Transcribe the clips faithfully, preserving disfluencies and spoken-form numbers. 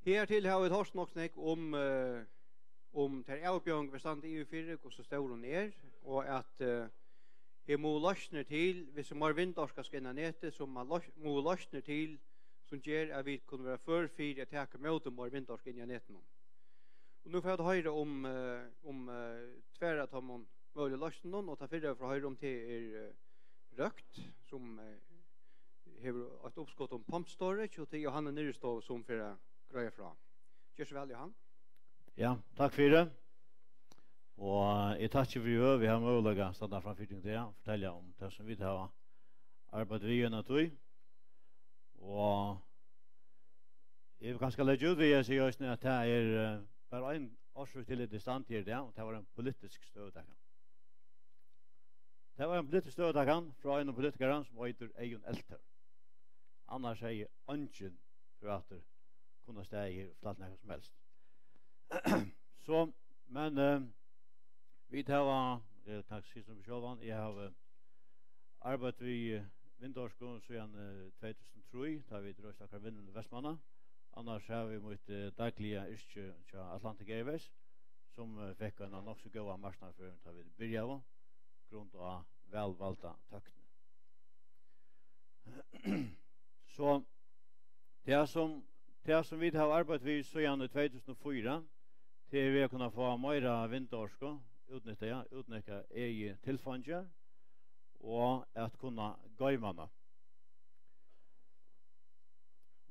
Higartil hava vit hoyrt nokk so nógv um, eh, um tær avbjóðingar, vit standa yvirfyri, hvussu stór hon er, og at, eh, her mugu loysnir til, viss meir vindorka skal inn á netið, so má loys-, mugu loysnir til, sum ger, at vit kunnu vera før fyri at taka ímóti meir vindorku inn á netinum. Og nú fara vit at hoyra um, eh, um, eh, tvær av teimum møguligu loysnunum, og tað fyrra vit fara at hoyra um, tað er, eh, Røkt, sum, eh, hevur eitt uppskot um pump storage, og tað er Jóhanne Niðrestova, sum fer at greiða frá. Ger so væl, Jóhann. Ja, takk fyri. Og eg takki fyri høvið, vit hava møguleika at standa framfyri tykkum í dag og fortelja um tað, sum vit hava arbeitt við í eina tíð. Og eg vil kanska leggja út við at siga eisini, at tað er, eh, bara ein orsøk til, at eg standi her í dag, og tað var ein politisk støðutakan. Tað var ein politisk støðutakan frá einum politikara, sum eitur Eyðun Elttør. Annars hevði eingin privatur kunnað staðið her og fortalt nakað sum helst. So, men, eh, vit hava, eg kann siga sum sjálvan, eg havi, eh, arbeitt við, eh, vindorku síðan, eh, tvey túsund og trý, tá vit reista okkara vindmyllu í Vestmanna. Annars havi eg mítt, eh, dagliga yrki hjá Atlantic Airways, sum, eh, fekk eina nokk so góða marknaðarføring, tá vit byrjaðu, grund á vælvalda tøkni. So, tað sum, tað sum vit hava arbeitt við síðan í tvey túsund og fýra, tað er við at kunna fáa meira vindorku útnytta, ja, útnytta egið tilfeingi og at kunna goyma hana.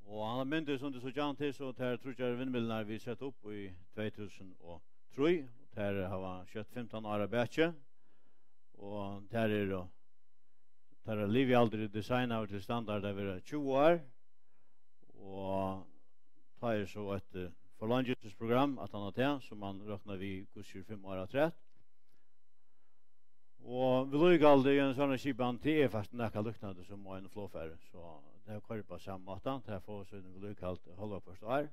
Og hann myndi, sum tú so gjarna til, so tær tríggjar vindmyllurnar, vit sett upp í tvey túsund og trý, tær hava skjótt fimtan ár á baki, og tær eru, tær eru livialdur í design av til standard at vera tjúgu ár, og tá er so eitt, eh, forleingjisprogram, at hann har tað, sum man roknar við, hvussu er fimm ár afturat. Og viðlíkahald í ein sånn skipan, tað er faktiskt nakað líknandi sum á einum flogfari, so tað koyrir upp á sama máta, tað fáa sín viðlíkahald hálva hvørt ár,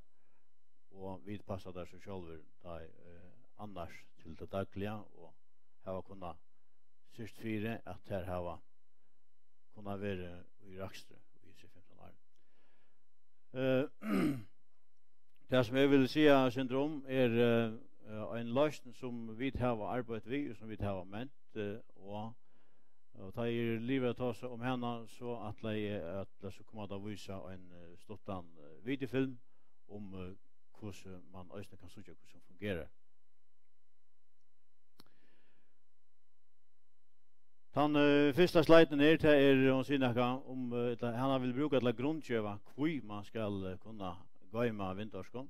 og vit passa tær so sjálvir, tá, eh, annars til tað dagliga, og hava kunnað syrgt fyri, at tær hava kunnað verið í rakstri í hesi fimtan ár. Eh, tað, sum eg vil siga eitt sindur um, er, eh, ein loysn, sum vit hava arbeitt við, og sum vit hava ment, eh, og, og tá eg eri liðugur at tosa um hana, so ætli eg at, at so koma at vísa ein, eh, stuttan, eh, videofilm um, eh, hvussu man eisini kann síggja, hvussu hon fungerar. Tann, eh, fyrsta sliden her, tað er, hon sigur nakað um, eh, ella hana vil brúka til at grundgeva, hví man skal, eh, kunna goyma vindorku.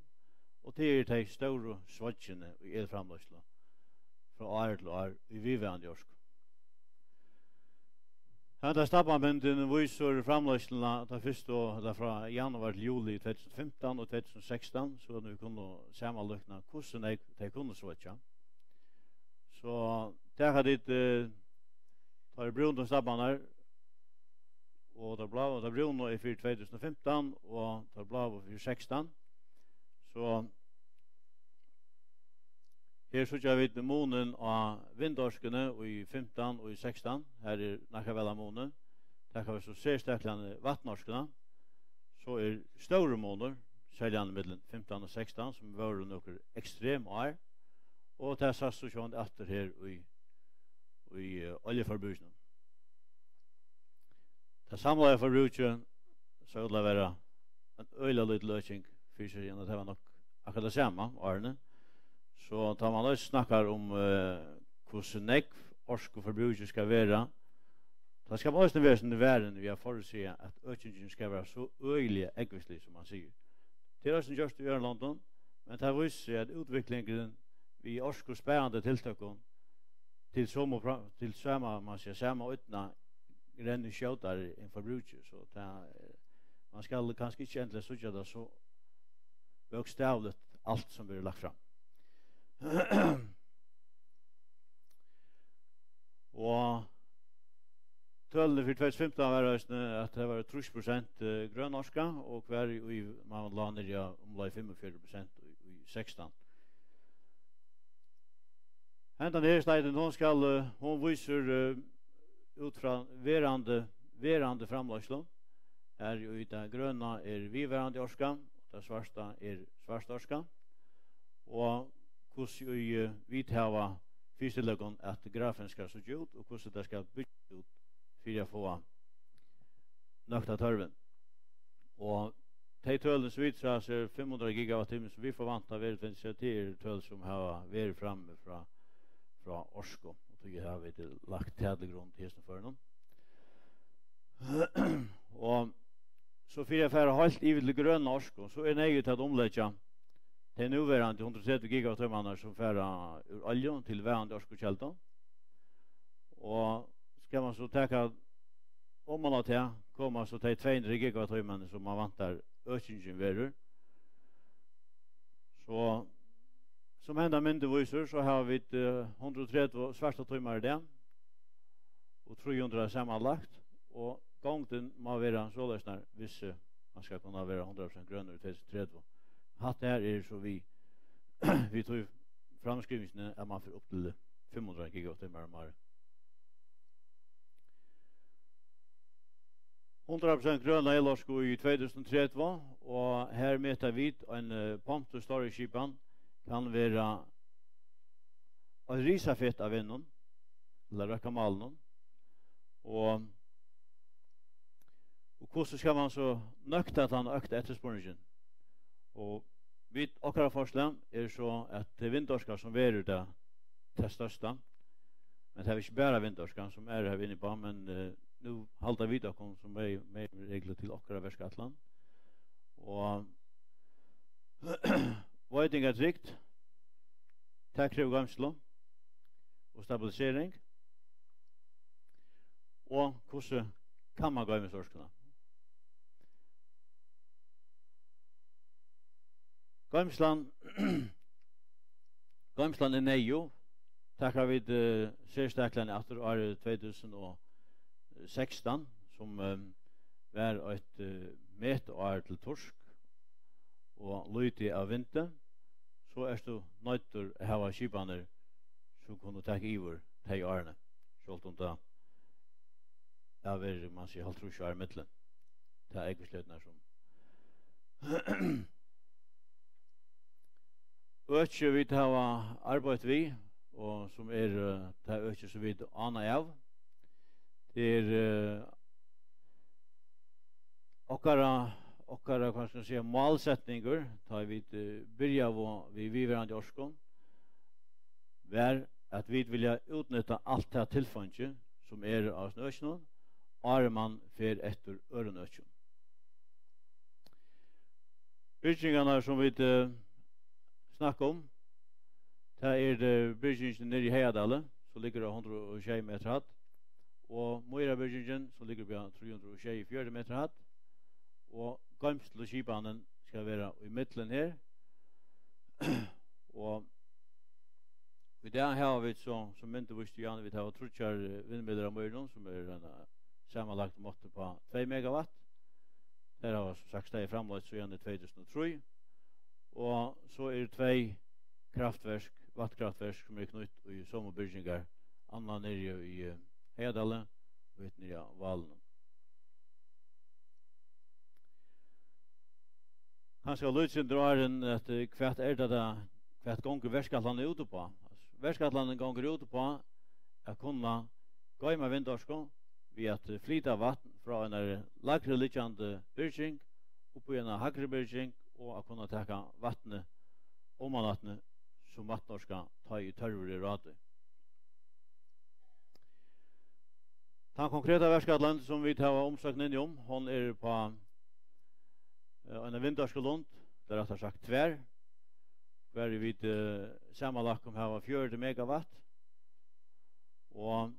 Og tað eru tey stóru sveiggjini í elframleiðslu frá ári til ár í viðvarandi orku. Henda stabbamyndin vísir framleiðsluna, tað fyrstu, ella frá januar til juli tvey túsund og fimtan og tvey túsund og sekstan, so at vit kunnu samanlíkna, hvussu nógv tey kunnu sveiggja. So taka tit, eh, teir brúnu stabbarnar, og teir bláu, teir brúnu er fyri tvey túsund og fimtan, og teir bláu fyri sekstan. So her síggja vit munin á vindorkuni í fimtan og í sekstan. Her er nakað væl av muni. Taka vit so serstakliga vatnorkuna, so er stórur munur, serliga millum fimtan og sekstan, sum vóru nøkur ekstrem ár, og tað sæst so sjálvandi aftur her í, í, eh, oljuforbrúkinum. Tað samlaða forbrúkið sá út til at vera ein øgiliga lítil øking, fyri seg, at tað var nokk akkurát tað sama árini. So tá man eisini snakkar um, eh, hvussu nógv orkuforbrúkið skal vera, tá skal man eisini vera sindur varin við at forútsiga, at økingin skal vera so øgiliga ógvuslig, sum man sigur. Tað er eisini gjørt í øðrum londum, men tað vísir seg, at útviklingurin við orkusparandi tiltøkum til somu pra-, til sama, man sigur, sama oynna rennur skjótari enn forbrúkið, so tað, eh, man skal kanska ikki endiliga síggja tað so bókstavligt, alt sum verður lagt fram. Og tølini fyri tvey túsund og fimtan var eisini, at tað var trýss prosent, eh, grøn orka, og har í man lá niðri á umleið fimmogfjøruti prosent í, í sekstan. Hendan her sliden, hon skal, eh, hon vísir, eh, út frá verandi, verandi framleiðslu, har í tað grøna er viðvarandi orka, tað svarta er svartorka, og hvussu í, eh, vit hava fyristilt okkum, at grafin skal síggja út, og hvussu tað skal byggjast út fyri at fáa nøkta tørvin. Og tey tølini, sum vit sá, sær fimm hundrað gigawatt-tímar, sum vit forvænta verður tað eru tøl, sum hava verið frammi frá, frá Orku, og tí hava vit lagt tað til grund í hesum førinum. Og so fyri at fara heilt yvir til grøna orku, so er neyðugt at umleggja tey núverandi hundrað og tretivu gigawatt-tímarnar, sum fara úr olju, til verandi orkukeldu. Og skal man so taka oman á tað, koma so tey tvey hundrað gigawatt-tímarnir, sum man væntar økingin verður. So, sum henda myndin vísir, so hava vit, eh, hundrað og tretivu svartar tímar í dag, og trý hundrað samanlagt, og gongdin má vera soleiðis, nær, hvis, eh, man skal kunna vera hundrað prosent grønur í tvey túsund og tretivu. Hatta her er so við, við tí framskrivingini, at man fer upp til fimm hundrað gigawatt-tímar um árið. Hundrað prosent grøna elorku í tvey túsund og tretivu, og her meta vit, ein, eh, pumped storage skipan kann vera eitt risafett av vinnum, ella røkka málunum. Og, og hvussu skal man so nøkta tann økta eftirspurningin? Og vit, okkara forslag er so, at tað er vindorka, sum verður tað, tað størsta. Men tað er ikki bara vindorka, sum er her inni á, men, eh, nú halda vit okkum sum megin, meginreglu til okkara verkætlan. Og veitingartrygd, tað krevur goymslu og stabilisering. Og hvussu kann man goyma orkuna? Goymslan, goymslan er neyðug. Taka vit, eh, serstakliga aftur árið tvey túsund og sekstan, sum, eh, var eitt, eh, metár til turk og lítið av vindi, so ert tú noyddur at hava skipanir, sum kunnu taka yvir tey árini, sjálvt um tað hava verið, man siga, hálvtrýss ár millum. Tað er ógvusligt, sum øki vit hava arbeitt við, og sum er, eh, tað øki, sum vit ána av, tað er, eh, okkara, okkara, hvat skal eg siga, málsetningur, tá vit, eh, byrjaðu við viðverandi orku, var, at vit vilja útnytta alt tað tilfeingi, sum er á hesum økinum, áðrenn man fer eftir øðrum økjum. Byrgingarnar, sum vit, eh, snakka um, tað er, eh, byrgingin niðri í Heygadali, sum liggur á hundrað og sjey metra hædd, og Mýrabyrgingin, sum liggur á trý hundrað og sjeyogfjøruti metra hædd, og goymsluskipanin skal vera í millum her. Og í dag hava vit, so, sum myndin vísti, Jan, vit hava tríggjar, eh, vindmyllur á Mýrinum, sum er ein, eh, samanlagt mátt upp á tvey megawatt. Tær hava, sum sagt, staðið framleitt síðan í tvey túsund og trý, og so eru tvey kraftverk, vatnkraftverk, sum eru knýtt í somu byrgingar, annað niðri í, eh, Heygadali og hitt niðri á Válinum. Kanska lítið sindur áðrenn at, eh, hvat er tað, tað, hvat gongur verkætlanin út uppá? Verkætlanin gongur út uppá at kunna goyma vindorku við at flyta vatn frá einari lægri liggjandi byrging upp í eina hægri byrging og at kunna taka vatnið omanaftur sum vatnorka, tá ið tørvur er á tí. Tann konkreta verkætlan, sum vit hava umsókn inni um, hon er uppá, eh, eina vindorkulund, tað er rættari sagt tvær, har vit, eh, samanlagt kunnu hava fjøruti megawatt, og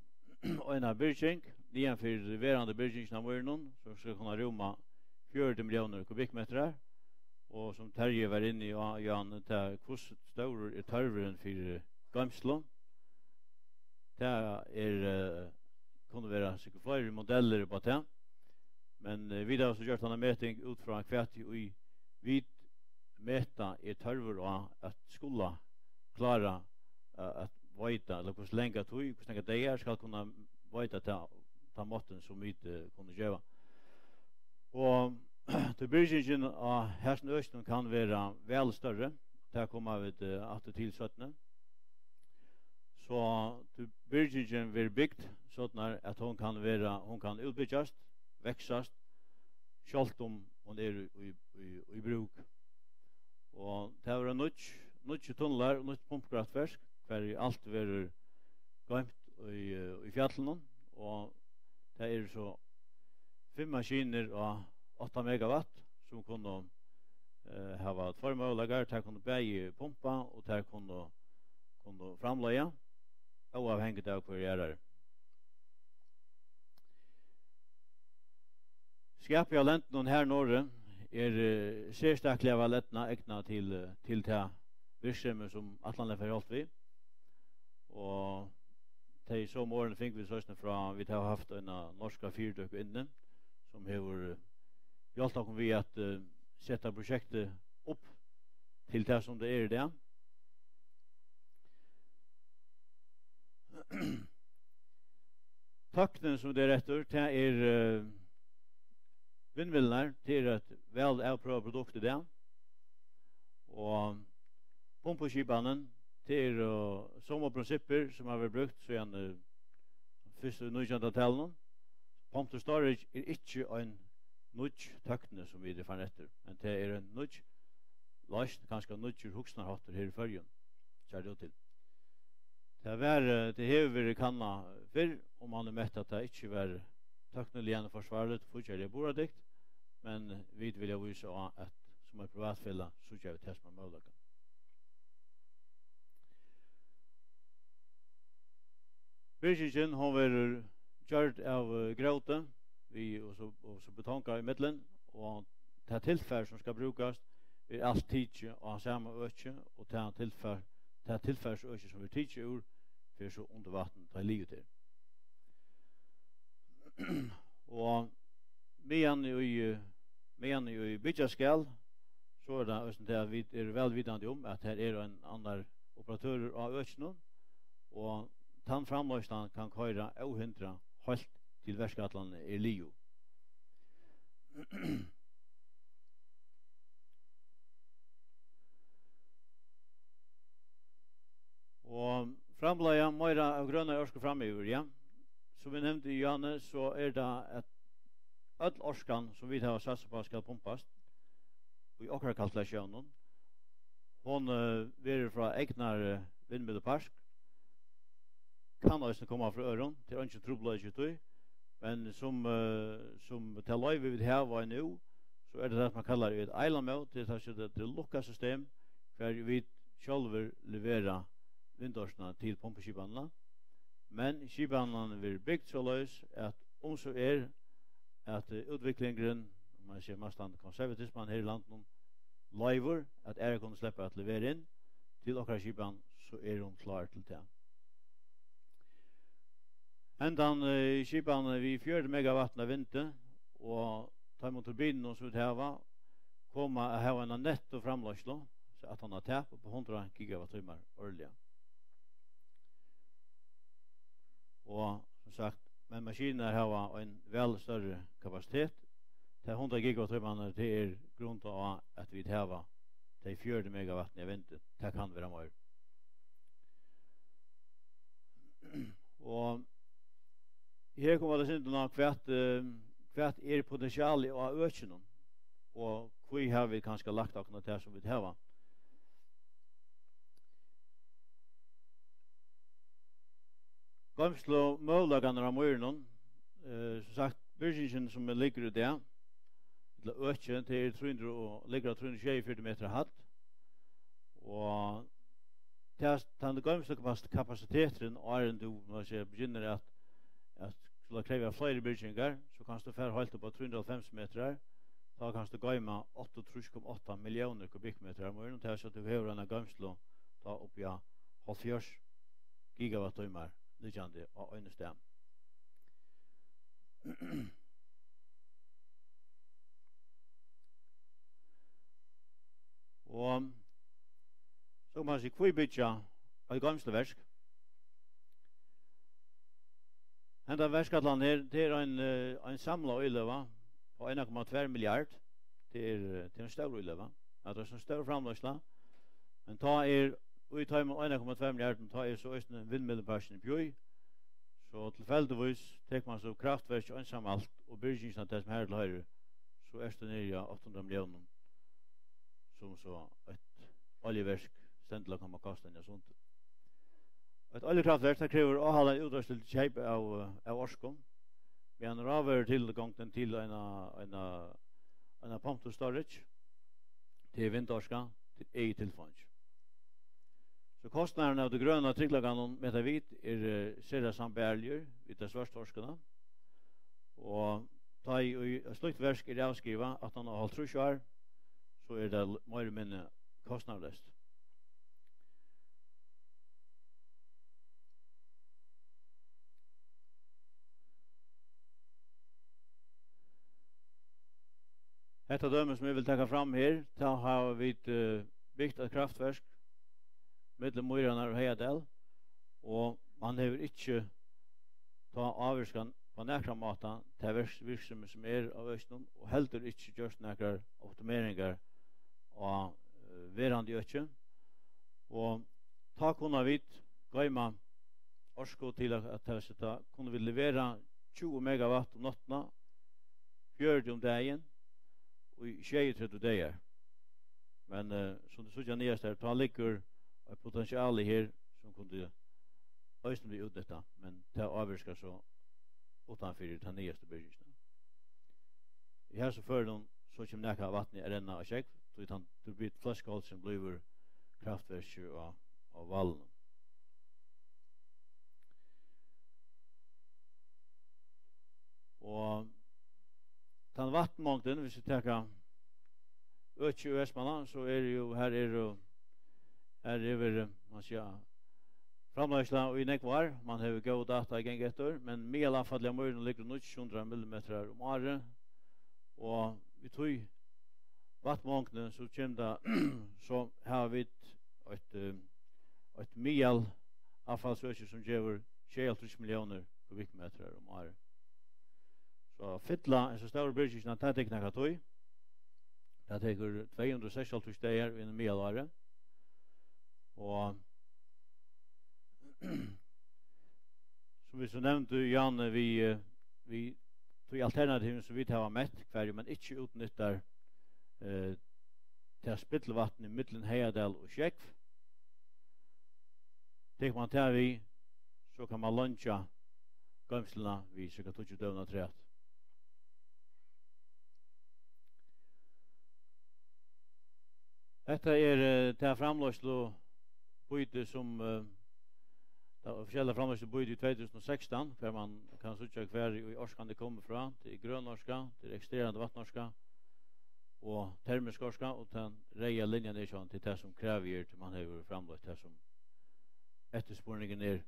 eina byrging, niðan fyri verandi byrgingina á Mýrinum, sum skal kunna rúma fjøruti milliónir kubikkmetrar, og sum Terji var inni á, Jan, tað, hvussu stórur er tørvurin fyri goymslu? Tað er, eh, kunnu vera sikkurt fleiri modellir upp á tað, men, eh, vit hava so gjørt eina meting út frá hvat ið vit meta er tørvur á at skula klára, eh, at veita, ella hvussu langa tíð, hvussu langa dagar skal kunna veita ta, ta máttin, sum vit, eh, kunnu geva. Og Tí byrgingin á hasum økinum kann vera væl størri. Tað koma vit, eh, aftur til seinni. So tí byrgingin verður bygd, soleiðis at hon kann vera, hon kann útbyggjast, vaksast, sjálvt um hon er í, í, í brúk. Og tað verða nýggj, nýggir tunlar og nýtt pumpukraftverk, har alt verður goymt í, eh, í fjallinum, og tað eru so fimm maskinir á átta megawatt, sum kunnu, eh, hava tveir møguleikar. Tær kunnu bæði pumpa, og tær kunnu, kunnu framleiða, óavhangigt av hvørji aðrari. Skapið á lendinum har norðuri er, eh, serstakliga væl egnað, egnað til, eh, til ta virksemi, sum ætlanin er at fara í holt við. Og tey somu orðini fingu vit so eisini frá, vit hava havt eina norska fyritøku inni, sum hevur, eh, hjálpt okkum við at, eh, seta prosjektið upp til tað, sum tað er í dag. Tøknin, sum tað er eftir, tað er, eh, vindmyllurnar. Tað er eitt væl avprøvað produkt í dag. Og pumpuskipanin, tað er, eh, somu prinsippir, sum hava verið brúkt síðan, eh, fyrst í nítjandu aldartalinum. Pumped storage er ikki ein nýggj tøkni, sum vit eru farin eftir, men tað er ein nýggj loysn, kanska nýggjur hugsanarháttur her í Føroyum, sær tað út til. Tað var, eh, tað hevur verið kannað fyrr, og man hevur mett, at tað ikki var tøkniliga forsvarligt, fíggjarliga burðardygt, men vit vilja vísa á, at sum eitt privatfelag síggja vit tað sum ein møguleika. Byrgingin, hon verður gjørd av, eh, gróti við, og so, og so betonga ímillum, og tað tilfar, sum skal brúkast, er alt tikið á sama øki, og tað tilfar, tað tilfarsøki, sum verður tikið úr, fer so undir vatn, tá er liðugt er. Og meðan í, meðan í byggjast skal, so er tað eisini tað, at vit eru væl vitandi um, at her er ein annar operatørur á økinum, og tann framleiðslan kann koyra óhindrað heilt til verkætlanin er liðug. Og framleiða meira av grønari orku framyvir, ja. Sum eg nevndi, Jane, so er tað, at øll orkan, sum vit hava satsað upp á, skal pumpast í okkara kalkulatiónum. Hon, eh, verður frá egnari, eh, vindmyllupark. Kann eisini koma frá øðrum, tað er eingin trupulleiki í tí. Men sum, eh, sum tað loyvi, vit hava nú, so er tað tað, sum man kallar eitt island mode, tað er tað, tað er lukkað system, har vit sjálvir levera vindorkuna til pumpuskipanina. Men skipanin verður bygd soleiðis, at um so er, at, eh, útviklingurin, um man sigur, meðan konservatisman her í landinum loyvir, at aðrir kunnu sleppa at levera inn til okkara skipan, so er hon klár til tað. Hendan, eh, skipan við fjøruti megawatt av vindi og teimum turbinum, sum vit hava, koma at hava eina netto framleiðslu, so at hann har tap upp á hundrað gigawatt-tímar árliga. Og sum sagt, men maskinurnar hava ein væl størri kapasitet. Tey hundrað gigawatt-tímarnar, tað er grundað á, at vit hava tey fjøruti megawattini av vindi. Tað kann vera meir. Og her koma vit eitt sindur inn á, hvat, eh, hvat er potentialið á økinum, og hví hava vit kanska lagt okkum á tað, sum vit hava. Goymslumøguleikarnir á Mýrunum, eh, sum sagt, byrgingin, sum er liggur í dag, ella økið, tað er trý hundrað og, liggur á trý hundrað og sjeyogfjøruti metrar hædd, og tað, tann goymslukapasiteturin, áðrenn tú, má siga, begynnar at, at skula krevja fleiri byrgingar, so kanst tú fara heilt upp á trý hundrað og hálvfems metrar, tá kanst tú goyma áttaogtrýss komma átta milliónir kubikkmetrar av Mýrunum, tað er so, at tú hevur eina goymslu tá uppi á hálvfjerðs gigawatt-tímar liggjandi á einum stað. Og so kann man siga, hví byggja eitt goymsluverk? Henda verkætlan her, tað er ein, eh, ein samlað íløga á ein komma tvær milliard. Tað er, eh, tað er ein stór íløga. At tað er so stór framleiðsla. Men tá er, í teimum ein komma tvey milliardum, tá er so eisini vindmylluparkin uppi í. So tilfeldigvis tekur mann so kraftverk einsamalt og byrgingina av tað sum har til hoyrir, so ert tú niðri á átta hundrað milliónum, sum so eitt oljuverk stendur til at koma at kosta inni á Sundi. Eitt oljukraftverk, tað krevur áhaldandi útreiðslur til keyp av, eh, av orku, meðan rávørutilgongdin til eina, eina, eina pumped storage, til vindorka, til egið tilfeingi. So kostnaðurin av tí grøna tryggleikanum, meta vit, er, eh, sera sambæriligir við ta svørtu orkuna. Og tá ið eitt slíkt verk er avskrivað aftan á hálvtrýss ár, so er tað l-, meira og minni kostnaðarleyst. Hetta dømi, sum eg vil taka fram her, tá hava vit, eh, bygt eitt kraftverk millum Mýrarnar og Heygadal, og mann hevur ikki tá ávirkan á nakran máta tað verks-, virksemi, sum er á økinum, og heldur ikki gjørt nakrar optimeringar á, eh, verandi øki. Og tá kunnu vit goyma orku til at, at tað, so tá kunnu vit levera tjúgu megawatt um náttina, fjøruti um dagin, í sjeyogtretivu dagar. Men, eh, sum tit síggja niðast her, tá liggur eitt potential her, sum kundi eisini blivið útnyttað, men tað ávirkar so uttanfyri ta niðastu byrgingina. Í hasum førinum so kemur nakað av vatni at renna á sjógv, tí tann, tí bit fløskuhálsin blívur kraftverkið á, á Válinum. Og tann vatnmongdin, hvis vit taka økið í Vestmanna, so er jú, har er jú, har er verið, man siga, framleiðsla í nógv ár, man hevur góð data at ganga eftir, men miðalavfallið av Mýrunum liggur níggju hundrað millimetrar um árið, og við tí vatnmongdini, so kemur tað, so hava vit eitt, eh, eitt miðal avfallsøki, sum gevur sjeyoghálvtrýss milliónir kubikkmetrar um árið. So at fylla hesa stóru byrgingina, tað tekur nakra tíð. Tað tekur tvey hundrað og seksoghálvtrýss dagar í einum miðalári. Og sum vit so nevndu, Jan, við, eh, við tí alternativum, sum vit hava mett, hvar man ikki útnyttar, eh, tað spillivatnið millum Heygadal og Sjógv. Tekur man tað við, so kann man leingja goymsluna við cirka tíggju døgum afturat. Hetta er, eh, tað framleiðslubýtið, sum, eh, tað offisiella framleiðslubýtið í tvey túsund og sekstan, har man kann síggja, hvar í orkan er komin frá. Tað er grøn orka, tað er eksisterandi vatnorka og termisk orka, og tann reyða linjan er sjálvandi til tað, sum kravið er, til man hevur framleitt tað, sum eftirspurningurin er.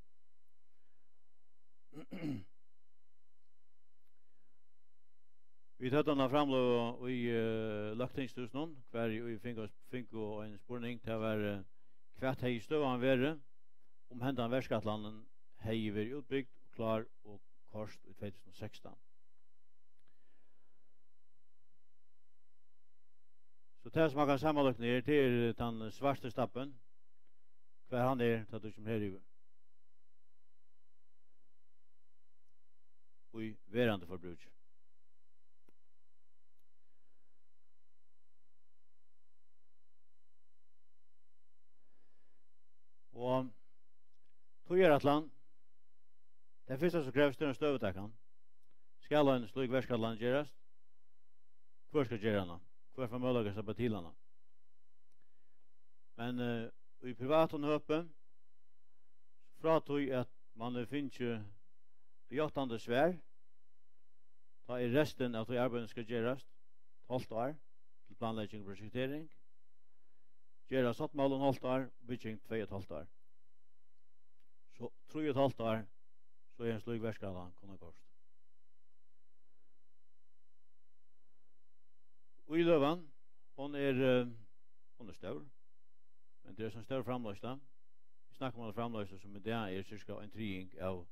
Vit høvdu eina framløgu í, eh, Løgtingshúsinum, har vit fingu, fingu ein spurning. Tað var, eh, hvat hevði støðan verið, um hendan verkætlanin hevði verið útbygd og klár og koyrt í tvey túsund og sekstan? So tað, sum man kann samanlíkna her, tað er tann svarti stabbin, hvar hann er, tá tú kemur her yvir. Í verandi forbrúki. Og tíðarætlan, tað fyrsta, sum krevst, er ein støðutakan. Skal ein slík verkætlan gerast? Hvør skal gera hana? Hvør fær møguleika at sleppa til hana? Men, eh, í privatum høpi, frá tí at man hevur fingið játtandi svar, tá er restin av tí arbeiðinum skal gerast, eitt hálvt ár til planlegging og projektering, gera sáttmála um hálvt ár og bygging tvey og eitt hálvt ár. So trý og eitt hálvt ár, so er ein slík verkætlan komin á koyr. Íløgan, hon er, eh, hon er stór, men tað er so stór framleiðsla. Vit snakka um eina framleiðslu, sum í dag er cirka ein triðing av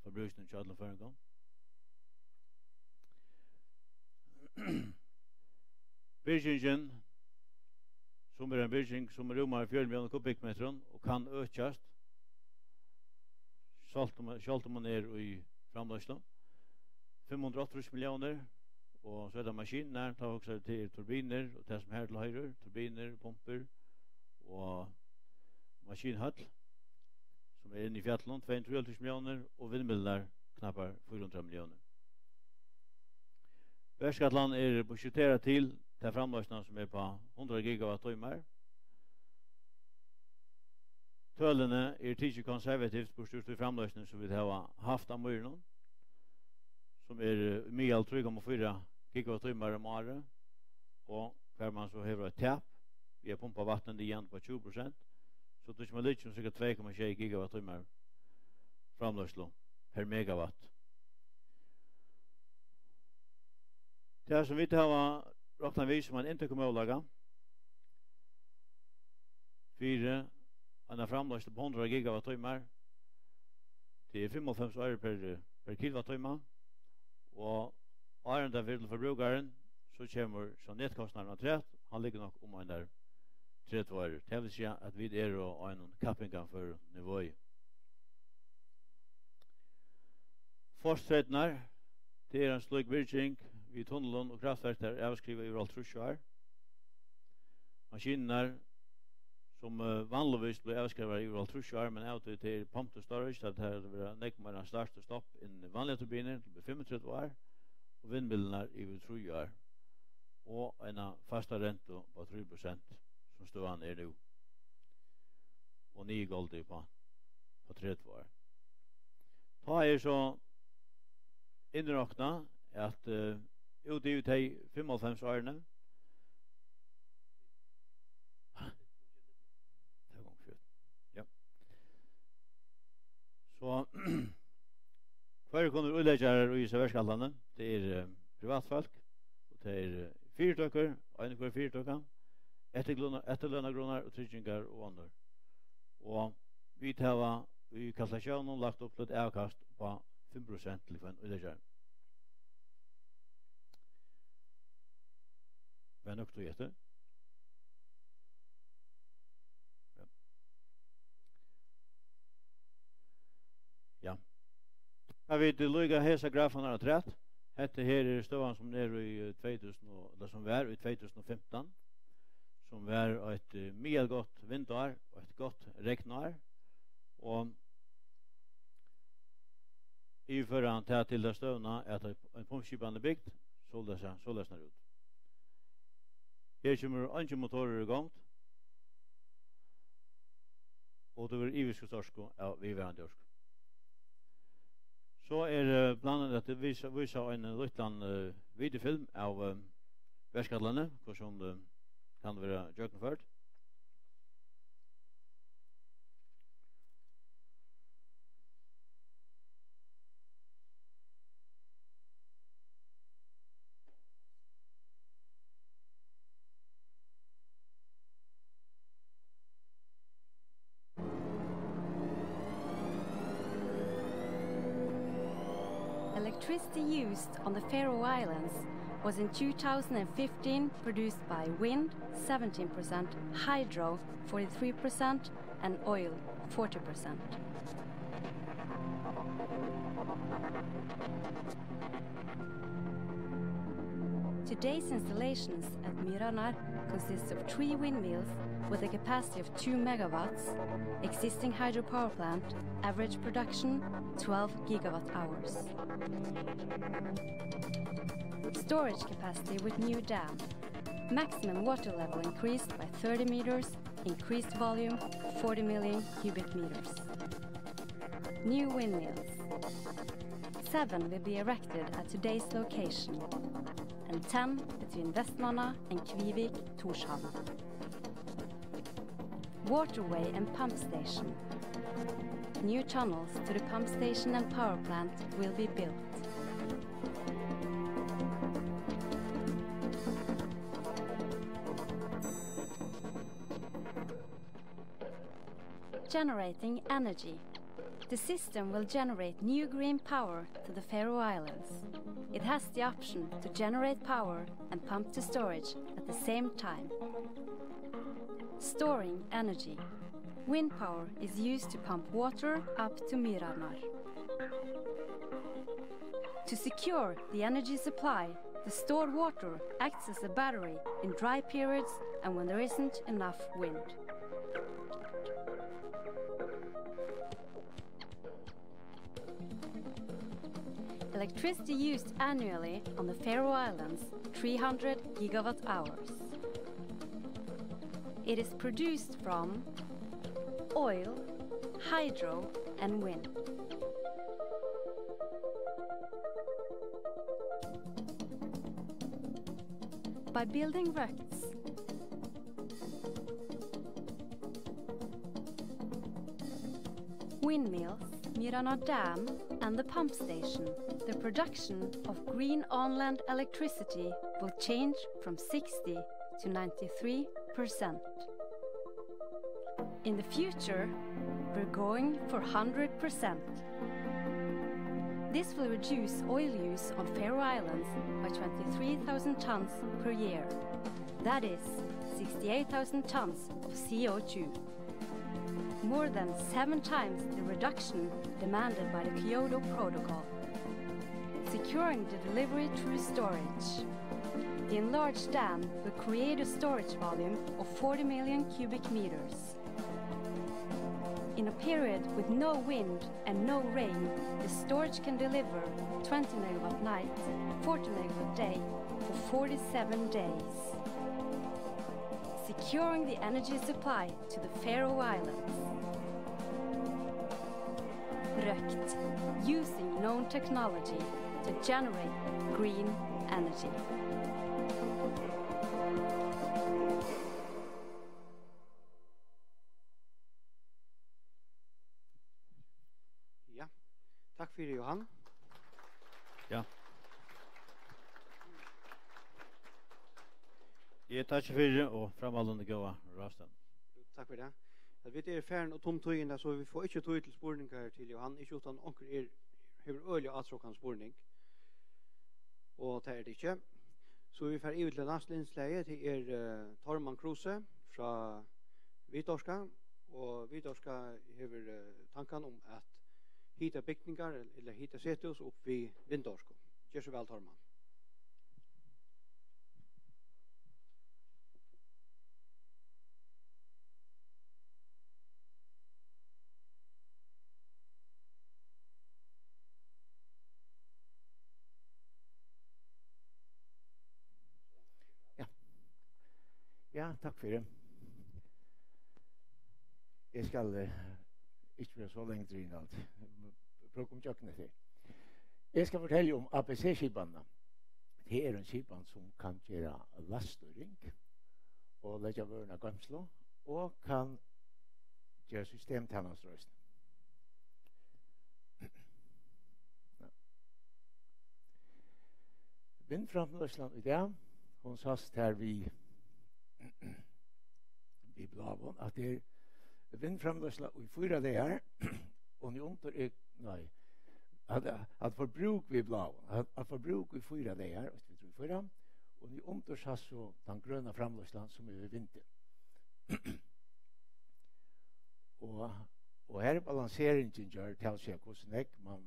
forbrúkinum hjá øllum føroyingum. Byrgingin, sum er ein byrging, sum rúmar fjøruti milliónir kubikkmetrum og kann økjast, sjálvt um, sjálvt um hon er í framleiðslu, fimm hundrað og áttaogtrýss milliónir, og so er tað maskinurnar, tá hugsar tú til turbinur og tað, sum har til hoyrir, turbinur, pumpur og maskinhøll, sum er inni í fjallinum, tvey hundrað og trýoghálvtrýss milliónir, og vindmyllurnar knappar fýra hundrað milliónir. Verkætlanin er budgeterað til ta framleiðsluna, sum er upp á hundrað gigawatt-tímar. Tølini eru tikin konservativt, burtur úr tí framleiðsluni, sum vit hava havt á Mýrunum, sum er, eh, í miðal trý komma fýra gigawatt-tímar um árið, og har man so hevur eitt tap við at pumpa vatnið niðan upp á tjúgu prosent, so tíki man liggja um cirka tvey komma sjey gigawatt-tímar framleiðslu per megawatt. Tað, sum vit hava roknað við sum ein inntøkumøguleika fyri eina framleiðslu upp á hundrað gigawatt-tímar, tað er fimmoghálvfems oyru per, per kilowatt-tíma, og áðrenn tað fer til forbrúkaran, so kemur so netkostnaðurin afturat, hann liggur nokk um einar tretivu oyrur. Tað vil siga, at vit eru á einum kappingarførum nivoi. Fortreytirnar, tað er ein slík virkjandi við tunnilin og kraftverk, tær eru avskrivaðar yvir hálvtrýss ár. Maskinurnar, sum, eh, vanligvis blíva avskrivaðar yvir hálvtrýss ár, men av og til tað er pumped storage, so tað verður nógv meira start og stopp enn vanligar turbinur, tað blívur fimmogtretivu ár, og vindmyllurnar yvir trý ár, og eina fasta rentu upp á trý prosent, sum støðan er nú, og niðurgoldið upp á, upp á tretivu ár. Tá er so innroknað, at, eh, út yvir tey fimmoghálvfems árini, tað gongur skjótt. Ja. So, hvørjir kunnu íleggjarar í hesa verkætlanina? Tað er, eh, privatfólk, og tað er, eh, fyritøkur, ein og hvør fyritøka, eftirløna-, eftirlønargrunnar og tryggingar og onnur. Og vit hava í kalkulatiónini lagt upp til eitt avkast upp á fimm prosent til hvønn íleggjara. Var nokk tíð eftir? Ja. Ja. Hava vit líka hesar grafarnar afturat? Hetta her er støðan, sum er í, eh, tvey túsund og, ella sum var í tvey túsund og fimtan, sum var eitt, eh, miðalgott vindár og eitt gott regnár. Og yvirføra hann tað til ta støðuna, at ein, ein pumpskipan er bygd, soleiðis, soleiðis sær út. Her kemur eingin motorur í gongd, og tú verður yvirskotsorku av viðverandi orku. So er, eh, planin at vísa, vísa ein lítlan, eh, videofilm av, eh, verkætlanini, hvussu hon, eh, kann verða gjøgnumførd. Electricity used on the Faroe Islands was in two thousand fifteen produced by wind, seventeen percent, hydro, forty-three percent, and oil, forty percent. Today's installations at Mýrarnar consists of three windmills with a capacity of two megawatts, existing hydropower plant, average production twelve gigawatt hours. Storage capacity with new dam. Maximum water level increased by thirty meters, increased volume forty million cubic meters. New windmills. Seven will be erected at today's location, and ten between Vestmanna and Kvívík, Tórshavn. Waterway and pump station. New tunnels to the pump station and power plant will be built. Generating energy. The system will generate new green power to the Faroe Islands. It has the option to generate power and pump to storage at the same time. Storing energy. Wind power is used to pump water up to Mýrarnar. To secure the energy supply, the stored water acts as a battery in dry periods and when there isn't enough wind. Electricity used annually on the Faroe Islands, three hundred gigawatt hours. It is produced from oil, hydro and wind. By building Røkts, windmills, Mýrarnar Dam and the pump station, the production of green on-land electricity will change from sixty to ninety-three percent. In the future, we're going for hundred percent. This will reduce oil use on Faroe Islands by twenty-three thousand tons per year. That is sixty-eight thousand tons of C O two. More than seven times the reduction demanded by the Kyoto Protocol. Securing the delivery through storage. The enlarged dam will create a storage volume of forty million cubic meters. In a period with no wind and no rain, the storage can deliver twenty megawatt night, forty megawatt day for forty-seven days. Securing the energy supply to the Faroe Islands. Røkt, using known technology to generate green energy. Ja, takk fyri, Johan. Ja. Eg takki fyri og framhaldandi góða ráðstevnu. Takk fyri tað. At vit eru farin út um tíðina, so vit fáa ikki tíð til spurningar til Johan, ikki uttan onkur er, hevur øgiliga átrokandi spurning. Og tað er tað ikki. So vit fara yvir til næsta innslagið. Tað er, eh, Tormann Kruse frá Vitorka. Og Vitorka hevur, eh, tankan um at hita bygningar ella hita sethús upp við vindorku. Ger so væl, Tormann. Ja. Ja, takk fyri. Eg skal, eh, ikki vera so langdrigin alt. Prøva at koma ígjøgnum hetta. Eg skal fortelja um A B C-skipanina. Tað er ein skipan sum kann gera laststýring og leggja vøruna á goymslu og kann gera systemtænastur eisini. Vindframleiðslan í dag, hon sæst her við, við bláum, at tað er vindframleiðsla í fýra dagar, og niðurundir er, nei, at, at forbrúk við bláum, at, at forbrúk í fýra dagar, eitt, tvey, trý, fýra, og niðurundir sæst so tann grøna framleiðslan sum er við vindi. Og, og her er balanseringin gjørd, tað vil siga, hvussu nógv man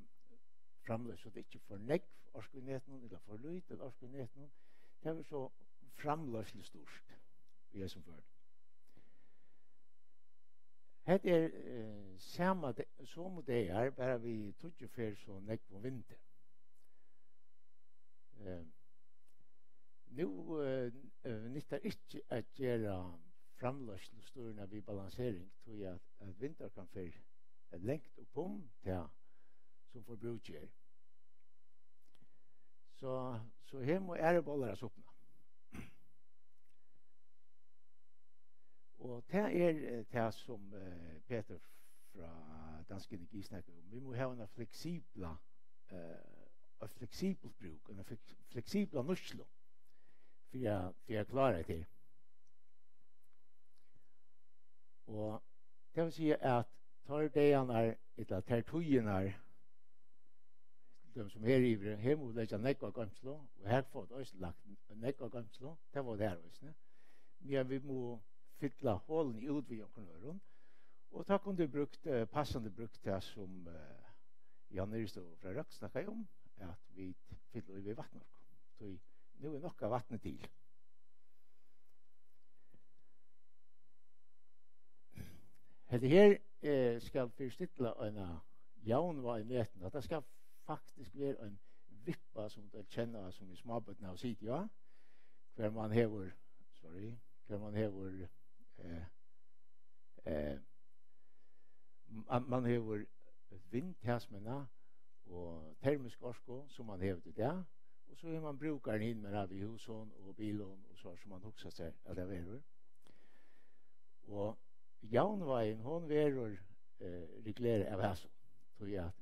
framleiðir, so tað ikki er for nógv orka í netinum, ella for lítil orka í netinum. Tað er so framleiðslustýrt í hesum førum. Hetta er, eh, sama de-, somu dagar, bara við tíggju ferð so nógvum vindi. Eh, nú, eh, eh, nyttar ikki at gera framleiðslustýrina við balansering, tí at, at vindorkan fer langt upp um tað, sum forbrúkið er. So, so her má aðrir bollar at supna. Og tað er, eh, tað, sum, eh, Peter frá Dansk Energi snakkar um. Vit mugu hava eina fleksibla, eh, eitt fleksibelt brúk, eina fleks-, fleksibla nýtslu fyri at, fyri at klára hetta her. Og tað vil siga, at teir dagarnar, ella tær tíðirnar, Tey sum her yviri, her mugu vit leggja nógva goymslu, og her fáa vit eisini lagt nógva goymslu, tað fáa vit her eisini. Men vit mugu fylla holini út við onkrum øðrum, og tá kundu vit brúkt, eh, passandi brúkt tað sum, eh, Jan Erisdóttir frá Røkt snakkaði um, at vit fylla í við vatnorku. Tí nú er nokk av vatni til. Hetta her, eh, skal fyristilla eina javnvág í netinum. Hatta skal faktiskt vera ein vippa, sum tey kenna, sum í smábørn hava sitið á, har man hevur, sorry, har man hevur, eh, eh, man, man hevur vindhasmuna og termiska orku, sum man hevur í dag, og so hevur man brúkaran hin, man hevur í húsum og bilum og so, sum man hugsar sær, at tað verður. Og javnvágin, hon verður, eh, regulerað av hasum. Tí at,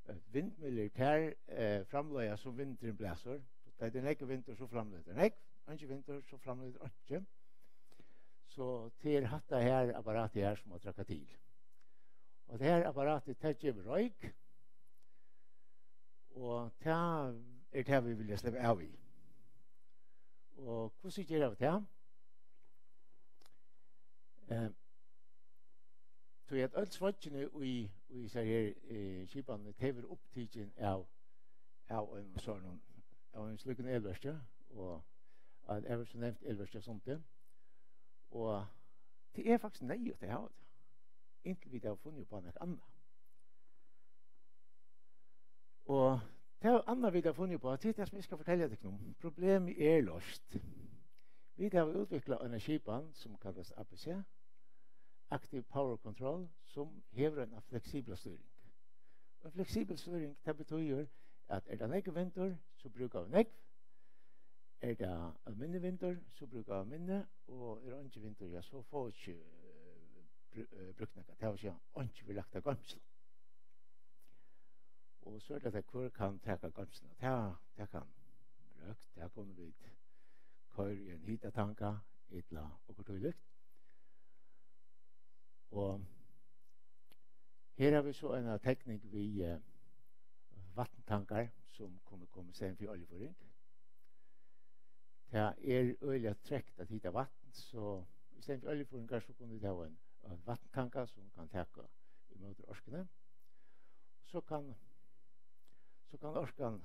eh, vindmyllur, tær, eh, framleiða, sum vindurin blæsur. Tá tað er nógvur vindur, so framleiðir tær nógv. Eingin vindur, so framleiðir tær einki. So tað er hatta her apparatið her, sum at traðka til. Og tað her apparatið, tað gevur royk. Og tað er tað, vit vilja sleppa av við. Og hvussu gera vit tað? Eh, tí at øll sveiggini í, í hesar her, eh, skipanini, tey verða upptikin av, av einum sovorðnum, av einum slíkum elverki, og at eg havi so nevnt elverkið á Sundi. Og tað er faktiskt neyðugt at hava tað, inntil vit hava funnið upp á nakað annað. Og tað annað, vit hava funnið upp á, tað er tað, sum eg skal fortelja tykkum um. Problemið er loyst. Vit hava útviklað eina skipan, sum kallast A P C, Active Power Control, sum hevur eina fleksibla stýring. Og fleksibel stýring, tað betýðir, at er tað nógvur vindur, so brúka vit nógv. Er tað minni vindur, so brúka vit minni, og er eingin vindur, ja, so fáa vit ikki, eh, bru-, eh, brúkt nakað. Tað vil siga, einki verður lagt á goymslu. Og so er tað, at hvør kann taka goymsluna. Tað, tað kann Røkt, tað kunnu vit koyra í ein hitatanka, ella okkurt tílíkt. Og her hava vit so eina tekning við, eh, vatntankar, sum kunnu koma í staðin fyri oljufýring. Tað er øgiliga tregt at hita vatn, so í staðin fyri oljufýringar, so kunnu vit hava ein, ein vatntanka, sum kann taka ímóti orkuni. So kann, so kann orkan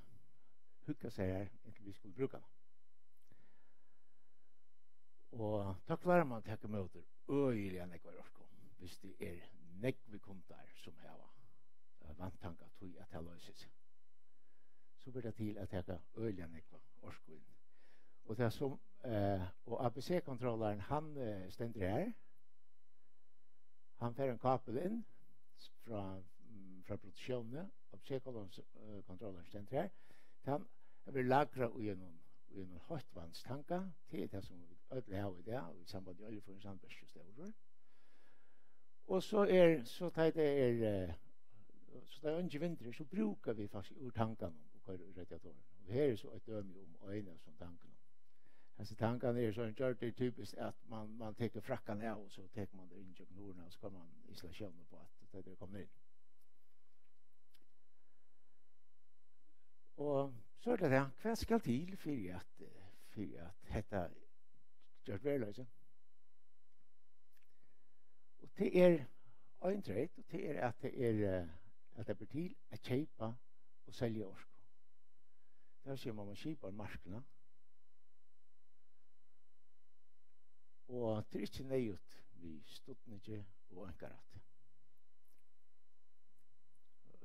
hugga sær har, inntil vit skulu brúka hana. Og tá klárar man at taka ímóti øgiliga nógvari orku, viss tað er nógvir kundar, sum hava, eh, vatntanka, tí at tað loysir seg. So ber tað til at taka øgiliga nógva orku inn. Og tað sum, eh, og A P C-kontrollarin, hann, eh, stendur her. Hann fær ein kápil inn frá, mm, frá produksjónini, og A P C-kontrollarin, eh, kontrollarin stendur her. Hann verður lagrað í einum, í einum heittvatnstanka. Tað er tað, sum vit øll hava í dag, í samband við oljufýring, hann verður so stórur. Og so er, so tá tað er, eh, so tá eingin vindur er, so brúka vit faktiskt úr tanganum og koyra í radiatorin. Og her er so eitt dømi um ein av sum tankunum. Hasir tankarnir eru so gjørdir typiskt, at man, man tekur frakkan av, og so tekur man tað inn gjøgnum hurðina, og so koyrir man isolatión upp á, at tað er komið inn. Og so er tað tað, hvat skal til fyri at, eh, fyri at hetta gjørt veruleika? Og tað er ein treyt, og tað er, at tað er, eh, at tað ber til at keypa og selja orku. Tað vil siga, man má skipa ein marknað. Og tað er ikki neyðugt við studningi og einkarætti.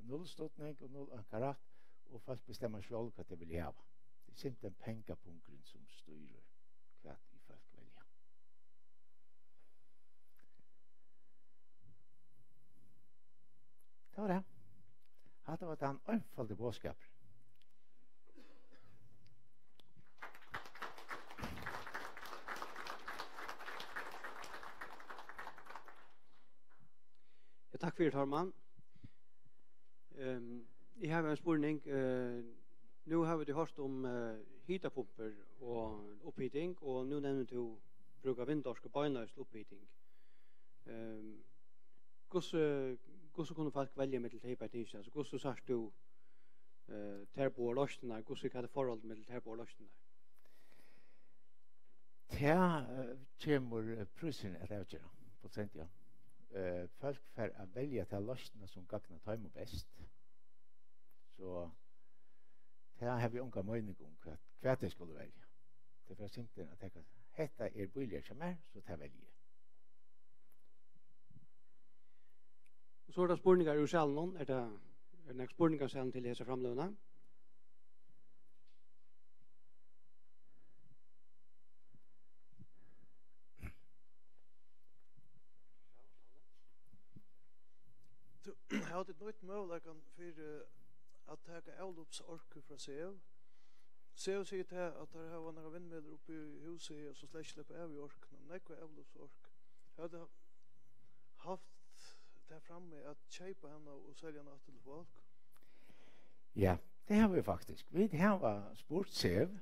Null studning og null einkarætt, og fólk bestemma sjálv, hvat tey vilja hava. Tað er simpelthen pengapungurin, sum stýrir, hvat ið fólk velja. Tað var tað. Hatta var tann einfaldi boðskapurin. Ja, takk fyri, Tormann. Ehm, eg havi ein spurning. Eh, nú hava vit hoyrt um, eh, hitapumpur og upphiting, og nú nevnir tú brúk av vindorku beinleiðis til upphiting. Ehm, hvussu, hvussu kunnu fólk velja millum tey bæði tingini? Altso, hvussu sært tú, eh, tær báðar loysnirnar? Hvussu er, hvat er forholdið millum tær báðar loysnirnar? Tað, eh, kemur, eh, prísurin at avgera, fullstendiga. Eh, fólk fara at velja ta loysnina, sum gagnar teimum best. So tað havi eg onga meining um, hvat, hvat tey skulu velja. Tey fara simpelthen at taka, hetta er bíligari hjá mær, so tað velji eg. So eru tað spurningar úr salinum. Er tað, eru nakrir spurningar í salinum til hesa framløguna? Tú, hava tit nýtt møguleikan fyri at taka avlopsorku frá SEV? SEV sigur tað, at teir hava nakrar vindmyllur uppi í húsi her, sum slett ikki sleppa av við orkuna. Nógva avlopsorku. Hava tit havt tað frammi at keypa hana og selja hana aftur til fólk? Ja, tað hava vit faktiskt. Vit hava spurt SEV,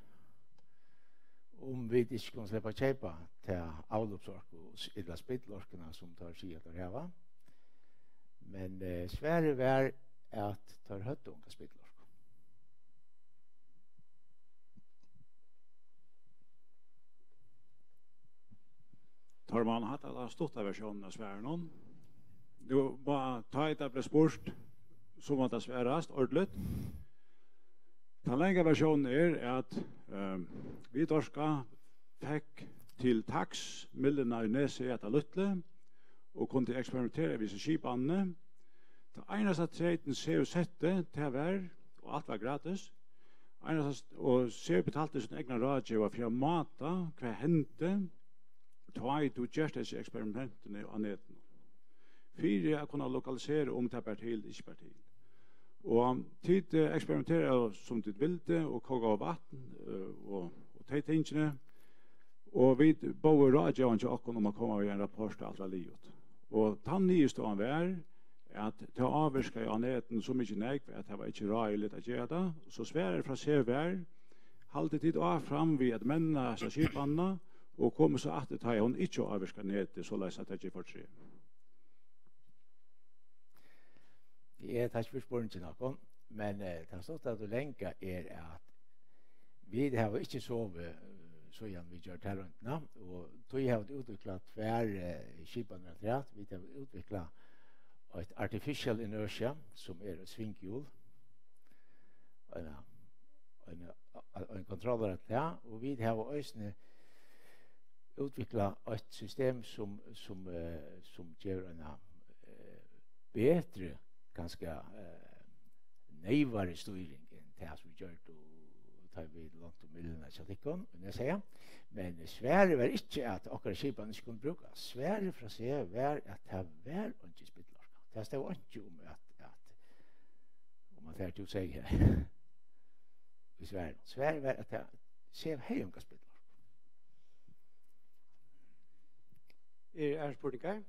um vit ikki kunnu sleppa at keypa ta avlopsorku, ella spillorkuna, sum teir siga, at teir hava. Men, eh, svarið var, at teir høvdu onga spillorku. Tormann, hatta er tann stutta versjónin av svarinum. Nú má, tá ið tað bleiv spurt, so má tað svarast ordiligt. Tann langa versjónin er, at, ehm, Vitorka fekk til taks mylluna í Nesi, hetta lítlu, og kundi eksperimentera við hesi skipanini. Tað einasta treytin SEV setti, tað var, og alt var gratis, einasta st-, og SEV betalti sín egna ráðgeva fyri at máta, hvat hendi, tá ið tú gert hesi eksperimentini á netinum, fyri at kunna lokalisera, um tað bar til, ikki bar til. Og tit, eh, eksperimenteraðu, sum tit vildu, og kókaðu vatn, eh, og, og tey tingini. Og vit bóðu ráðgevan hjá okkum um at koma við ein rapport, tá alt var liðugt. Og tann niðurstøðan var, at tað ávirkaði á netinum so mikið nógv, at tað var ikki ráðiligt at gera tað. So svarið frá SEV var: Haldið tit áfram við at menna hasa skipanina, og komið so aftur, tá hon ikki ávirkar netið, soleiðis at tað ger fortreð. Eg takki fyri spurningin, Håkon. Men, eh, tað stutta og langa er, at vit hava ikki sovið, eh, síðan vit gjørdu ta royndina, og tí hava vit útviklað tvær, eh, skipanir afturat. Vit hava útviklað eitt artificial inertia, sum er eitt svinghjól, ein, ein, ein kontrollur av tað, og vit hava eisini útviklað eitt system, sum, sum, eh, sum gevur eina, eh, betri, kanska, eh, neyvari stýring enn tað, sum vit gjørdu, tá vit lontu mylluna hjá tykkum, vil eg siga. Men svarið var ikki, at okkara skipan ikki kundi brúkast. Svarið frá SEV var, at tað var eingin spillorka. Tað stóð einki um, at, at, um at tað, tú segði her. Í svarinum. Svarið var, at tað, SEV hevði onga spillorku. Eru aðrar spurningar?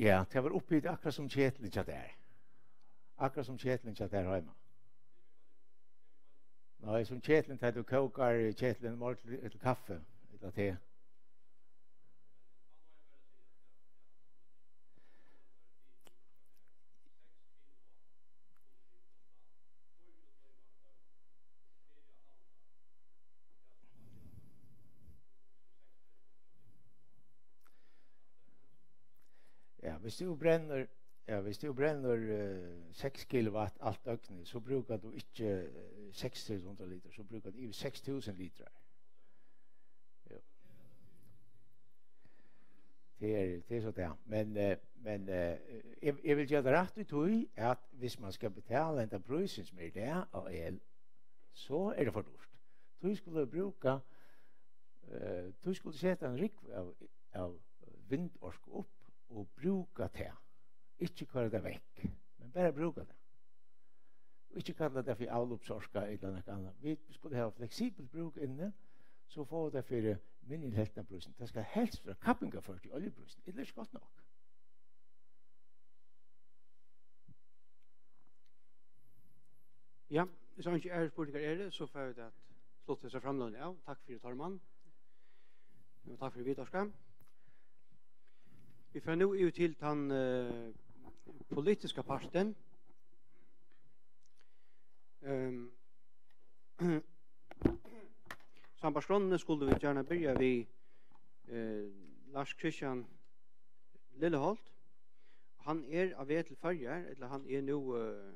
Ja, tað var upphitað akkurát sum ketilin hjá tær. Akkurát sum ketilin hjá tær heima. Nei, sum ketilin, tá tú kókar ketilin í morgun til, til kaffi, ella te. Ja, hvis tú brenner, ja, hvis tú brenner, eh, seks kilowatt alt døgnið, so brúkar tú ikki, eh, seks hundrað litrar, so brúkar tú yvir seks túsund litrar. Ja. Tað er, tað er so tað. Men, eh, men, eh, eg, eg vil gera tað rætt í tí, at hvis man skal betala hendan prísin sum er í dag á el, so er tað for dýrt. Tí skulu vit brúka, eh, tí skulu seta ein rúgvu av, av vindorku upp og brúka tað. Ikki koyra tað vekk, men bara brúka tað. Og ikki kalla tað fyri avlopsorka ella nakað annað. Vit skulu hava fleksibel brúk inni, so fáa vit tað fyri minni enn helvtina av prísinum. Tað skal helst vera kappingarført í oljuprísin, ella er ikki gott nokk. Ja, hvis ikki aðrar spurningar eru, so fara vit at slutta hesa framløguna av. Takk fyri, Tormann. Jú, takk fyri, Viðorskan. Vit fara nú yvir til tann, eh, politiska partin. Ehm, sambært skránni skuldu vit gjarna byrja við, eh, Lars Christian Lilleholt. Hann er á veg til Føroyar, ella hann er nú, eh,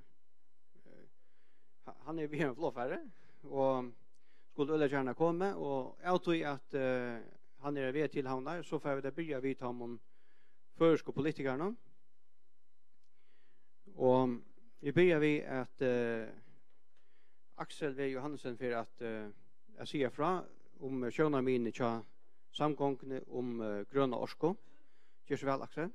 eh, ha-, hann er við einum flogfari, og skuldi øgiliga gjarna komið, og av tí at, eh, hann er á veg til Havnar, so fara vit at byrja við teimum føroysku politikarunum. Og vit byrja við at, eh, Aksel V. Johannesen fer at, eh, at siga frá um sjónarmiðini hjá Samgonguni um, eh, grøna orku. Ger so væl, Aksel.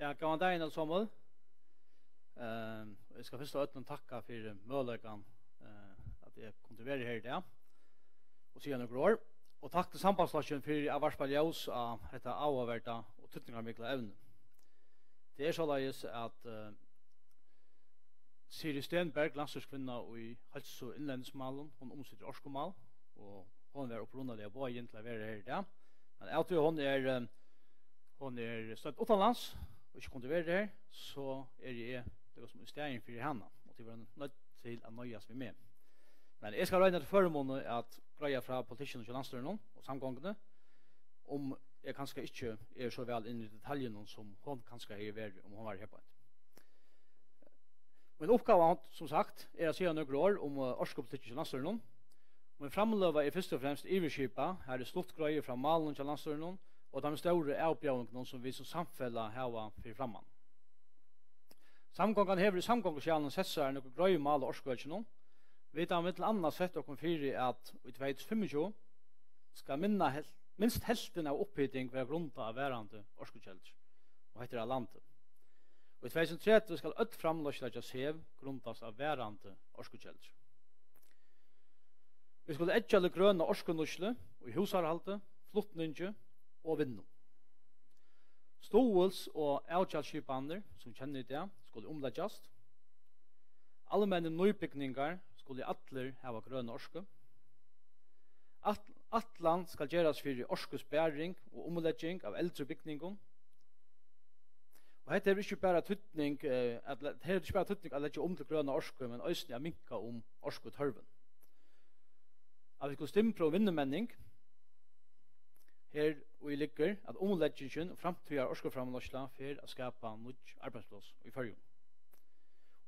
Ja, góðan dagin, øll somul. Ehm, og eg skal fyrst av øllum takka fyri møguleikan, eh, at eg kundi verið her í dag og siga nøkur orð. Og takk til Sambandsflokkin fyri at varpa ljós á hetta áhugaverda og týdningarmikla evni. Tað er soleiðis, at, eh, Siri Stenberg, landsstýriskvinna í heilsu- og innlendismálum, hon umsitur orkumál, og hon var upprunaliga boðin til at vera her í dag. Men av tí hon er, eh, hon er stødd uttanlands og ikki kundi verið her, so eri eg líka sum í staðin fyri hana, og tí var hon noydd til at noyðast við meg. Men eg skal royna til førimuni at greiða frá politikkinum hjá landsstýrinum og samgonguni, um eg kanska ikki eri so væl inn í detaljunum, sum hon kanska hevði verið, um hon var her beint. Mín uppgáva, sum sagt, er at siga nøkur orð um, eh, orkupolitikkin hjá landsstýrinum. Mín framløga er fyrst og fremst yvirskipað, har er stutt greitt frá málunum hjá landsstýrinum og teimum stóru avbjóðingunum, sum vit sum samfelag hava fyri framman. Samgongan hevur í samgonguskjalinum sett sær nøkur greið mál á orkuøkinum. Vit hava millum annað sett okkum fyri, at í tvey túsund og fimmogtjúgu skal minna hel-, minst helvtin av upphiting vera grundað á varandi orkukeldur, og hetta er á landi. Og í tvey túsund og tretivu skal øll framleiðsla hjá SEV grundast á varandi orkukeldur. Vit skulu eggja til grøna orkunýtslu í húsarhaldi, flutningi og vinnu. Stuðuls- og avgjaldsskipanir, sum kenna í dag, skulu umleggjast. Almennir nýbygningar skulu allir hava grøna orku. At-, ætlan skal gerast fyri orkusparing og umlegging av eldri bygningum. Og hetta hevur ikki bara týdning, eh, at le-, hetta hevur ikki bara týdning at leggja um til grøna orku, men eisini at minka um orkutørvin. At vit skulu stimbra um vinnumenning, her í liggur, at umleggingin og framtíðar orkuframleiðsla fer at skapa nýggj arbeiðspláss í Føroyum.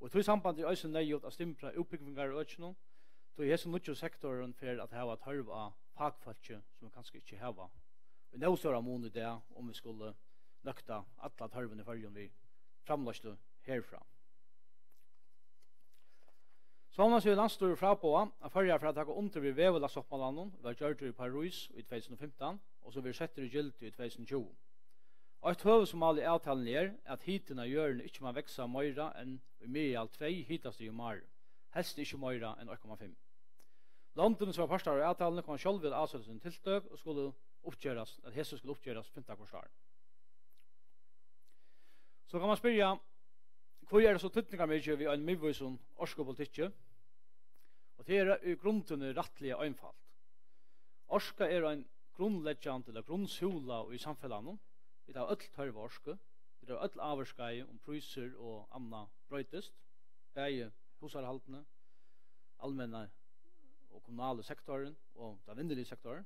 Og í tí sambandi er eisini neyðugt at stimbra útbúgvingarøkinum, tí hesin nýggi sektorurin fer at hava tørv á fakfólki, sum vit kanska ikki hava í nóg stóran mun í dag, um vit skulu nøkta alla tørvin í Føroyum við framleiðslu herfrá. Soleiðis hevur landsstýrið fráboðað, at Føroyar fara at taka undir við veðurlagssáttmálanum, var gjørdur í París í tvey túsund og fimtan, og sum verður settur í gildi í tvey túsund og tjúgu. Eitt høvuðsmál í avtaluni er, at hitin á jørðini ikki má vaksa meira enn í miðal tvey hitastig um árið, helst ikki meira enn eitt komma fimm. Londini, sum eru partar av avtaluni, koma sjálv at áseta síni tiltøk og skulu uppgerast, at hesi skulu uppgerast fimta hvørt ár. So kann man spyrja, hví er tað so týdningarmikið við einum miðvísum orkupolitikki? Og tað er í grundini rættiliga einfalt. Orka er ein grundleggjandi ella grundsúla í samfelagnum. Vit hava øll tørv á orku. Vit eru øll ávirkaði, um prísir og annað broytist, bæði húsarhaldini, almenna og kommunali sektorin og tann vinnuligi sektorin.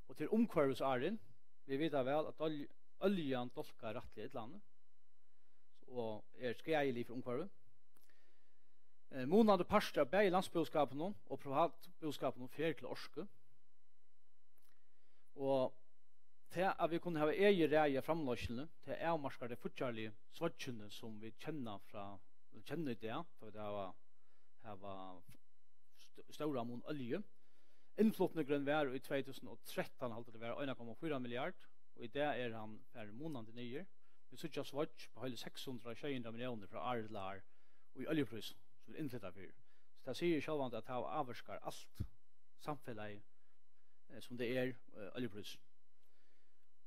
Og til umhvørvisárin, vit vita væl, at olj-, oljan dálkar rættiliga illa og er skaðilig fyri umhvørvið. Eh, munandi partur av bæði landsbúskapinum og privatbúskapinum fer til orku. Og tað, At vit kunnu hava egið ræði av framleiðsluni, tað avmarkar tey fíggjarligu sveiggini, sum vit kenna frá, kenna í dag, tá vit hava, hava st-, stóran mun olju. Innflutningurin var í tvey túsund og trettan, haldi eg tað var, ein komma fýra milliard, og í dag er hann farin munandi niður. Vit síggja sveigg på heili seks hundrað, sjey hundrað milliónir frá ári til ár í oljuprísum, sum vit innflyta fyri. So tað sigur sjálvandi, at tað ávirkar alt samfelagið, eh, sum tað er, eh, oljuprísur.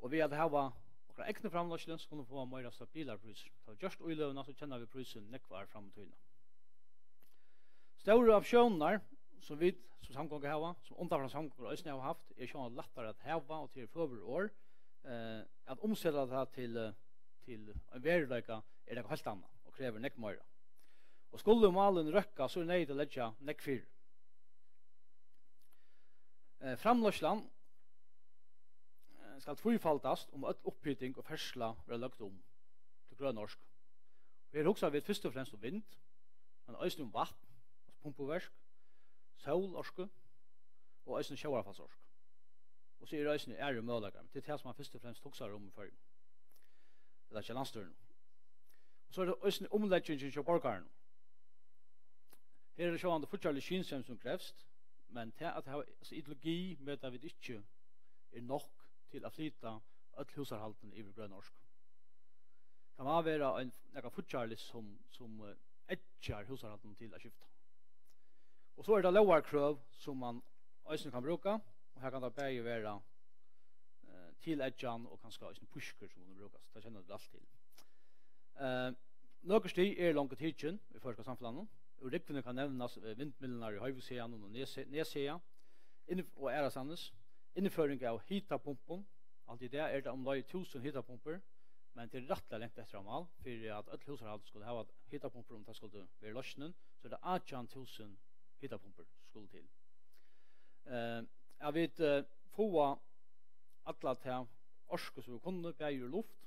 Og við at hava okkara egnu framleiðslu, so kunnu vit fáa meira stabilar prísir. Tá vit gjørt íløguna, so kenna vit prísin nógv ár fram í tíðina. Stóru optiónirnar, sum vit sum samgongur hava, sum undanfarnar samgongur eisini hava havt, er sjálvandi lættari at hava, og tað er føgur orð, eh, at umseta tað til, eh, til ein veruleika er nakað heilt annað og krevur nógv meira. Og skulu málini røkka, so er neyðugt at leggja nógv fyri. Eh, framleiðslan, eh, skal tvífaldast, um øll upphiting og ferðsla verða løgd um til grøna orku. Her hugsa vit fyrst og fremst um vind, men eisini um vatn, altso pumpuverk, sólorku og eisini sjóvarfallsorku. Og so eru eisini aðrir møguleikar, men tað er tað, sum man fyrst og fremst hugsar um í Føroyum, ella hjá landsstýrinum. Og so er tað eisini umleggingin hjá borgarunum. Her er tað sjálvandi fíggjarlig skynsemi, sum krevst, men tað at hava, altso, ideologi meta vit ikki er nokk til at flyta øll húsarhaldini yvir í grøna orku. Tað má vera ein, nakað fíggjarligt, sum, sum, eh, eggjar húsarhaldinum til at skifta. Og so er tað lógarkrøv, sum man eisini kann brúka, og her kann tað bæði vera, eh, tileggjan og kanska eisini pískur, sum kunnu brúkast. Tað kenna vit alt til. Eh, nøkur stig eru longu tikin í føroyska samfelagnum. Úr rúgvuni kann nevnast, eh, vindmyllurnar í Hoyvíkshaganum og Neshaga, Neshaga, inn-, og aðrastaðnis. Innføring av hitapumpum. Alt í dag er tað umleið túsund hitapumpur, men tað er rættiliga langt eftir á mál, fyri at øll húsarhald skulu hava hitapumpur, um tað skuldi verið loysnin, so er tað átjan túsund hitapumpur skulu til. Eh, at vit, eh, fáa alla ta orku, sum vit kunnu, bæði úr luft,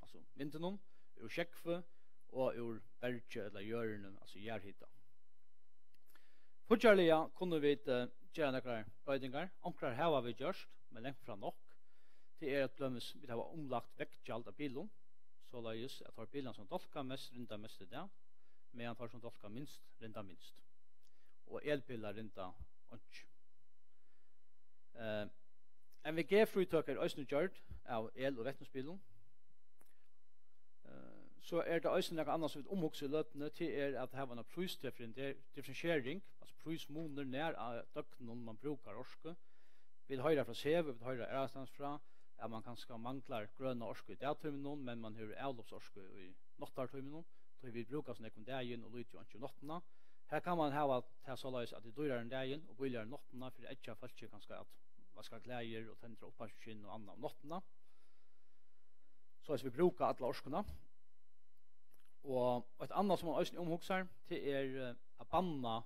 altso vindinum, úr sjógvi og úr bergi ella jørðini, altso jarðhita. Fíggjarliga kunnu vit, eh, gera nakrar broytingar. Onkrar hava vit gjørt, men langt frá nokk. Tað er, at til dømis, vit hava umlagt veggjald av bilum, soleiðis at teir bilarnir, sum dálka mest, rinda mest í dag, meðan teir, sum dálka minst, rinda minst. Og elbilar rinda einki. Eh, M V G-frítøka er eisini gjørd av el- og vetnisbilum. Eh, so er tað eisini nakað annað, sum vit umhugsa í løtuni, tað er at hava eina prísdifferentiering, altso prísmunur, nær á døgninum man brúkar orku. Vit hoyra frá SEV, vit hoyra aðrastaðni frá, at man kanska manglar grøna orku í dagtímunum, men man hevur avlopsorku í náttartímunum, tí vit brúka so nógv um dagin og lítið og einki um náttina. Her kann man hava tað soleiðis, at tað er dýrari um dagin og bíligari um náttina, fyri at eggja fólki kanska at vaska klæðir og tendra uppvaskimaskinu og annað um náttina. Soleiðis vit brúka alla orkuna. Og eitt annað, sum man eisini umhugsar, tað er, eh, at banna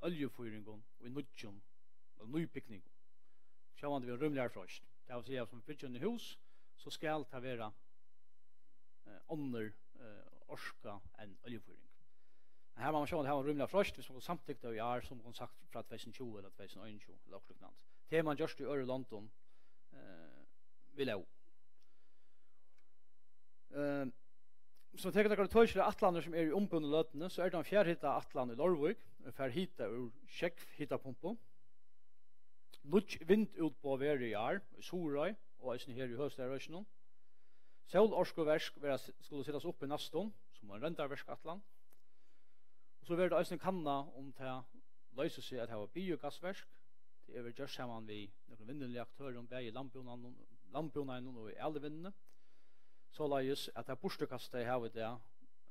oljufýringum í nýggjum, nýbygningum. Sjálvandi við rímligari freist. Tað vil siga, sum byggja eini hús, so skal tað vera, eh, onnur, eh, orka enn oljufýring. Men her má man sjálvandi hava ein rímligan freist, viss man kundi samtykt tað í ár, sum man kundi sagt frá tvey túsund og tjúgu ella tvey túsund og einogtjúgu, ella okkurt líknandi. Tað hevur man gjørt í øðrum londum, eh, við lóg. Eh, so tekur tað tøkiliga ætlanir, sum eru í umboðnum í løtuni, so er tað ein fjarhitaætlan í Leirvík, ið fær hita úr sjógvhitapumpu. Nýggj vindútboð verður í ár í Suðuroy og eisini her í høvuðsstaðarøkinum. Sólorkuverk verða, skulu setast upp í næstum, sum ein royndarverkætlan. Og so verður tað eisini kannað, um tað loysir seg at hava biogassverk. Tað er verið gjørt saman við nøkrum vindenergiaaktørum, bæði í landbúnaðinum, landbúnaðinum og í alivinnuni. Soleiðis at tað burturkast, tey hava í dag,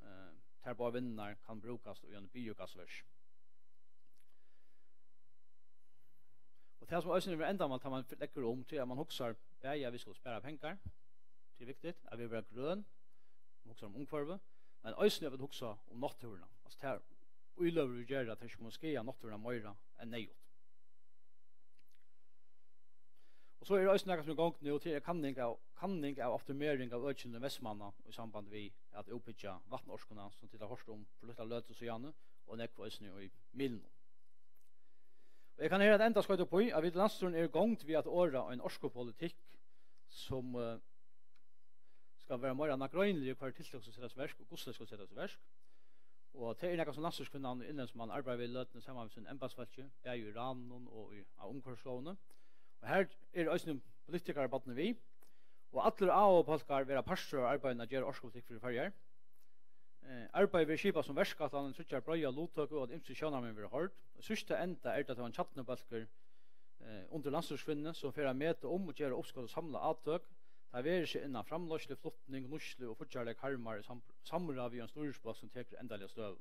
eh, tær báðar vinnurnar, kann brúkast í ein biogassverk. Og tað, sum eisini er endamál, tá man leggur um, til at man hugsar bæði, at vit skulu spara pengar, tað er viktigt, at vit verða grøn, man hugsar um umhvørvið, men eisini at vit hugsa um náttúruna. Altso, tær íløgur vit gera, at tær ikki koma at skaða náttúruna meira enn neyðugt. Og so er eisini nakað, sum er í gongd nú, tað er kanning av, kanning av optimering av økinum í Vestmanna í samband við at útbyggja vatnorkuna, sum tit hava hoyrt um fyri lítla løtu síðani, og nógv eisini í miðlunum. Og eg kann her at enda skoyta upp í, at vit í landsstýrinum eru í gongd við at orða ein orkupolitikk, sum, eh, skal vera meira nágreinilig, hvørji tiltøk sum setast í verk og hvussu tey skulu setast í verk. Og tað er nakað, sum Landsstýriskvinnan og Innlendismálið arbeiða við í løtuni saman við sínum embætisfólki, bæði í ráðnum og í, á Umhvørvisstovuni. Og har eru eisini politikarar bodnir við, og allir áhugabólkar verða partur av arbeiðinum at gera orkupolitikk fyri Føroyar. Eh, arbeiðið verður skipað sum verkætlan, tryggjar breiða luttøku og at ymsu sjónarmið verða hoyrd. Í síðsta enda er tað tó ein kjarnubólkur, eh, undir Landsstýriskvinnuni, sum fer at meta um og gera uppskot og samla átøk, tað veri seg innan framleiðslu, flutning, nýtslu og fíggjarleik harmar í sam-, samráð við ein stýrisbólk, sum tekur endaliga støðu.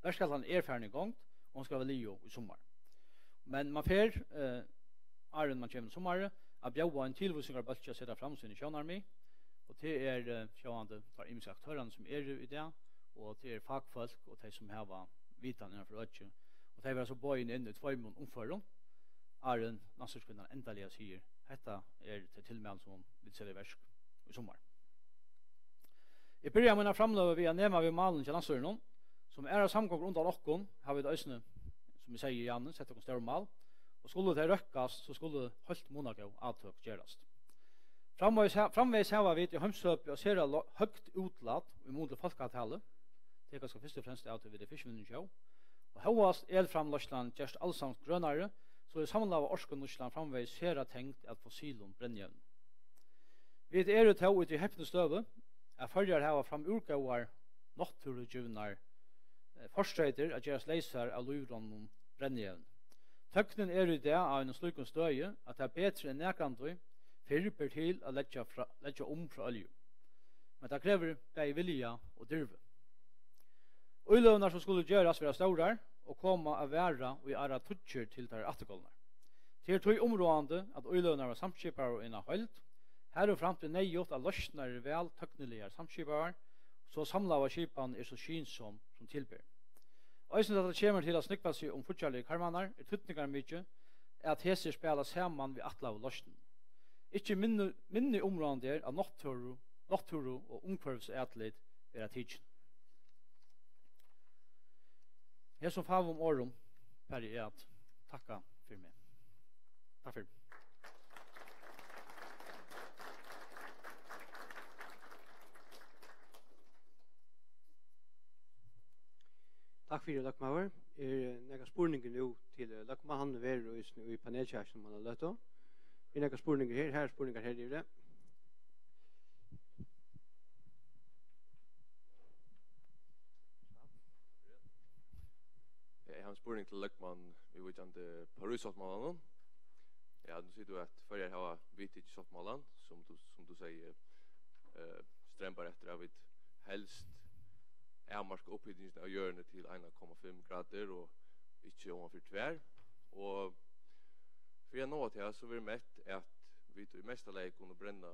Verkætlanin er farin í gongd, og hon skal vera liðug í summar. Men man fer, eh, áðrenn man kemur til summarið, at bjóða ein tilvísingarbólki at seta fram síni sjónarmið, og tað er, eh, sjálvandi teir ymisku aktørarnir, sum eru í dag, og tað eru fakfólk og tey, sum hava vitan innanfyri økið, og tey verða so boðin inn í tveimum umførum, áðrenn Landsstýriskvinnan endaliga sigur: "Hetta er tey tilmæli, sum vit seta í verk í summar." Eg byrjaði mína framløgu við at nema við málinum hjá landsstýrinum, sum aðrar samgongur undan okkum hava vit eisini, sum eg segði, Janne, sett okkum stór mál, og skulu tey røkkast, so skulu heilt munagóð átøk gerast. Framvegis ha-, framvegis hava vit í heimshøpi eitt sera lo-, høgt útlát í mun til fólkatalið. Tað er kanska fyrst og fremst av tí, vit eru fiskivinnutjóð. Og hóast elframleiðslan gerst alsamt grønari, so er samlaða orkunýtslan framvegis sera tengd at fossilum brennievnum. Vit eru tó í tí hepnu støðu, at Føroyar hava framúr góðar náttúrugivnar, eh, fortreytir at gerast leysar av lívrennum brennievni. Tøknin er í dag á einum slíkum støði, at tað betri enn nakrantíð fyrr ber til at leggja frá, leggja um frá olju. Men tað krevur bæði vilja og dirvi. Íløgurnar, sum skulu gerast, verða stórar og koma at vara í áratíggir, til tær eru afturgolnar. Tað er tí umráðandi, at íløgurnar verða samskipaðar í eina heild, harumframt er neyðugt, at loysnirnar eru væl tøkniliga samskipaðar, so samlaða skipanin er so skynsom, sum til ber. Eisini tá tað kemur til at snúgva seg um fíggjarlegu karmarnar, er týdningarmikið, at hesir spæla saman við ætlaðu loysnina. Ikki minni, minni umráðandi er, at náttúru, náttúru og umhvørvisatlit verða tikin. Hesum fáum orðum fari eg at takka fyri meg. Takk fyri. Takk fyri, løgmaður. Eru nakrar spurningar nú til, eh, løgmann? Hann verður í, í panelkjakinum um eina løtu. Eru nakrar spurningar her? Her eru spurningar her yviri. Eg havi ein spurning til løgmann viðvíkjandi Paríssáttmálanum. Ja, nú sigur tú, at Føroyar hava viðtikið sáttmálan, sum tú, sum tú segði, eh, strembar eftir, at vit helst avmarka upphitingina av jørðini til ein komma fimm gradir og ikki oman fyri tvær. Og fyri at náa tað, so verður mett, at vit í mesta lagi kunnu brenna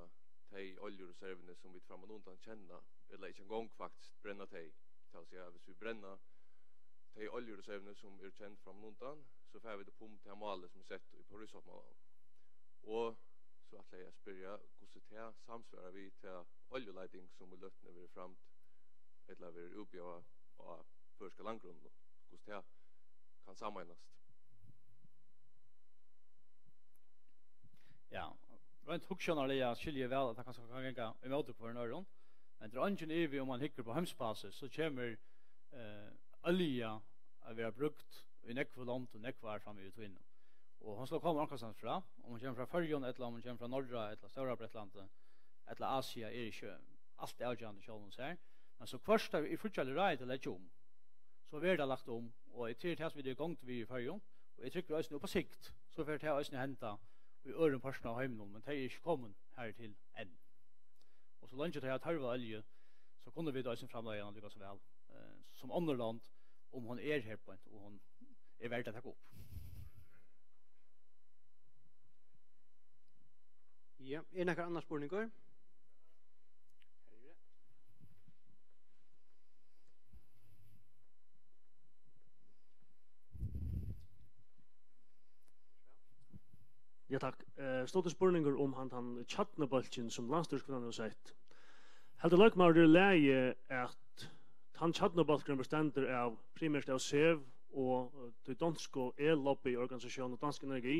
tey oljureservini, sum vit frammanundan kenna, ella ikki eingong faktiskt brenna tey. Tað vil siga, at viss vit brenna tey oljureservini, sum eru kend frammanundan, so fara vit upp um tað málið, sum er sett í Paríssáttmálanum. Og so ætli eg at spyrja, hvussu tað samsvarar við ta oljuleiting, sum í løtuni verður framd, ella verður útbjóðað á føroyska landgrunninum, hvussu tað kann sameinast. Ja, reint hugsjónarliga skilji eg væl, at tað kanska kann ganga ímóti hvørjum øðrum, men tað er eingin ivi, um mann hyggur upp á heimsbasis, so kemur, eh, olja at verða brúkt í nógv lond og nógv ár fram í tíðini. Og hon skal koma onkrastaðni frá, um hon kemur frá Føroyum, ella um hon kemur frá Norra, ella Stóra Bretlandi, ella Asia, er ikki alt avgerandi sjálvum sær. Men so hvørt tað er fíggjarligt ráðið at leggja um, so verður tað lagt um, og eg trúgvi, tað sum vit eru í gongd við í Føroyum, og eg trúgvi eisini upp á sikt, so fer tað eisini henda í øðrum pørtum av heiminum, men tey eru ikki komin har til enn. Og so leingi tey hava tørv á olju, so kunnu vit eisini framleiða hana líka so væl, eh, sum onnur lond, um hon er her beint, og hon er verd at taka upp. Ja, er nakar annar spurningur? Ja, takk. Eh, stuttur spurningur um hann, tann kjarnubólkin, sum landsstýriskvinnan hevur sett. Heldur løgmaður, er í lagi, at tann kjarnubólkurin bestendur av, primært av SEV og, eh, tí donsku ellobbyorganisatiónini Dansk Energi,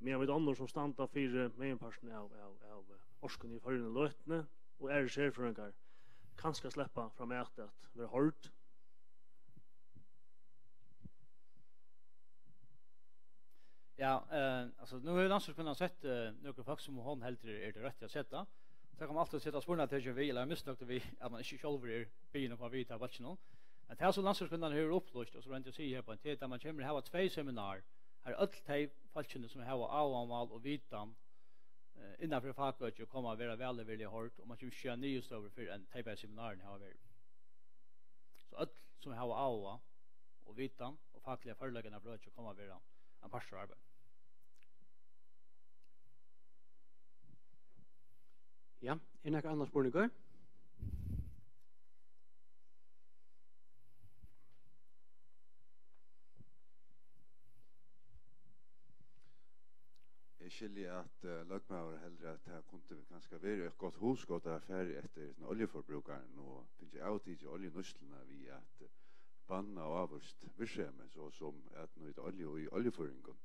meðan vit onnur, sum standa fyri meginpartin av, av, av orkuni í Føroyum í løtuni, og aðrir serfrøðingar, kanska sleppa framat at vera hoyrd. Ja, eh, altso, nú hevur Landsstýriskvinnan sett, eh, nøkur fólk, sum hon heldur er tað rætta at seta. Tað kann man altíð seta spurningartekin við, ella misnøgd við, at man ikki sjálvur er biðin um at vita av fólkinum. Men tað, sum Landsstýriskvinnan hevur upplýst, og sum royndi at siga her beint, tað er, at man kemur at hava tvey seminar, har øll tey fólkini, sum hava áhugamál og vitan, eh, innanfyri fakøkið, koma at vera væl og virðiliga hoyrd, og man kemur ikki at niðurstøður fyrr enn tey bæði seminarini hava verið. So øll, sum hava áhuga og vitan og fakliga førleikar innanfyri økið, koma at vera ein partur av arbeiðinum. Ja, er nakar annar spurningur? Eg skilji, at, eh, løgmaður heldur, at tað kundi kanska verið eitt gott hugskot at farið eftir, sånn, oljuforbrúkaranum og fingið avtikið oljunýtsluna við at, eh, banna ávíst virksemi, so sum at nýta olju í oljufýringum.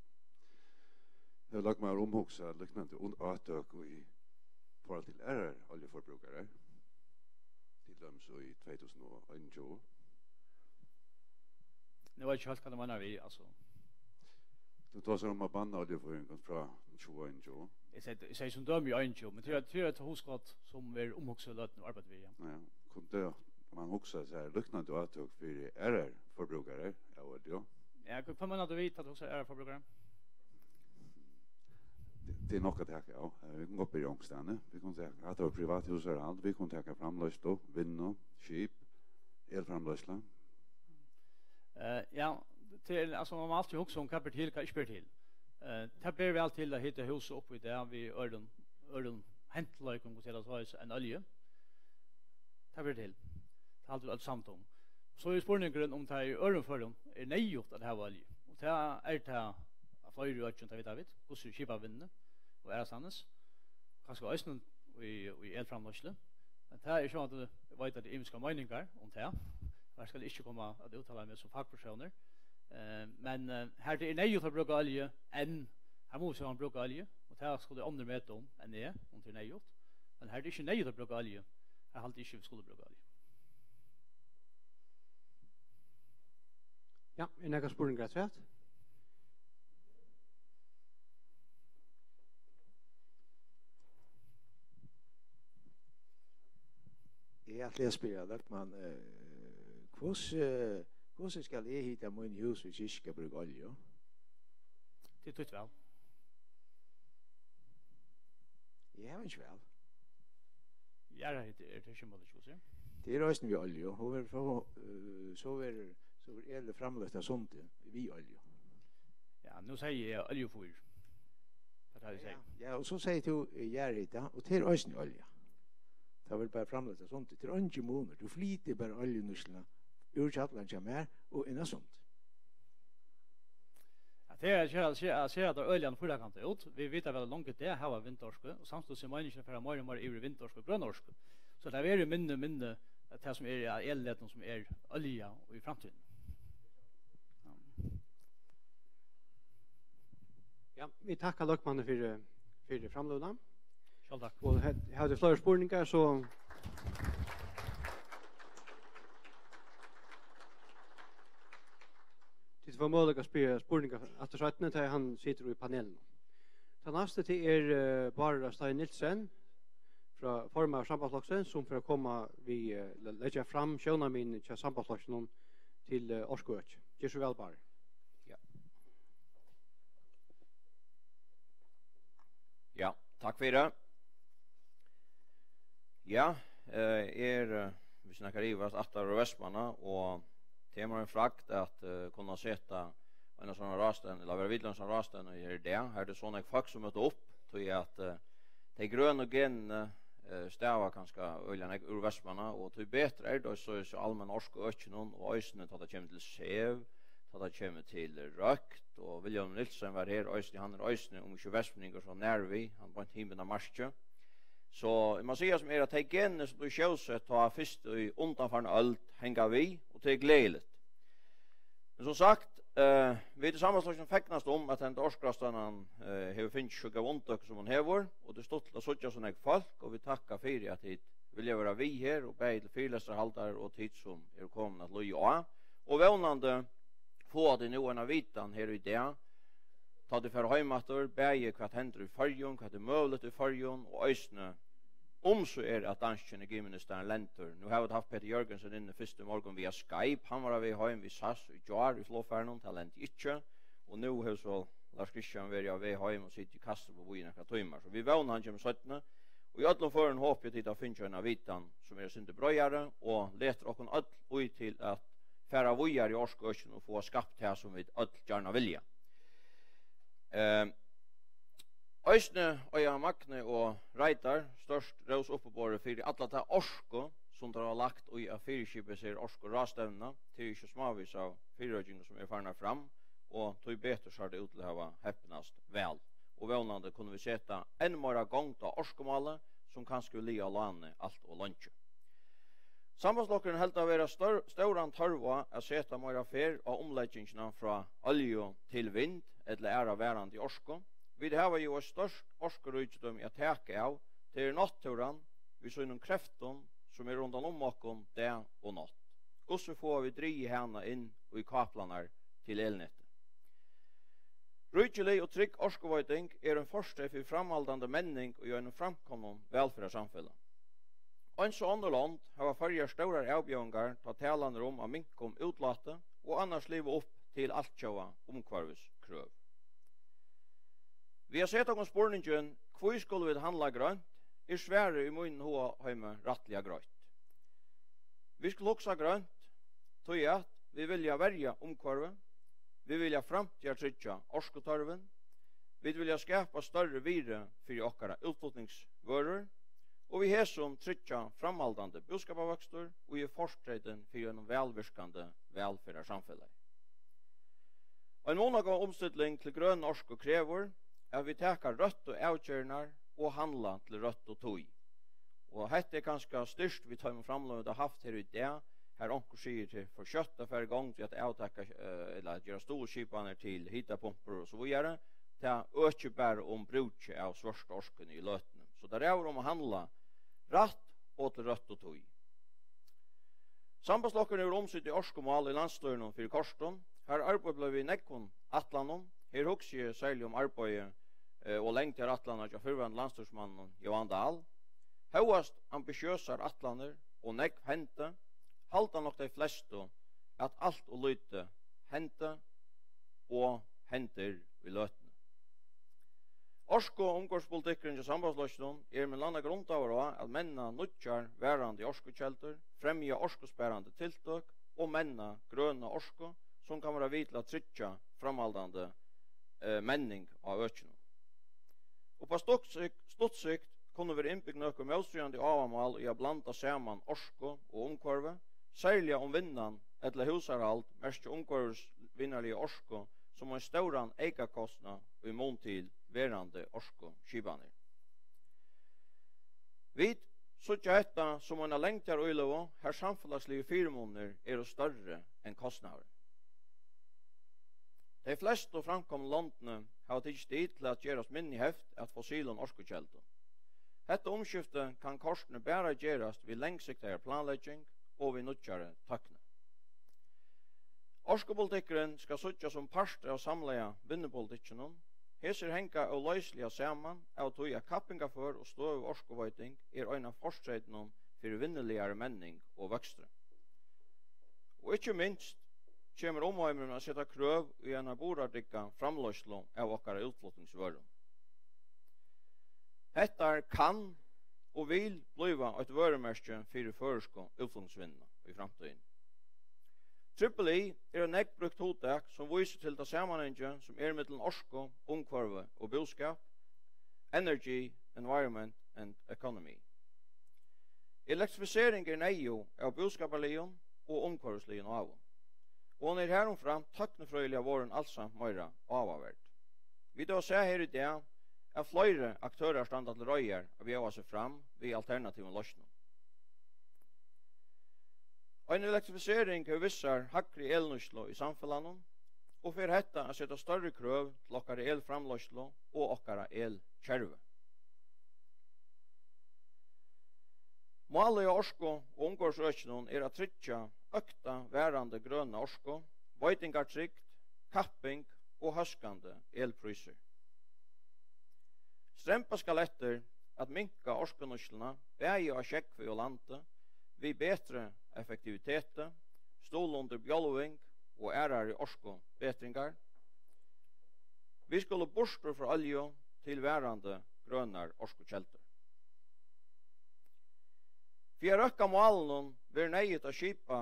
Hevur løgmaður umhugsað líknandi un-, átøk í forhold til aðrar oljuforbrúkarar, til dømis í tvey túsund og einogtjúgu? Nú veit eg ikki heilt, hvat tú meinar við, altso. Tú tosar um at banna oljufýringum frá tjúgu einogtjúgu. Eg segði, eg segði sum dømi í einogtjúgu, men tað er, tað er eitt hugskot, sum er umhugsað í løtuni og arbeitt við, ja. Ja, kundi man hugsa sær líknandi átøk fyri aðrar forbrúkarar av olju? Ja, hvat, hvat meinar tú við, at hugsa aðrar forbrúkarar? Tað, tað er nokk at taka av. Eh, vit kunnu gott byrja onkustaðni. Vit kunnu taka, hatta var privat húshald. Vit kunnu taka framleiðslu, vinnu, skip, elframleiðsla. Eh, ja, til, altso, man má altíð hugsa um, hvat ber til, hvat ikki ber til. Eh, tað ber væl til at hita húsið upp í dag við øðrum, øðrum hentleikum, hvussu er tað so, enn olju. Tað ber til. Tað haldi vit øll samd um. So er spurningurin, um tað í øðrum førum er neyðugt at hava olju. Og tað er tað á fleiri økjum, tað vita vit. Hvussu er skipavinnuni og aðrastaðnis. Kanska eisini í, í elframleiðslu. Men tað er sjálvandi, eg veit, at tað eru ymiskar meiningar um tað. Og eg skal ikki koma at úttala meg sum fakpersónur. Eh, men, eh, har tað er neyðugt at brúka olju, enn, har mugu vit sjálvandi brúka olju, og tað skulu onnur meta um enn eg, um tað er neyðugt. Men har tað ikki er neyðugt at brúka olju, har haldi eg ikki, vit skulu brúka olju. Ja, eru nakrar spurningar afturat? Eg ætli at spyrja løgmann, eh, hvussu, hvussu skal eg hita míni hús, hvis eg ikki skal brúka olju? Tað er títt val. Eg havi ikki val. Ja, tað er, tað er ikki mál, ikki, hvussu? Tað er eisini við olju. Hon verður so, eh, so verður, so verður elið framleitt av sundi við olju. Ja, nú segði eg oljufýr. Hvat hevði eg sagt? Ja, ja, og so segði tú, eh, jarðhita, og tað er eisini olja. Tað verður bara framleitt av sundi. Tað er eingin munur. Tú flytur bara oljunýtsluna úr kjallaranum hjá mær og inn á sund. Ja, tað er, sær, sær, sær at tað er øgiliga fýrakant út. Vit vita væl, at longu í dag hava vindorku, og samstundis er meiningin at fara meira og meira yvir í vindorku og grøna orku. So tað verður minni og minni, at tað sum er av elnetinum, sum er olja í framtíðini. Ja. Ja, vit takka løgmanni fyri, fyri framløguna. Sjálv takk. Og he-, hava tit fleiri spurningar, so tit fáa møguleika at spyrja spurningar aftur seinni, tá hann situr í panelinum. Tann næsti, tað er, eh, Bárður Stein Nielsen, frá, formaður Sambandsflokksins, sum fer at koma við, eh, le-, leggja fram sjónarmiðini hjá Sambandsflokkinum til, eh, orkuøki. Ger so væl, Bárður. Ja. Ja, takk fyri. Ja, eh, eg eri, eh, hvis nakar ivast, ættaður úr Vestmanna, og tað er mær ein fragd at, eh, kunna seta eina sovorðna ráðstevnu, ella vera við til eina sovorðna ráðstevnu her í dag. Har er tað so nógv fólk, sum møta upp, tí at, eh, tey grønu genini, eh, stava kanska øgiliga nógv úr Vestmanna, og tí betur er tað so í so almenn orkuøkinum, og eisini tá tað kemur til sev, tá tað kemur til røkt, og William Nielsen var her eisini, hann er eisini, um ikki vestmanningur, so nær við, hann beint hinumegin av marki. So eg má siga sum er, at tey genini, sum blivu sjósett tá fyrst í undanfarnu øld, hanga við, og tað er gleðiligt. Men sum sagt, Eh, vit í Sambandsflokkinum fegnast um, at henda orkuráðstevnan, eh, hevur fingið so góð undirtøku, sum hon hevur, og tað er stuttligt at síggja so nógv fólk, og vit takka fyri, at tit vilja vera við her, og bæði til fyrilestrarhaldarar og tit, sum eru komin at líða á. Og vónandi fáa tit nú eina vitan her í dag, tá tit fara heim aftur, bæði hvat hendir í Føroyum, hvat er møguligt í Føroyum, og eisini um so er, at danski energiministarin lendir. Nú hava vit havt Peter Jørgensen inni fyrst í morgun via Skype. Hann var á veg heim við SAS í gjár í flogfarinum, tað lendi ikki. Og nú hevur so Lars Christian verið á veg heim og sitið í Kastrup og bíðað nakrar tímar. So vit vóna, hann kemur seinni. Og í øllum førum hopi eg, tit hava fingið eina vitan, sum er eitt sindur breiðari og letur okkum øll í til at fara víðari í orkuøkinum og fáa skapt tað, sum vit øll gjarna vilja. Eh, Eisini eiga Magni og Reidar stórt rós uppiborið fyri alla ta orku, sum teir hava lagt í at fyriskipa sær orkuráðstevnuna. Tað er ikki smávegis av fyrireikingum, sum eru farnar fram, og tíbetur sær tað út til at hava hepnast væl. Og vónandi kunnu vit seta enn meira gongd á orkumálið, sum kanska vil liggja á láni alt ov leingi. Sambandsflokkurin heldur at vera stór-, stóran tørv á at seta meira ferð á umleggingina frá olju til vind ella aðra varandi orku. Vit hava jú eitt stórt orkuríkidømi at taka av. Tað er náttúran við sínum kreftum, sum er rundan um okkum dag og nátt. Hvussu fáa vit drigið hana inn í káplarnar til elnetið? Ríkilig og trygg orkuveiting er ein fortreyt fyri framhaldandi menning í einum framkomnum vælferðarsamfelag. Eins og onnur lond hava Føroyar stórar avbjóðingar, tá talan er um at minka um útlátið og annars liva upp til altjóða umhvørviskrøv. Við at seta okkum spurningin, hví skulu vit handla grønt, er svarið í mínum hugaheimi rættiliga greitt. Vit skulu hugsa grønt, tí at vit vilja verja umhvørvið, vit vilja framtíðartryggja orkutørvin, vit vilja skapa størri virði fyri okkara útflutningsvørur, og við hesum tryggja framhaldandi búskaparvøkstur, ið er fortreytin fyri einum vælvirkandi vælferðarsamfelagi. Ein munagóð umstilling til grøna orku krevur, at vit taka røttu avgerðirnar og handla til røttu tíð. Og hetta er kanska styrkt við teimum framløgum, vit hava havt her í dag, har onkur sigur, tað er for skjótt at fara í gongd við at avtaka, eh, ella at gera stuðulsskipanir til hitapumpur og so víðari. Tað økir bara um brúkið av svørtu orkuni í løtuni. So tað ræður um at handla rætt og til røttu tíð. Sambandsflokkurin hevur umsýnt í orkumál í landsstýrinum fyri kortum. Har arbeiðið bleiv við nógvum ætlanum. Her hugsi eg serliga um arbeiðið, eh, og lengd har ætlanar hjá fyrrverandi landsstýrismanninum Johan Dahl. Hóast ambitiøsar ætlanir og nógv hendi, halda nokk tey flestu, at alt ov lítið hendi og hendir í løtuni. Orku- og umhvørvispolitikkurin hjá Sambandsflokkinum er millum annað grundaður á at menna nýggjar varandi orkukeldur, fremja orkusparandi tiltøk og menna grøna orku, sum kann vera við til at tryggja framhaldandi, eh, menning á økinum. Upp á stutt sikt, stutt sikt kunnu vera innbygd nøkur mótstríðandi áhugamál í at blanda saman orku og umhvørvi, serliga um vinnan ella húsarhald merkja umhvørvisvinarliga orku sum ein stóran eykakostnað í mun til verandi orkuskipanir. Vit síggja hetta sum eina lengdaríløgu, har samfelagsligu fyrimunirnir eru størri enn kostnaðurin. Tey flestu framkomnu londini hava tikið stig til at gerast minni heft at fossilum orkukeldum. Hetta umskifti kann kortini bara gerast við langsiktari planlegging og við nýggjari tøkni. Orkupolitikkurin skal síggjast sum partur av samlaða vinnupolitikkinum. Hesir hanga óloysiliga saman, av tí at kappingarfør og støðug orkuveiting er ein av fortreytunum fyri vinnuligari menning og vøkstri. Og ikki minst kemur umheimurin at seta krøv í eina burðardygga framleiðslu av okkara útflutningsvørum. Hetta kann og vil blíva eitt vørumerki fyri føroysku útflutningsvinnuna í framtíðini. Triple E er eitt nógv brúkt hugtak, sum vísir til ta samanhangin, sum er millum orku, umhvørvi og búskap, energy, environment and economy. Elektrifisering er neyðug av búskaparligum og umhvørvisligum ávum, og hon er harumframt tøknifrøðiliga vorðin alsamt meira ávaverd. Vit hava sæð her í dag, at fleiri aktørar standa til reiðar at bjóða seg fram við alternativum loysnum. Ein elektrifisering hevur við sær hægri elnýtslu í samfelagnum, og fer hetta at seta størri krøv til okkara elframleiðslu og okkara elkervi. Málið á orku- og umhvørvisøkinum er at tryggja økta varandi grøna orku, veitingartrygd, kapping og hóskandi elprísir. Stremba skal eftir at minka orkunýtsluna, bæði á sjógvi og landi, við betri effektiviteti, stuðla undir bjálving og aðrari orkubetringar. Vit skulu burtur frá olju til varandi grønar orkukeldur. Fyri at røkka málunum verður neyðugt at skipa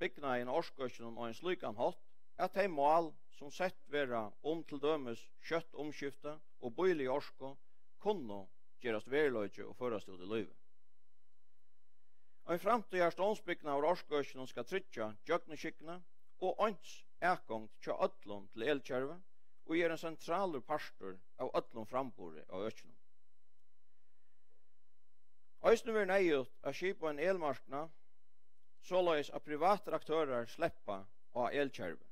bygnaðin á orkuøkinum á ein slíkan hátt, at tey mál, sum sett verða um til dømis skjótt umskifti og bíliga orku, kunnu gerast veruleiki og førast út í lívið. Ein framtíðar stovnsbygnaður á orkuøkinum skal tryggja gjøgnumskygni og eins atgongd hjá øllum til elkervið, ið er ein sentralur partur av øllum framburði á økinum. Eisini verður neyðugt at skipa ein elmarknað, soleiðis at privatir aktørar sleppa á elkervið.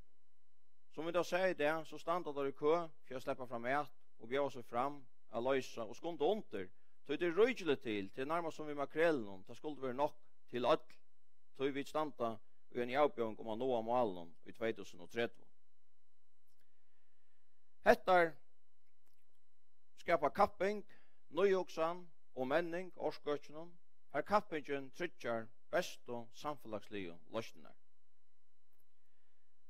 Sum vit hava sæð í dag, so standa teir í kø fyri at sleppa framat og bjóða seg fram at loysa og skunda undir, tí tað er ríkiligt til, tað er nærmast sum við makrelinum, tað skuldi verið nokk til øll, tí vit standa í eini avbjóðing um at náa málunum í tvey túsund og tretivu. Hettar skapa kapping, nýhugsan og menning á orkuøkinum, har kappingin tryggjar bestu samfelagsligu loysnirnar.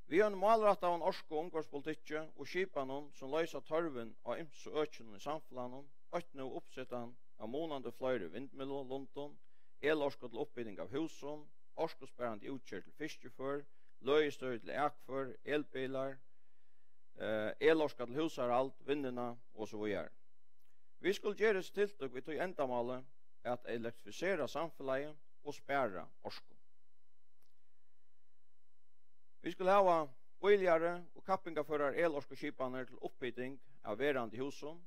Við einum málrættaðum orku- og umhvørvispolitikki og skipanum, sum loysa tørvin á ymsu økinum í samfelagnum, eitt nú uppsetan av munandi fleiri vindmyllulundum, elorku til upphiting av húsum, orkusparandi útgerð til fiskiføri, løðistøðið til akfør, elbilar, eh, elorka til húsarhald, vinnuna og so víðari. Vit skulu gera hesi tiltøk við tí endamáli at elektrifisera samfelagið og spara orku. Vit skulu hava bíligari og kappingarførar elorkuskipanir til upphiting av verandi húsum,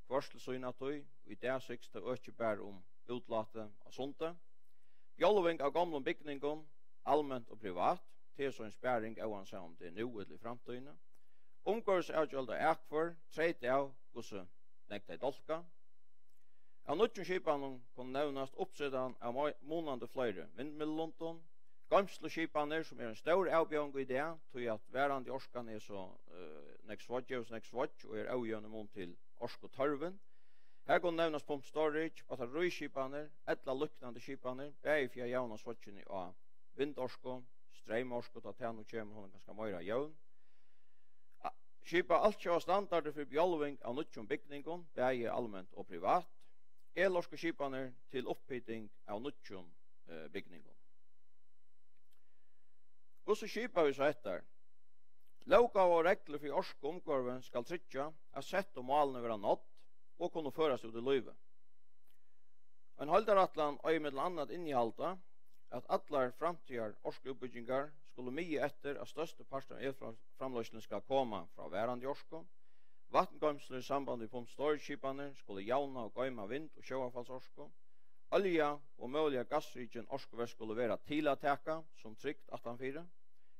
hvørs til sína tíð. Í dag sigst tað økið bara um útlátið á Sundi. Bjálving av gomlum bygningum, alment og privat, tað er so ein sparing, óansæð um tað er nú ella í framtíðini. Umhvørvisavgjald á akfør, treytað av, hvussu nógv tey dálka. Av nýggjum skipanum kunnu nevnast uppsetan av mei-, munandi fleiri vindmyllulundum, goymsluskipanir, sum er ein stór avbjóðing í dag, tí at varandi orkan er so, eh, nógv sveiggj, gevur so nógv sveiggj og er ójøvn í mun til orkutørvin. Har kunnu nevnast pump storage, battarískipanir ella líknandi skipanir, bæði fyri at javna sveiggini á vindorku, streymaorku, tá tað nú kemur, hon er kanska meira jøvn. A-, skipa altjóða standardir fyri bjálving av nýggjum bygningum, bæði alment og privat. Elorkuskipanir til upphiting av nýggjum, eh, bygningum. Hvussu skipa vit so hetta? Lóggáva og reglur fyri orku og umhvørvi skal tryggja, at settu málini verða nádd og kunnu førast út í lívið. Ein heildarætlan eigur millum annað at innihalda, at allar framtíðar orkuútbyggingar skulu miða eftir, at størsti partur av elframleiðsluni skal koma frá varandi orku. Vatngoymslur í samband við pump storage skipanir skulu javna og goyma vind- og sjóvarfallsorku. Olja og møguliga gassrikin orkuver skulu vera til at taka sum trygd aftanfyri.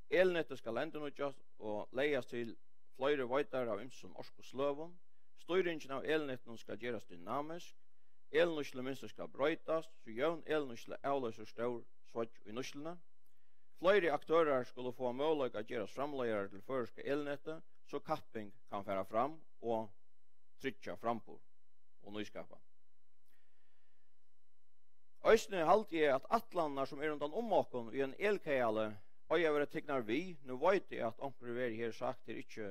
Elnetið skal endurnýggjast og leggjast til fleiri veitarar av ymsum orkusløgum. Stýringin av elnetinum skal gerast dynamisk. Elnýtslumynstur skal broytast, so jøvn elnýtsla avloysir stór sveiggj í nýtsluni. Fleiri aktørar skulu fáa møguleika at gerast framleiðarar til føroyska elnetið, so kapping kann fara fram og tryggja framburð og nýskapan. Eisini haldi eg, at ætlanirnar, sum eru rundan um okkum í ein elkagale, eiga at verða tiknar við. Nú veit eg, at onkur hevur verið her og sagt, tað er ikki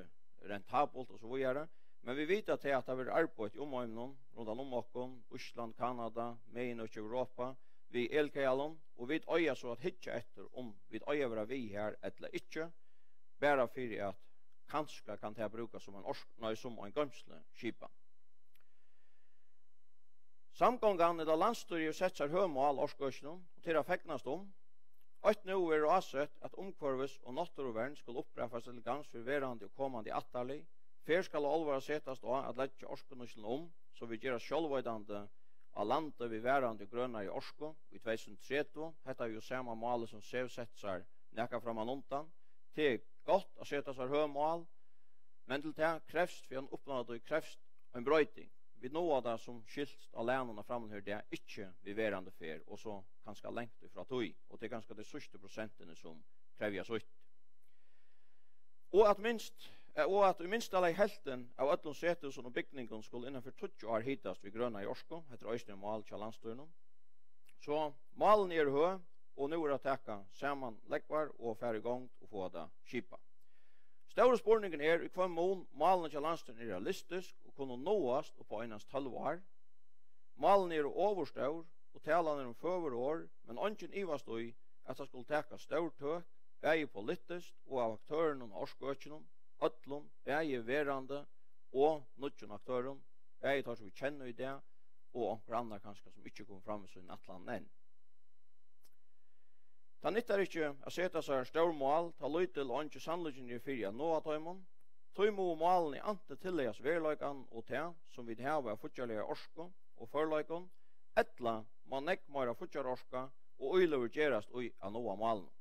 rentabelt og so víðari, men vit vita tað, at tað verður arbeitt í umheiminum rundan um okkum, Ísland, Kanada, meginøki Europa, við elkagalum, og vit eiga so at hyggja eftir, um vit eiga at vera við har ella ikki, bara fyri at kanska kann tað brúkast sum ein ork-, nei, sum ein goymsluskipan. Samgongan ella landsstýrið hevur sett sær høg mál á orkuøkinum, og tað er at fegnast um. Eitt nú verður ásett, at umhvørvis- og náttúruvernd skulu upprættast til gagns fyri verandi og komandi ættarlið. Ferð skal á álvara setast á at leggja orkunýtsluna um, so vit gerast sjálvveitandi á landi við varandi og grønari orku í tvey túsund og tretivu. Hetta er jú sama málið, sum SEV setti sær nakað frammanundan. Tað er gott at seta sær høg mál, Men til tað krevst, fyri at uppnå tað, krevst ein broyting. Vit náa tað sum skilst á lagnum og framman her í dag, ikki við verandi ferð, og so kanska langt í frá tí, og tað er kanska tey síðstu prosentini, sum krevja sítt. Og at minst, eh, og at í minsta lagi helvtin av øllum sethúsum og bygningum skulu innan fyri tíggju ár hitast við grønari orku. Hetta er eisini mál hjá landsstýrinum. So málini eru høg, og nú er at taka saman lógvar og fara í gongd og fáa tað skipað. Stóri spurningurin er, í hvønn mun málini hjá landsstýrinum eru realistisk og kunnu náast upp á einans tólv ár. Málini eru ovurstór, og talan er um føgur orð, men eingin ivast í, at tað skulu takast stór tøk, bæði politiskt og av aktørunum á orkuøkinum, øllum, bæði verandi og nýggjum aktørum, bæði teir, sum vit kenna í dag, og onkur annar kanska, sum ikki er komin fram við síni ætlan enn. Tað nyttar ikki at seta sær stór mál, tá lítil og eingin sannlíkindi er fyri at náa teimum. Tí mugu málini antin tilleggjast veruleikanum og tað, sum vit hava av fíggjarligari orku og førleikum, ella má nógv meira fíggjarorka og íløgur gerast í at náa málunum.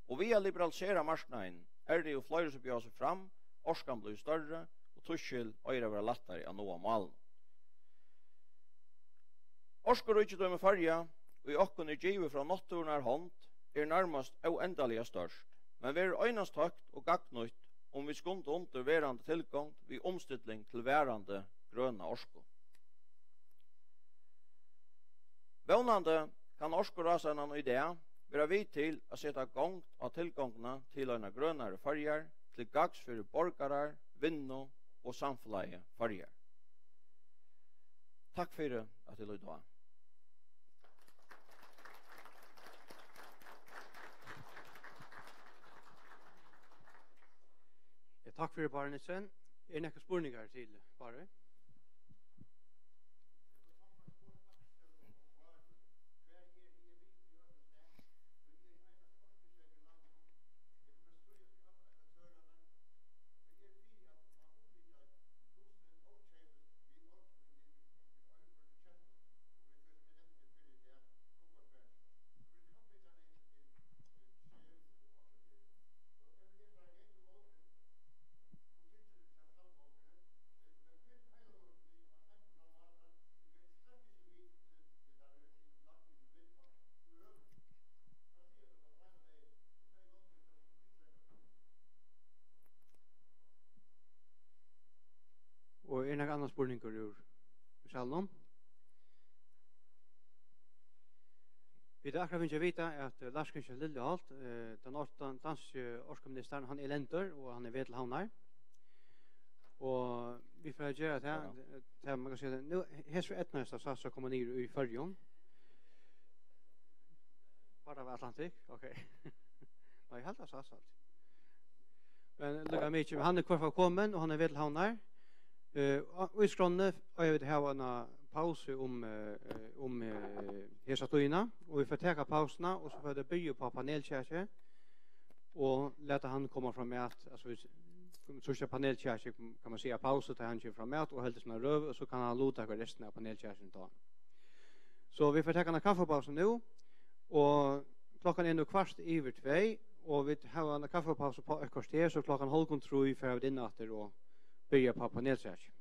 Og við at liberalisera marknaðin eru tað jú fleiri, sum bjóða seg fram, orkan blívur størri, og tískil eigur at vera lættari at náa málunum. Orkuríkidømi Føroya, ið okkum er givið frá náttúrunnar hond, er nærmast óendaliga stórt, men verður einans tøkt og gagnnýtt, um vit skunda undir verandi tilgongd við umstilling til varandi grøna orku. Vónandi kann orkuráðstevnan í dag vera við til at seta gongd á tilgongdina til eina grønari Føroyar, til gagns fyri borgarar, vinnu og samfelagið Føroyar. Takk fyri, at tit lýddu á. Ja, takk fyri, Bárður Nielsen. Eru nakrir spurningar til Bárð? Og er nakar annar spurningur úr, úr salinum? Vit hava akkurát fingið at vita, at, eh, Lars Christian Lilleholt, eh, tann or-, tann danski orkuministarin, hann er lendur, og hann er veg til Havnar. Og vit fara at gera tað, ja, tað, man kann siga tað. Nú, hesum eydnaðist at satsa at koma niður í Føroyum. Var tað við Atlantic? Ok. Nei, eg helt at satsa alt. Men líka mikið, men hann er hvørt fall komin, og hann er veg til Havnar. Eh, og í skránni, og eg vil hava eina pausu um, eh, um, eh, hesa tíðina, og vit fara taka pausuna, og so fara vit at byrja upp á panelkjakið, og lata hann koma fram at, altso, vit síggja panelkjakið, kann man siga, pausu, tá hann kemur fram at, og heldur sína røðu, og so kann hann luttaka restina av panelkjakinum tá. So vit fara taka eina kaffipausu nú, og klokkan er nú kvart yvir tvey, og vit hava eina kaffipausu upp á eitt korter, so klokkan hálvgum trý fara vit inn aftur og byrja upp á panelkjakið.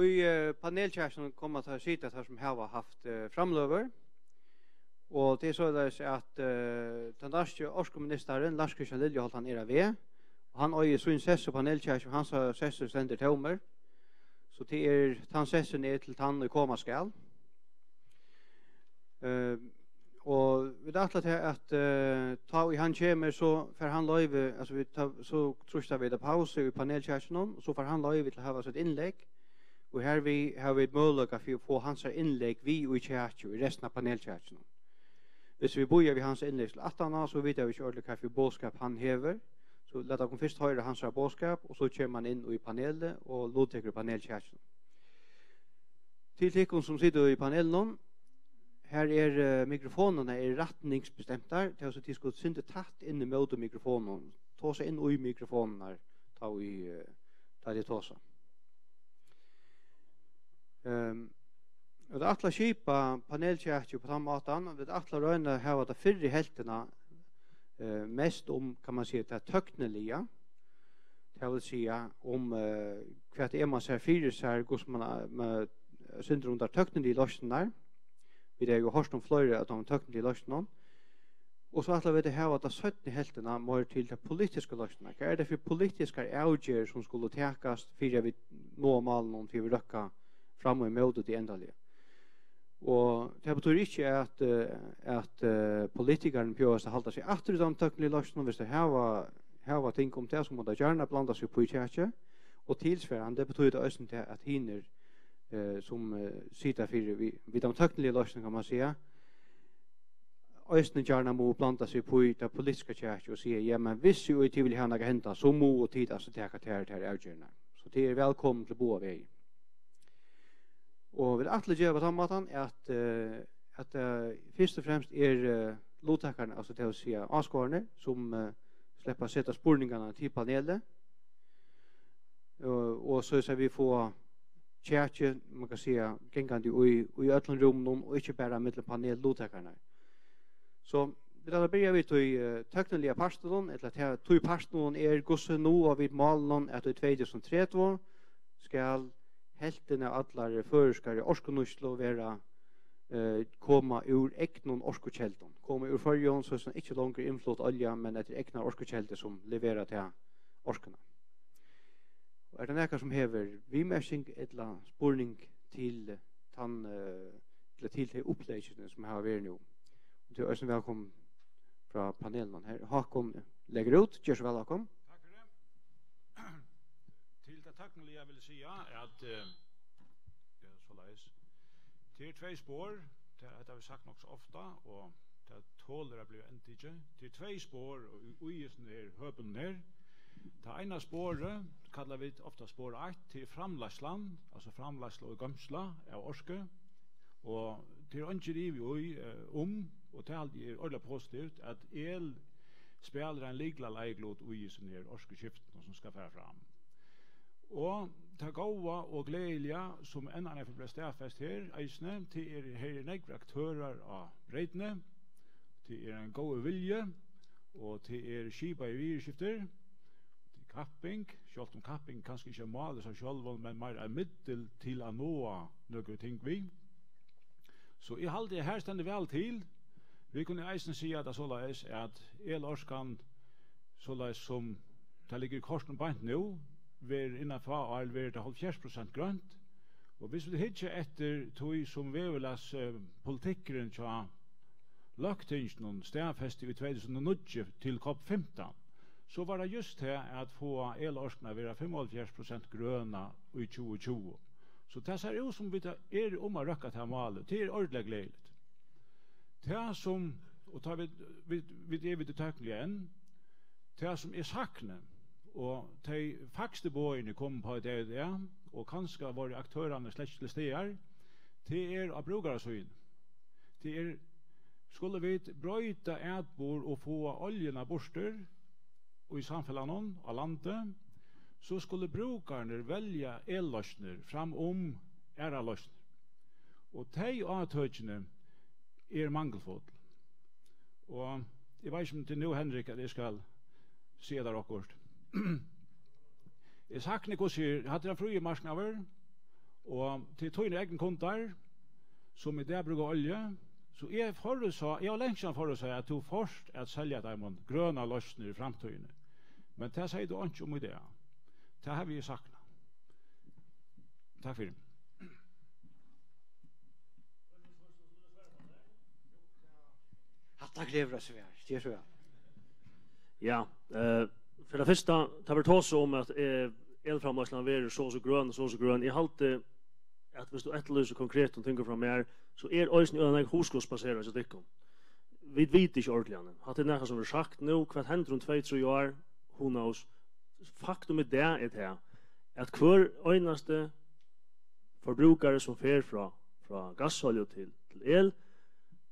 Í eh, panelkjakinum koma teir sita, teir sum hava havt eh, framløgur. Og tað er soleiðis, at eh, tann danski orkuministarin, Lars Christian Liljeholt, hann er á veg. Og hann eigur sín sess í panelkjakið, og hansara sessur stendur tómur. So tað er, tann sessurin er til tann, ið koma skal. Eh, og vit ætla til at eh, tá ið hann kemur, so fær hann loyvi, altso, vit ta, so trýsta vit á pausu í panelkjakinum, og so fær hann loyvi til at hava sítt innlegg. Og hervið hava vit møguleika fyri at fáa hansara innlegg við í kjakið, í restina av panelkjakinum. Viss vit bíða við hansara innlegg til aftaná, so vita vit ikki ordiliga, hvat fyri boðskap hann hevur. So lat okkum fyrst hoyra hansara boðskap, og so kemur hann inn í panelið og luttekur í panelkjakinum. Til tykkum, sum sita í panelinum, her er eh, mikrofonirnar eru rættingsbestemtar, tað vil siga, tit skulu sindur tætt inn ímóti mikrofonunum. Tosa inn í mikrofonirnar, tá ið eh, tá tit tosa. Ehm, og vit ætla at skipa panelkjakið upp á tann mátan, og vit ætla at royna at hava ta fyrru helvtina eh, mest um, kann man siga, tað tøkniliga. Tað vil siga, um eh, hvat er man sær fyri sær, hvussu man, man sindur um tær tøkniligu loysnirnar. Vit hava jú hoyrt um fleiri av teimum tøkniligu loysnunum. Og so ætla vit at hava ta seinnu helvtina meir til tær politisku loysnirnar. Hvat er tað fyri politiskar avgerðir, sum skulu takast fyri at vit náa málunum, fyri at vit røkka fram og ímóti tí endaliga? Og tað betýðir ikki, at eh, at eh, politikararnir bjóðast at halda seg aftur í teimum tøkniligu loysnunum, viss teir hava hava ting um tað, so mugu teir gjarna blanda seg upp í kjakið. Og tilsvarandi betýðir tað eisini tað, at hinir eh, sum eh, sita fyri við, við teimum tøkniligu loysnunum, kann man siga, eisini gjarna mugu blanda seg upp í tað politiska kjakið og siga, ja, men viss jú tit vilja hava nakað at henda, so mugu tit altso taka tær, tær avgerðirnar. So tit eru vælkomin til báðar vegir. Og vit ætla at gera á tann mátan, at eh, at eh, fyrst og fremst er eh, luttakararnir, altso tað vil siga áskoðararnir, sum eh, sleppa at seta spurningarnar til panelið. Og, og so at vit fáa kjakið, man kann siga, gangandi í, í øllum rúminum, og ikki bara millum panelluttakararnar. So vit ætla at byrja við tí eh, tøkniliga partinum, ella ta-, tí partinum er, hvussu náa vit málunum, at í tvey túsund og tretivu skal helvtin av allari føroyskari orkunýtslu vera eh, koma úr egnum orkukeldum. Koma úr Føroyum, so sum ikki longur er innflutt olja, men at tað eru egnar orkukeldur, sum levera ta orkuna. Og er tað nakar, sum hevur viðmerking ella spurning til tann, eh, ella til tey upplegini, sum hava verið nú? Og tú ert eisini vælkomin frá panelinum her. Hákon leggur út. Ger so væl, Hákon. Takk fyri. Til tað tøkniliga vil eg siga, at eh, ja, soleiðis. Tað eru tvey spor, tað, hetta hava vit sagt nokk so ofta, og tað tolir at bliva endurtikið. Tað eru tvey spor í, í hesum her høpinum her. Tað eina sporið kalla vit ofta spor eitt, tað er framleiðslan, altso framleiðsla og goymsla av orku. Og tað er eingin ivi í, eh, um, og tað haldi eg er ordiliga positivt, at el spælir ein lyklaleiðlut í hesum her orkuskiftunum, sum skal fara fram. Og tað góða og gleðiliga, sum enn einaferð bleiv staðfest her eisini, tað er, her eru nógvir aktørar á breytini, tað er ein góður vilji, og tað er skipaðir viðurskiftir, tað er kapping, sjálvt um kapping kanska ikki er mál í sær sjálvum, men meira eitt middil til at náa nøkur ting við. So eg haldi, at her stendur væl til. Vit kunnu eisini siga tað soleiðis, at elorkan, soleiðis sum tað liggur í kortunum beint nú, verður innan fá ár verður tað hálvfjerðs prosent grønt. Og viss vit hyggja eftir tí, sum veðurlagspolitikkurin hjá Løgtinginum staðfesti í tvey túsund og níggju til COP fimtan, so var tað júst tað at fáa elorkuna at vera fimmoghálvfjerðs prosent grøna í tjúgu tjúgu. So tað sær út, sum vit eru um at røkka tað málið. Tað er ordiliga gleðiligt. Tað sum, og tá vit, vit, vit eru við tí tøkniliga enn, tað sum eg sakni, og tey fagstu boðini komu upp á í dag, í dag, og kanska vóru aktørarnir slett ikki til staðar, tað er á brúkarasíðuni. Tað er, skulu vit broyta atburð og fáa oljuna burtur í samfelagnum, á landi, so skulu brúkararnir velja elloysnir fram um aðrar loysnir. Og tey átøkini eru mangulfull. Og eg veit ikki, um tað er nú, Henrik, at eg skal siga tær okkurt. Eg sakni, hvussu er, hatta er ein fríur marknaður, Og til tínir egnu kundar, sum í dag brúka olju, so eg forútsá, eg havi langt síðan forútsagt, at tú fórt at selja teimum grønar loysnir í framtíðini. Men tað segði tú einki um í dag. Tað havi eg saknað. Takk fyri. Hatta krevur eitt svar. Ger so væl. Ja, eh, fyri tað fyrsta, tá vit tosa um, at, eh, elframleiðslan verður so og so grøn, so og so grøn, eg haldi, at viss tú eftirlýsir konkretum tingum frá mær, so er eisini øgiliga nógv hugskotsbaserað hjá tykkum. Vit vita ikki ordiliga enn. Hatta er nakað, sum verður sagt nú. Hvat hendir um tvey, trý ár? Who knows? Faktum í dag er tað, at hvør einasti forbrúkari, sum fer frá, frá gassolju til, til el,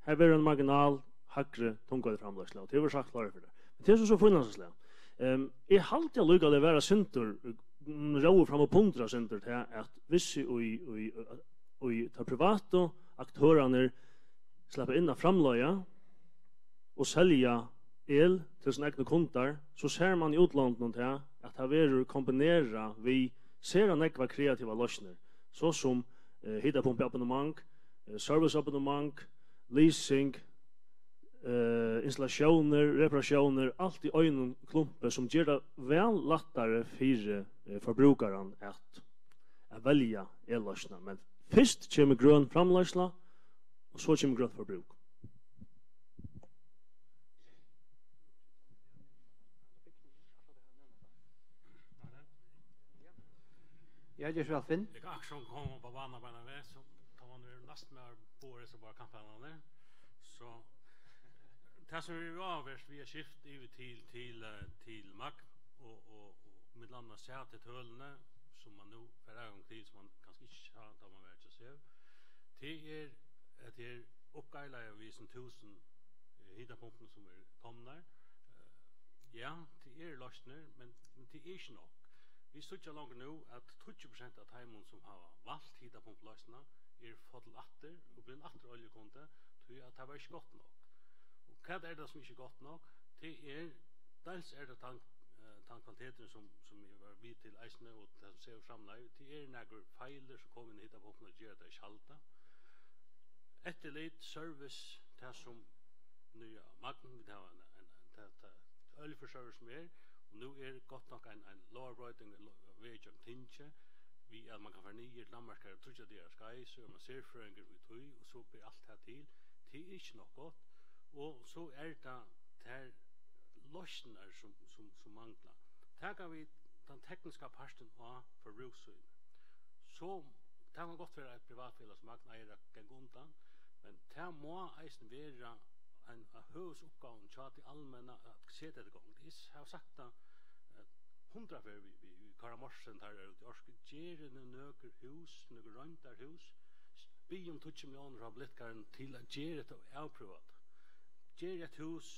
har verður ein marginal hægri tungolju framleiðsla, og tað verður sagt klárari fyri tað. Men tað er so, so fínansasliga. Ehm, eg haldi allíkavæl vera sindur, mm, róður fram og pundra sindur, tað at vissi í, í, í, í teir privatu aktørarnir sleppa inn at framleiða og selja el til sínar egnu kundar, so sær mann í útlandinum tað, at tað verður kombinerað við sera nógvar kreativar loysnir, so sum, eh, hitapumpuabonnemang, eh, serviceabonnemang, leasing, eh, installatiónir, reparatiónir, alt í einum klumpi, sum ger tað væl lættari fyri, eh, forbrúkaran at, at velja elloysnina. Men fyrst kemur grøn framleiðsla, og so kemur grønt forbrúk. Ja, ger so væl, Finn. Eg kann akkurát koma upp á banan beinan veg, so tá man er næstan við borðið, so bara kampanarnir. So tað, sum er áhugavert við at skifta yvir til, til, eh, til magn og, og, og millum annað sæð til tølini, sum man nú fær atgongd til, sum man kanska ikki sá, tá man var hjá SEV, tað er, at tað er uppdeilað við sum túsund, eh, hitapumpum, sum eru komnar. Eh, ja, tað eru loysnir, men, men tað er ikki nokk. Vit síggja longu nú, at tíggju prosent av teimum, sum hava valt hitapumpuloysnina, eru fallin aftur og blivin aftur oljukundi, tí at tað var ikki gott nokk. Og hvat er tað, sum ikki er gott nokk? Tað er, dels er tað tann, eh, tann kvaliteturin, sum, sum eg var við til eisini, og tað, sum SEV framleiðir, tað eru nakrir feilir, sum koma inn í hitapumpuna og gera tað ikki halda. Eftirlit, service, tað sum nýja Magn, vit hava ein, ein, ein, tað, tað, tað ólfur service sum er, og nú er gott nokk ein, ein lagabroyting, ein lo-, veg gjøgnum tingið, við at man kann fara niður til Danmarkar tríggjar dagar á skeið, so er man serfrøðingur í tí, og so ber alt tað til. Tað er ikki nokk gott, og so er tað tær loysnirnar, sum, sum, sum mangla. Taka vit tann tekniska partin á forbrúkssíðuni, so tað kann gott vera, eitt privat felag sum Magn eigur at ganga undan, men tað má eisini vera ein av høvuðsuppgávunum hjá tí almenna at seta tað í gongd. Eg s-, havi sagt tað, eh, hundrað ferð við, við, við Kára Mortensen, teir eru úti í Orkuni, gerið nú nøkur hús, nøkur royndarhús, s-, biðið um tíggju milliónir frá politikarunum til at gera hetta og avprøva tað. Gerið eitt hús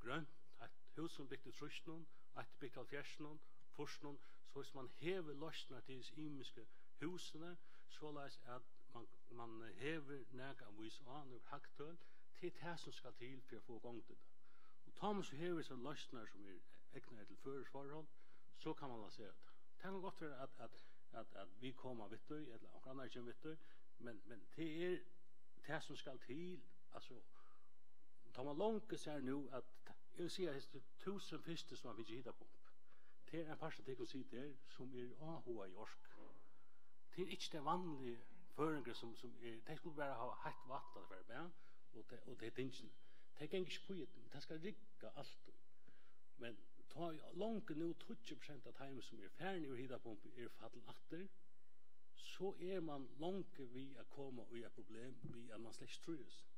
grønt, eitt hús sum er bygt í trýssunum, eitt bygt í hálvfjerðsunum, fýrsunum, so hvis man hevur loysnirnar til hesi ymisku húsini, soleiðis at man, man hevur nakað at vísa á, nøkur hagtøl, tað er tað sum skal til fyri at fáa gongd í tað. Og tá man so hevur hesar loysnirnar, sum eru egnaðar til føroysk forhøld, so kann man lansera tað. Tað kann gott vera, at, at, at, at vit koma við tí, ella onkur annar kemur við tí, men, men tað er tað sum skal til, altso, tá man longu sær nú, at, eg vil siga, hesi túsund fyrstu, sum hava fingið hitapumpu, tað er ein partur av tykkum, sum situr her, sum er áhugað í orku. Tað er ikki tann vanligi føroyingur, sum, sum er, tey skulu bara hava heitt vatn at fara í bað, og tey, og tey tingini. Tey ganga ikki upp í, tað skal rigga altíð. Men tá longu nú tíggju prosent av teimum, sum eru farin yvir hitapumpu, eru fallin aftur, so er man longu við at koma í eitt problem við, at man slett ikki trívist.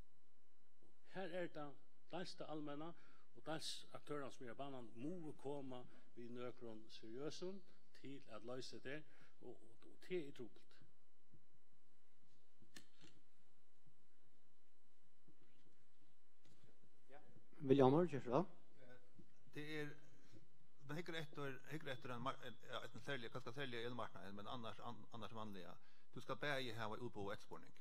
Her er tað dels tað almenna og dels aktørarnir, sum eru á banan, mugu koma við nøkrum seriøsum til at loysa tað, og, og, og tað er trupult. Vilhjálmur, ger so væl. Eh, tað er, man hyggur eftir, hyggur eftir ein mar-, ein, ja, ein serliga, kanska serliga elmarknaðin, men annars, an-, annars vanliga. Tú skalt bæði hava útboð og eftirspurning.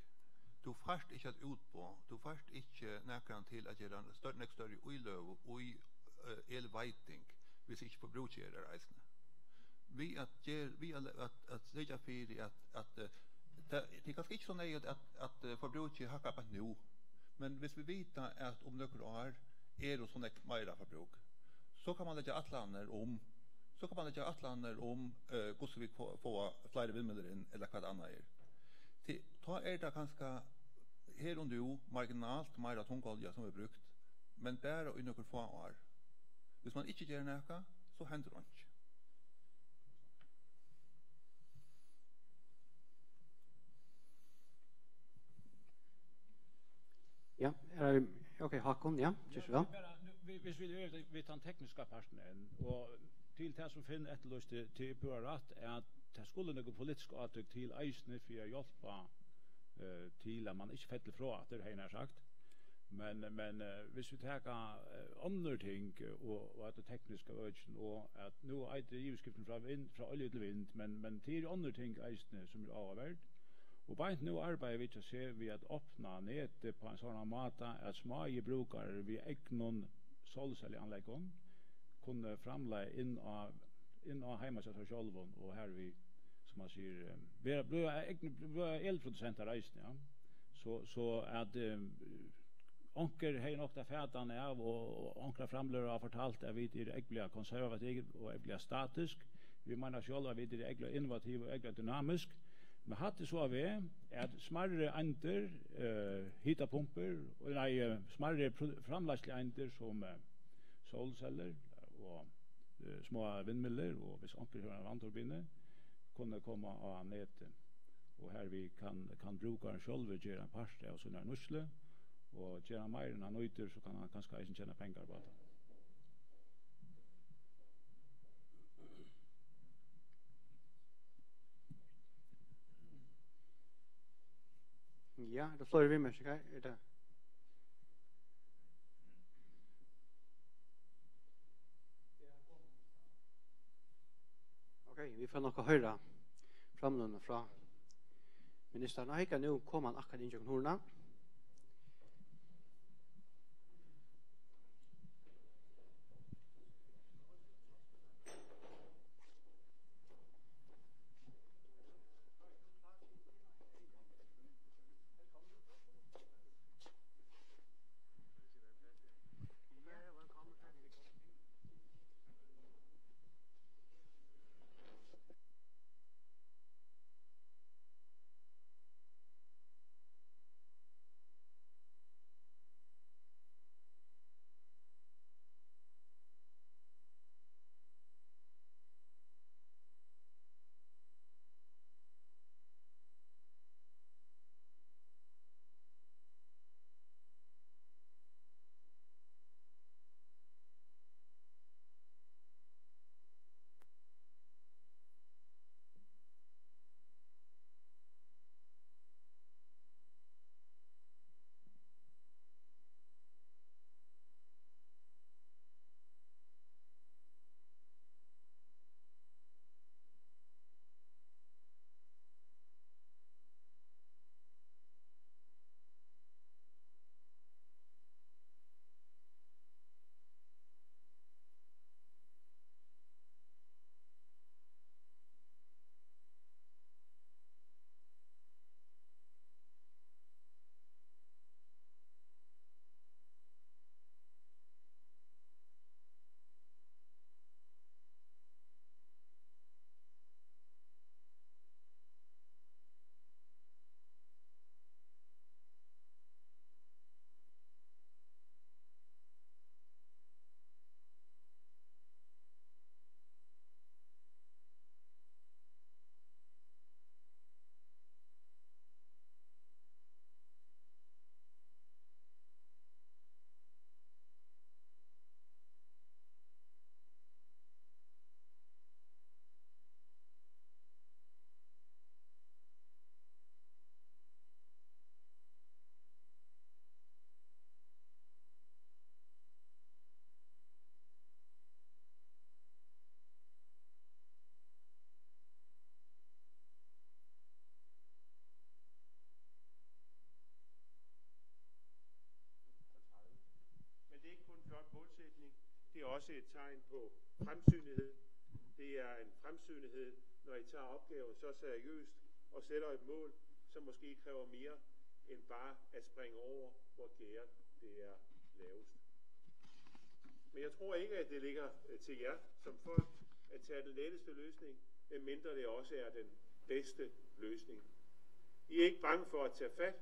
Tú fært ikki eitt útboð, tú fært ikki nakran til at gera størri, nógv størri íløgu í, eh, elveiting, hvis ikki forbrúkið er har eisini. Við at ger-, við at, at, at syrgja fyri at, at, eh, Tað, tað er kanska ikki so neyðugt, at, at, eh, forbrúkið hækkar beint nú, men viss vit vita, at um nøkur ár er so nógv meira forbrúk, so kann man leggja ætlanir um, so kann man leggja ætlanir um, eh, hvussu vit fáa, fáa fleiri vindmyllur inn, ella hvat annað er. Tí, tá er tað kanska her og nú marginalt meira tungolja, sum er brúkt, men bara í nøkur fá ár. Viss man ikki ger nakað, so hendir einki. Ja, er, ok, Håkon, ja, ger so væl. Ja, bara, nú, vi-, viss vit eru við, við tann tekniska partin enn, og til tað sum Finn eftirlýsti, tað er púra rætt, at tað skulu nøkur politisk átøk til eisini fyri at hjálpa, eh, til at man ikki fellur frá aftur, hevði eg nær sagt. Men, men, eh, viss vit taka, eh, onnur ting, eh, og, og at tað tekniska økin, og at nú eitur yvirskriftin frá vind, frá olju til vind, men, men tað eru onnur ting eisini, sum eru áhugaverd. Og beint nú arbeiða vit, hjá SEV, við at opna netið á ein sovorðnan máta, at smáir brúkarar við egnum sólcelluanleggum kunnu framleiða inn á, inn á heima hjá sær sjálvum, og harvið, sum man sigur, eh, vera, blíva egn-, blíva elprodusentar eisini, ja. So, so at, eh, onkur hevði nokk tað fatan av, og, og onkrar framleiðarar hava fortalt, at vit eru ógvuliga konservativ og ógvuliga statisk. Vit meina sjálv, at vit eru ógvuliga innovativ og ógvuliga dynamisk. Men hatta er so á veg, at smærri eindir, eh, hitapumpur, nei, eh, smærri pro-, framleiðslueindir sum, eh, sólcellur og, eh, smáar vindmyllur, og viss onkur hevur eina vatnturbinu, kunnu koma á netið. Og harvið kann, kann brúkarin sjálvur gera ein part av sínari nýtslu og gera meira enn hann nýtir, so kann hann kanska eisini tjena pengar á tað. Ja, er tað fleiri viðmerkingar? Er tað? Ok, vit fáa nokk at hoyra framløguna frá ministerinum. Hygg, nú kom hann akkurát inn gjøgnum hurðina. Men det er ikke kun en flot målsætning, det er også et tegn på fremsynethed. Det er en fremsynethed, når I tager opgaven så seriøst og sætter et mål, som måske kræver mere end bare at springe over, hvor gærdet det er lavest. Men jeg tror ikke, at det ligger øh, til jer som folk at tage den letteste løsning, medmindre det også er den bedste løsning. I er ikke bange for at tage fat,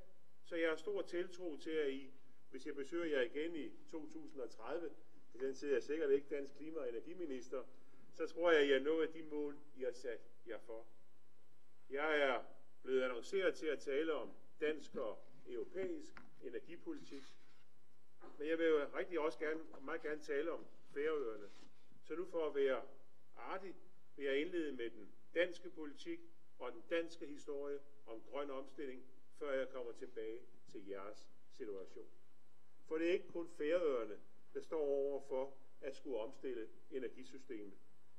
så jeg har stor tiltro til, at I, hvis jeg besøger jer igen i to tusind og tredive, til den tid er jeg sikkert ikke dansk klima- og energiminister, så tror jeg, at I har nået de mål, I har sat jer for. Jeg er blevet annonceret til at tale om dansk og europæisk energipolitik, men jeg vil jo rigtig også gerne, meget gerne tale om Færøerne. Så nu for at være artig, vil jeg indlede med den danske politik og den danske historie om grøn omstilling, før jeg kommer tilbage til jeres situation. For det er ikke kun Færøerne, der står over for at skulle omstille energisystemet.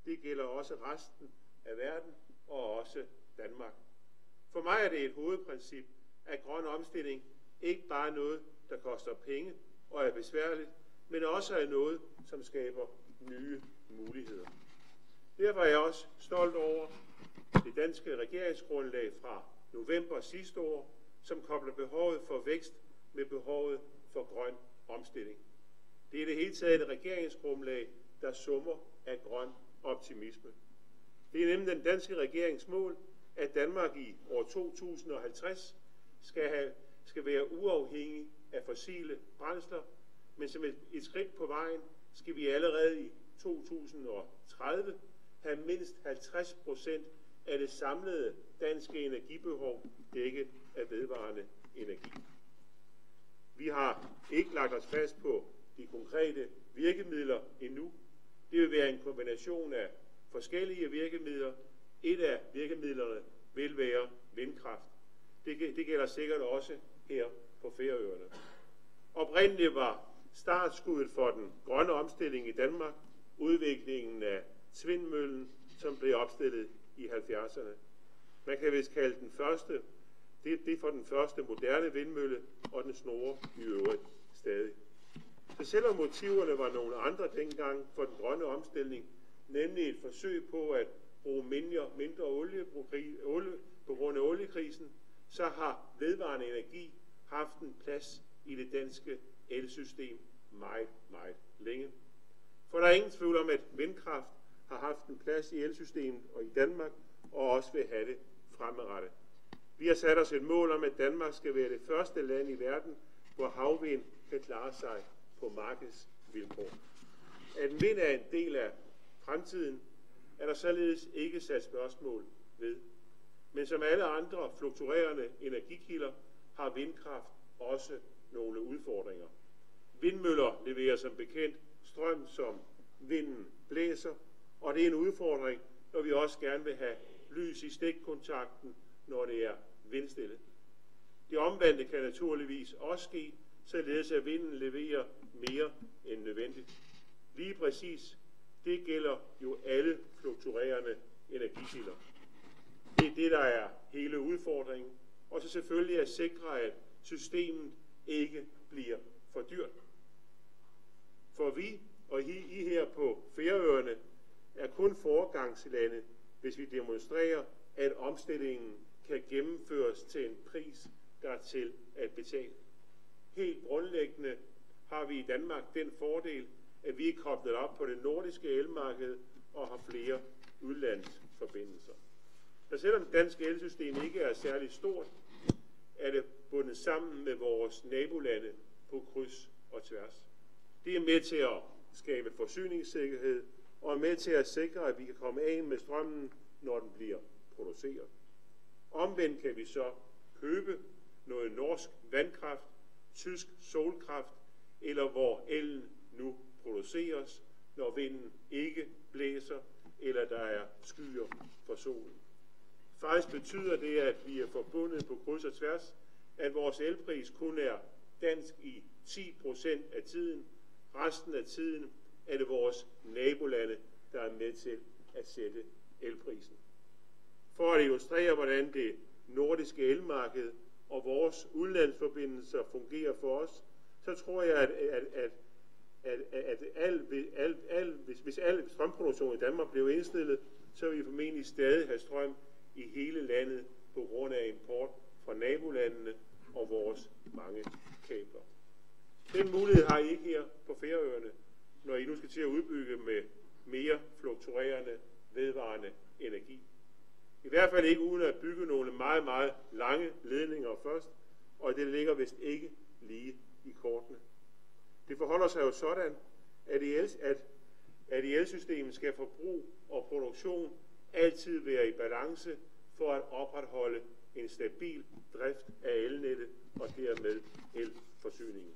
Det gælder også resten af verden og også Danmark. For mig er det et hovedprincip, at grøn omstilling ikke bare er noget, der koster penge og er besværligt, men også er noget, som skaber nye muligheder. Derfor er jeg også stolt over det danske regeringsgrundlag fra november sidste år, som kobler behovet for vækst med behovet for grøn omstilling. Det er i det hele taget et regeringsgrundlag, der summer af grøn optimisme. Det er nemlig den danske regerings mål, at Danmark i år to tusind og halvtreds skal, have, skal være uafhængig af fossile brændsler, men som et, et skridt på vejen skal vi allerede i to tusind og tredive have mindst halvtreds procent af det samlede danske energibehov dækket af vedvarende energi. Vi har ikke lagt os fast på de konkrete virkemidler endnu. Det vil være en kombination af forskellige virkemidler. Et af virkemidlerne vil være vindkraft. Det, gæ- det gælder sikkert også her på Færøerne. Oprindeligt var startskuddet for den grønne omstilling i Danmark udviklingen af Tvindmøllen, som blev opstillet i halvfjerdserne. Man kan vist kalde den første, det, det er for den første moderne vindmølle, og den snorer i øvrigt stadig. Så selvom motiverne var nogle andre dengang for den grønne omstilling, nemlig et forsøg på at bruge mindre, mindre olie, bruge kri- olie på grund af oliekrisen, så har vedvarende energi haft en plads i det danske elsystem meget, meget længe. For der er ingen tvivl om, at vindkraft har haft en plads i elsystemet og i Danmark, og også vil have det fremadrettet. Vi har sat os et mål om, at Danmark skal være det første land i verden, hvor havvind kan klare sig på markedsvilkår. At vind er en del af fremtiden, er der således ikke sat spørgsmål ved. Men som alle andre fluktuerende energikilder har vindkraft også nogle udfordringer. Vindmøller leverer som bekendt strøm, som vinden blæser, og det er en udfordring, når vi også gerne vil have lys i stikkontakten, når det er vindstille. Det omvendte kan naturligvis også ske, således at vinden leverer mere end nødvendigt. Lige præcis det gælder jo alle fluktuerende energikilder. Det er det, der er hele udfordringen, og så selvfølgelig at sikre, at systemet ikke bliver for dyrt. For vi og I, I her på Færøerne er kun foregangslande, hvis vi demonstrerer, at omstillingen kan gennemføres til en pris, der er til at betale. Helt grundlæggende har vi i Danmark den fordel, at vi er koblet op på det nordiske elmarked og har flere udlandsforbindelser. Så selvom dansk elsystem ikke er særlig stort, er det bundet sammen med vores nabolande på kryds og tværs. Det er med til at skabe forsyningssikkerhed og er med til at sikre, at vi kan komme af med strømmen, når den bliver produceret. Omvendt kan vi så købe noget norsk vandkraft, tysk solkraft, eller hvor ellen nu produceres, når vinden ikke blæser, eller der er skyer for solen. Faktisk betyder det, at vi er forbundet på kryds og tværs, at vores elpris kun er dansk i ti procent af tiden. Resten af tiden er det vores nabolande, der er med til at sætte elprisen. For at illustrere, hvordan det nordiske elmarked og vores udlandsforbindelser fungerer for os, så tror jeg, at, at, at, at, at al, al, al, hvis, hvis al strømproduktion i Danmark blev indstillet, så vil vi formentlig stadig have strøm i hele landet på grund af import fra nabolandene og vores mange kabler. Den mulighed har I ikke her på Færøerne, når I nu skal til at udbygge med mere fluktuerende vedvarende energi. I hvert fald ikke uden at bygge nogle meget, meget lange ledninger først, og det ligger vist ikke lige i kortene. Det forholder sig jo sådan, at i el-, at, at i elsystemet skal forbrug og produktion altid være i balance for at opretholde en stabil drift af elnettet og dermed elforsyningen.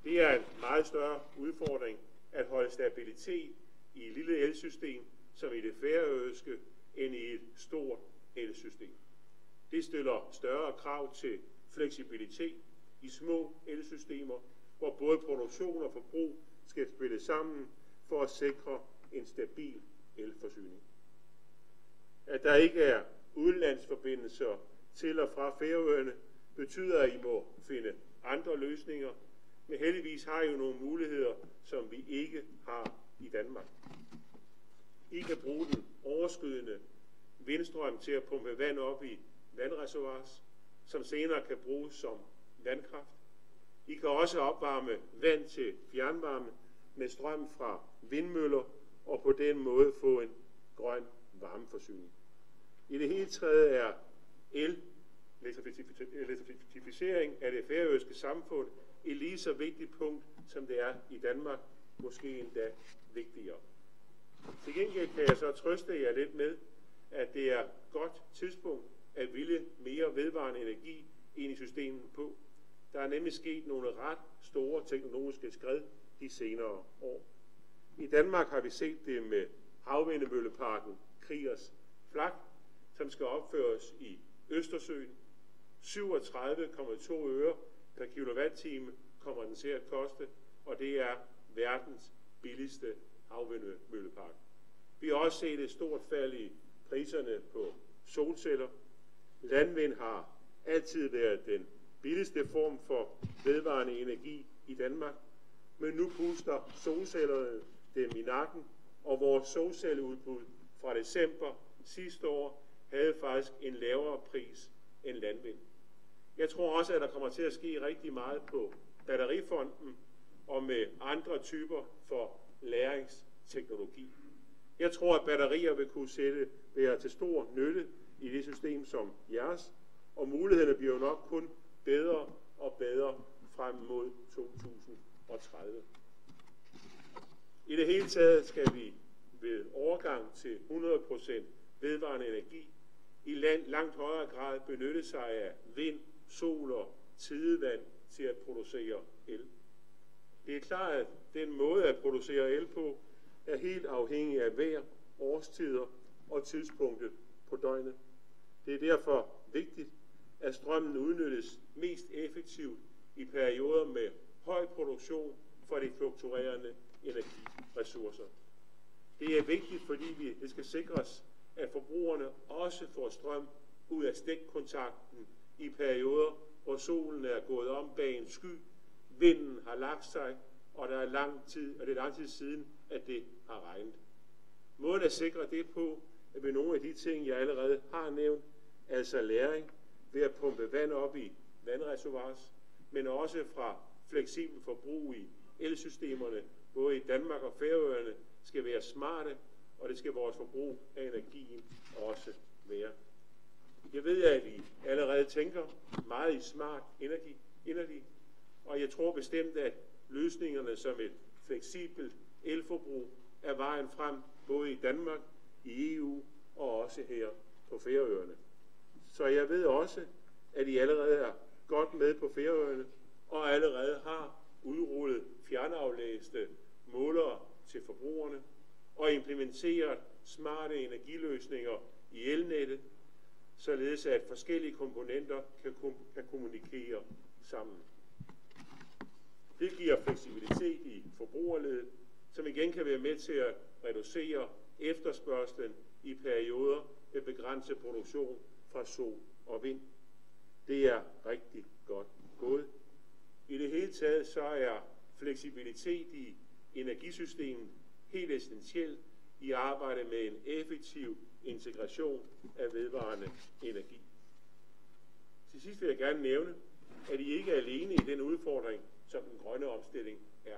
Det er en meget større udfordring at holde stabilitet i et lille elsystem som i det færøske end i et stort elsystem. Det stiller større krav til fleksibilitet i små elsystemer, hvor både produktion og forbrug skal spille sammen for at sikre en stabil elforsyning. At der ikke er udenlandsforbindelser til og fra Færøerne, betyder, at I må finde andre løsninger, men heldigvis har I jo nogle muligheder, som vi ikke har i Danmark. I kan bruge den overskydende vindstrøm til at pumpe vand op i vandreservoirs, som senere kan bruges som vandkraft. I kan også opvarme vand til fjernvarme med strøm fra vindmøller og på den måde få en grøn varmeforsyning. I det hele taget er el, elektrificering af det færøske samfund et lige så vigtigt punkt, som det er i Danmark, måske endda vigtigere. Til gengæld kan jeg så trøste jer lidt med, at det er et godt tidspunkt at ville mere vedvarende energi ind i systemet på. Der er nemlig sket nogle ret store teknologiske skred de senere år. I Danmark har vi set det med havvindmølleparken Kriegers Flak, som skal opføres i Østersøen. Syvogtredive komma to øre per kilowatt-time kommer den til at koste, og det er verdens billigste havvindmøllepark. Vi har også set et stort fald i priserne på solceller. Landvind har altid været den billigste form for vedvarende energi i Danmark, men nu puster solcellerne dem i nakken, og vores solcelleudbud fra december sidste år havde faktisk en lavere pris end landvind. Jeg tror også, at der kommer til at ske rigtig meget på batterifronten og med andre typer for lagringsteknologi. Jeg tror, at batterier vil kunne sætte, være til stor nytte i det system som jeres, og mulighederne bliver jo nok kun bedre og bedre frem mod to tusind og tredive. I det hele taget skal vi ved overgang til hundrede procent vedvarende energi i land-, langt højere grad benytte sig af vind, sol og tidevand til at producere el. Det er klart, at den måde at producere el på er helt afhængig af vejr, årstider og tidspunktet på døgnet. Det er derfor vigtigt, at strømmen udnyttes mest effektivt i perioder med høj produktion fra de fluktuerende energiressourcer. Det er vigtigt, fordi vi, det skal sikres, at forbrugerne også får strøm ud af stikkontakten i perioder, hvor solen er gået om bag en sky, vinden har lagt sig, og der er lang tid, og det er lang tid siden, at det har regnet. Måden at sikre det på, er ved nogle af de ting, jeg allerede har nævnt, altså lagring, ved at pumpe vand op i vandreservoirs, men også fra fleksibel forbrug i elsystemerne, både i Danmark og Færøerne, skal være smarte, og det skal vores forbrug af energien også være. Jeg ved, at I allerede tænker meget i smart energi, energi, og jeg tror bestemt, at løsningerne som et fleksibelt elforbrug er vejen frem, både i Danmark, i E U og også her på Færøerne. Så jeg ved også, at I allerede er godt med på Færøerne og allerede har udrullet fjernaflæste målere til forbrugerne og implementeret smarte energiløsninger i elnettet, således at forskellige komponenter kan, kom-, kan kommunikere sammen. Det giver fleksibilitet i forbrugerledet, som igen kan være med til at reducere efterspørgslen i perioder med begrænset produktion fra sol og vind. Det er rigtig godt gået. I det hele taget så er fleksibilitet i energisystemet helt essentiel i arbejdet med en effektiv integration af vedvarende energi. Til sidst vil jeg gerne nævne, at I ikke er alene i den udfordring, som den grønne omstilling er.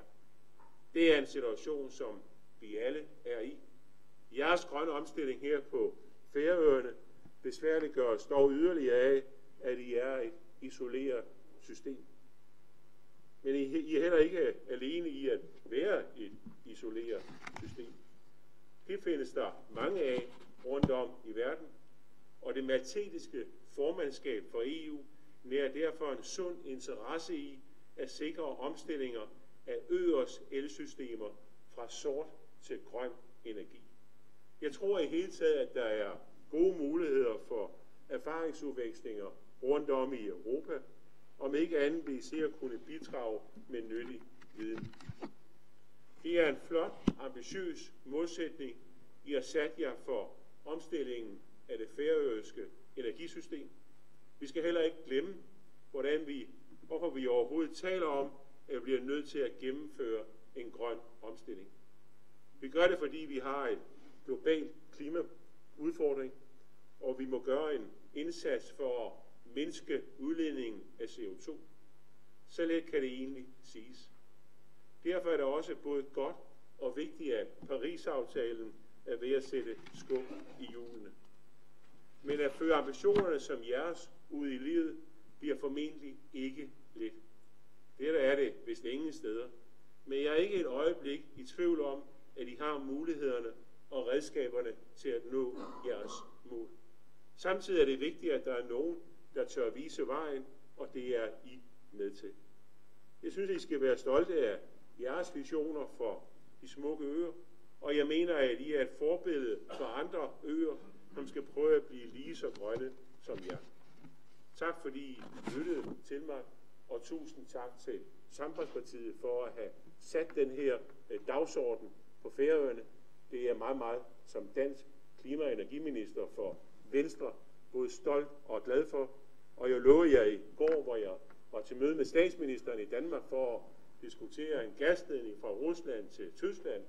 Det er en situation, som vi alle er i. Jeres grønne omstilling her på Færøerne besværliggøres dog yderligere af, at I er et isoleret system. Men I, I er heller ikke alene i at være et isoleret system. Det findes der mange af rundt om i verden, og det maltesiske formandskab for E U nærer derfor en sund interesse i at sikre omstillinger af øers elsystemer fra sort til grøn energi. Jeg tror i hele taget, at der er gode muligheder for erfaringsudvekslinger rundt om i Europa, om ikke andet vil I se at kunne bidrage med nyttig viden. Det er en flot, ambitiøs målsætning, I har sat jer for omstillingen af det færøske energisystem. Vi skal heller ikke glemme, hvordan vi, hvorfor vi overhovedet taler om, at vi bliver nødt til at gennemføre en grøn omstilling. Vi gør det, fordi vi har en global klimaudfordring, og vi må gøre en indsats for at mindske udledningen af C O to. Så let kan det egentlig siges. Derfor er det også både godt og vigtigt, at Paris-aftalen er ved at sætte skub i hjulene. Men at føre ambitionerne som jeres ud i livet bliver formentlig ikke let. Det er det vist ingen steder. Men jeg er ikke et øjeblik i tvivl om, at I har mulighederne og redskaberne til at nå jeres mål. Samtidig er det vigtigt, at der er nogen, der tør vise vejen, og det er I med til. Jeg synes, I skal være stolte af jeres visioner for de smukke øer, og jeg mener, at I er et forbillede for andre øer, som skal prøve at blive lige så grønne som jer. Tak fordi I lyttede til mig, og tusind tak til Sambandspartiet for at have sat den her øh, dagsorden på Færøerne. Det er jeg meget, meget som dansk klima- og energiminister for Venstre både stolt og glad for. Og jeg lovede jer i går, hvor jeg var til møde med statsministeren i Danmark for at diskutere en gasledning fra Rusland til Tyskland,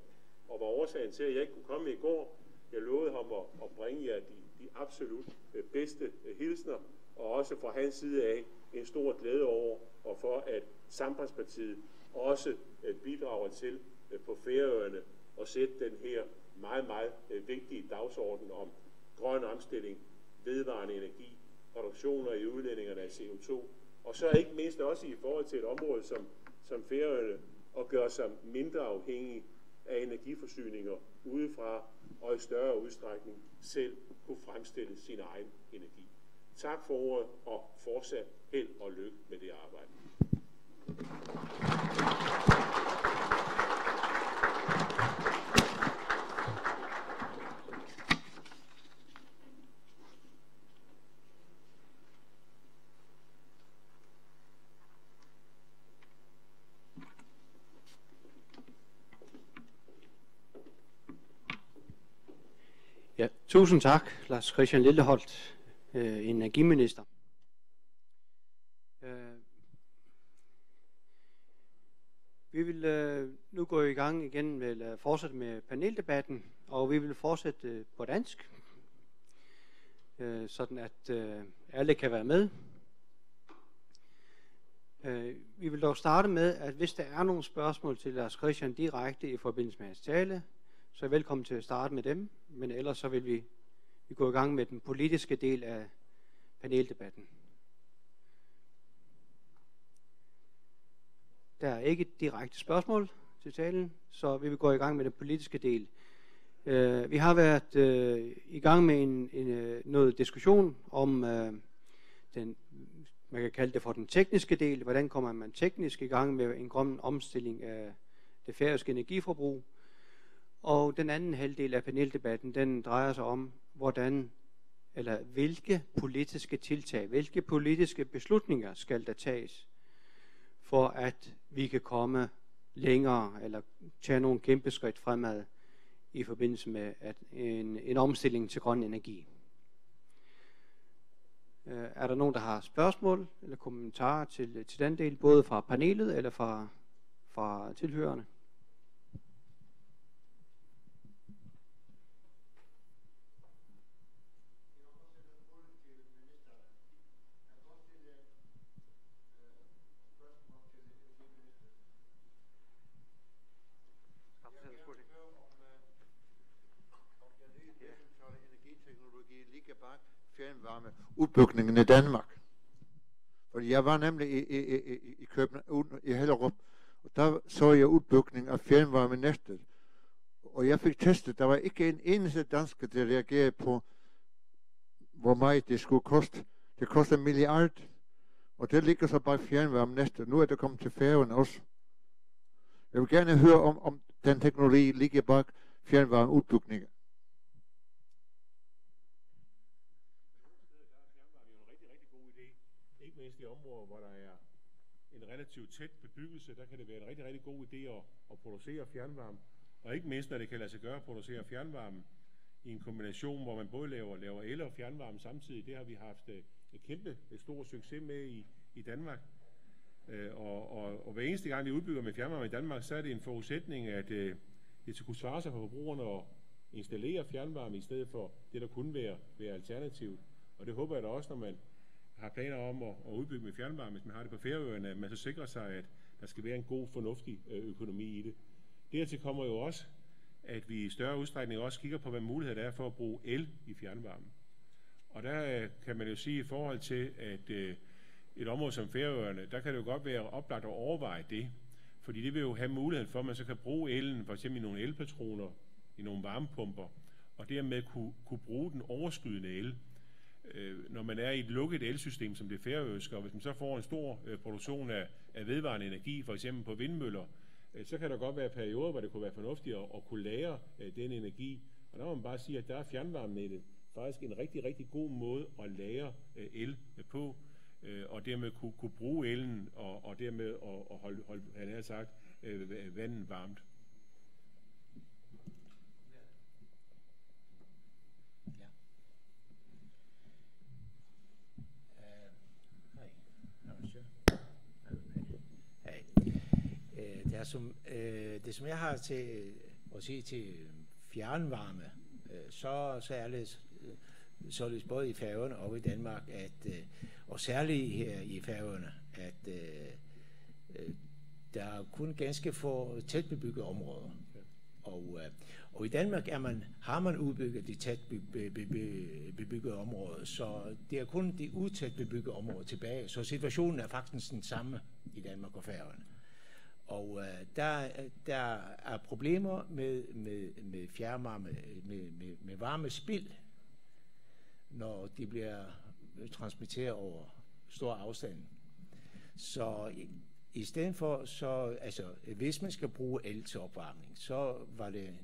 og var årsagen til, at jeg ikke kunne komme i går. Jeg lovede ham at, at bringe jer de, de absolut øh, bedste øh, hilsner, og også fra hans side af en stor glæde over, og for at Sambandspartiet også øh, bidrager til øh, på Færøerne at sætte den her meget, meget øh, vigtige dagsorden om grøn omstilling, vedvarende energi, reduktioner i udledningerne af C O to, og så ikke mindst også i forhold til et område som, som Færøerne, at gøre sig mindre afhængig af energiforsyninger udefra og i større udstrækning selv kunne fremstille sin egen energi. Tak for ordet, og fortsat held og lykke med det arbejde. Ja, tusind tak, Lars Christian Lilleholt, øh, energiminister. Øh, vi vil øh, nu gå i gang igen med at fortsætte med paneldebatten, og vi vil fortsætte øh, på dansk, øh, sådan at øh, alle kan være med. Øh, vi vil dog starte med, at hvis der er nogle spørgsmål til Lars Christian direkte i forbindelse med hans tale, så er velkommen til at starte med dem, men ellers så vil vi, vi gå i gang med den politiske del af paneldebatten. Der er ikke direkte spørgsmål til talen, så vi vil gå i gang med den politiske del. Øh, vi har været øh, i gang med en, en, øh, noget diskussion om øh, den, man kan kalde det for den tekniske del. Hvordan kommer man teknisk i gang med en grøn omstilling af det færøske energiforbrug? Og den anden halvdel af paneldebatten, den drejer sig om, hvordan eller hvilke politiske tiltag, hvilke politiske beslutninger skal der tages, for at vi kan komme længere eller tage nogle kæmpe skridt fremad i forbindelse med at en, en omstilling til grøn energi. Øh, er der nogen, der har spørgsmål eller kommentarer til, til den del, både fra panelet eller fra, fra tilhørerne? fjernvarmeudbygningen i Danmark. For jeg var nemlig i, i, i, i, i København, i Hellerup, og der så jeg udbygning af fjernvarmenettet. Og jeg fik testet, der var ikke en eneste dansker, der reagerede på, hvor meget det skulle koste. Det koster en milliard, og det ligger så bag fjernvarmenettet. Nu er det kommet til Færøerne også. Jeg vil gerne høre, om, om den teknologi ligger bag fjernvarmeudbygningen. Fjernvarme er jo en rigtig, rigtig god idé. Ikke mindst i områder, hvor der er en relativt tæt bebyggelse, der kan det være en rigtig, rigtig god idé at, at producere fjernvarme. Og ikke mindst, når det kan lade sig gøre at producere fjernvarme i en kombination, hvor man både laver, laver el og fjernvarme samtidig. Det har vi haft øh, kæmpe øh, stor succes med i, i Danmark. Øh, og, og, og hver eneste gang vi udbygger med fjernvarme i Danmark, så er det en forudsætning, at øh, det skal kunne svare sig for forbrugerne at installere fjernvarme i stedet for det, der kunne være, være alternativet. Og det håber jeg da også, når man har planer om at, at udbygge med fjernvarme, hvis man har det på Færøerne, at man så sikrer sig, at der skal være en god, fornuftig øh, økonomi i det. Dertil kommer jo også, at vi i større udstrækning også kigger på, hvad muligheder der er for at bruge el i fjernvarme. Og der øh, kan man jo sige i forhold til, at øh, et område som Færøerne, der kan det jo godt være oplagt at overveje det. Fordi det vil jo have muligheden for, at man så kan bruge elen, for eksempel i nogle elpatroner, i nogle varmepumper, og dermed kunne, kunne bruge den overskydende el. Øh, når man er i et lukket elsystem som det færøske, og hvis man så får en stor øh, produktion af, af vedvarende energi, for eksempel på vindmøller, øh, så kan der godt være perioder, hvor det kunne være fornuftigt at, at kunne lagre øh, den energi. Og der må man bare sige, at der er fjernvarmenettet faktisk en rigtig, rigtig god måde at lagre øh, el på, øh, og dermed kunne, kunne bruge elen, og, og dermed at, at holde, holde, han har sagt, øh, vandet varmt. Ja. Øh, hej. Hej. Hej. Øh, det er som, øh, det som jeg har til at sige til fjernvarme, øh, så, så er det øh, således både i Færøerne og i Danmark, at, øh, og særligt her i Færøerne, at øh, øh, der er kun ganske få tæt bebyggede områder. Og, øh, og i Danmark er man, har man udbygget de tæt be, be, be, be, bebyggede områder, så det er kun de utæt bebyggede områder tilbage. Så situationen er faktisk den samme i Danmark og Færøerne. Og øh, der, der er problemer med, med, med fjernvarme, med, med, med varmespild, når de bliver transporteret over stor afstand. Så i, i stedet for, så, altså, hvis man skal bruge el til opvarmning, så var det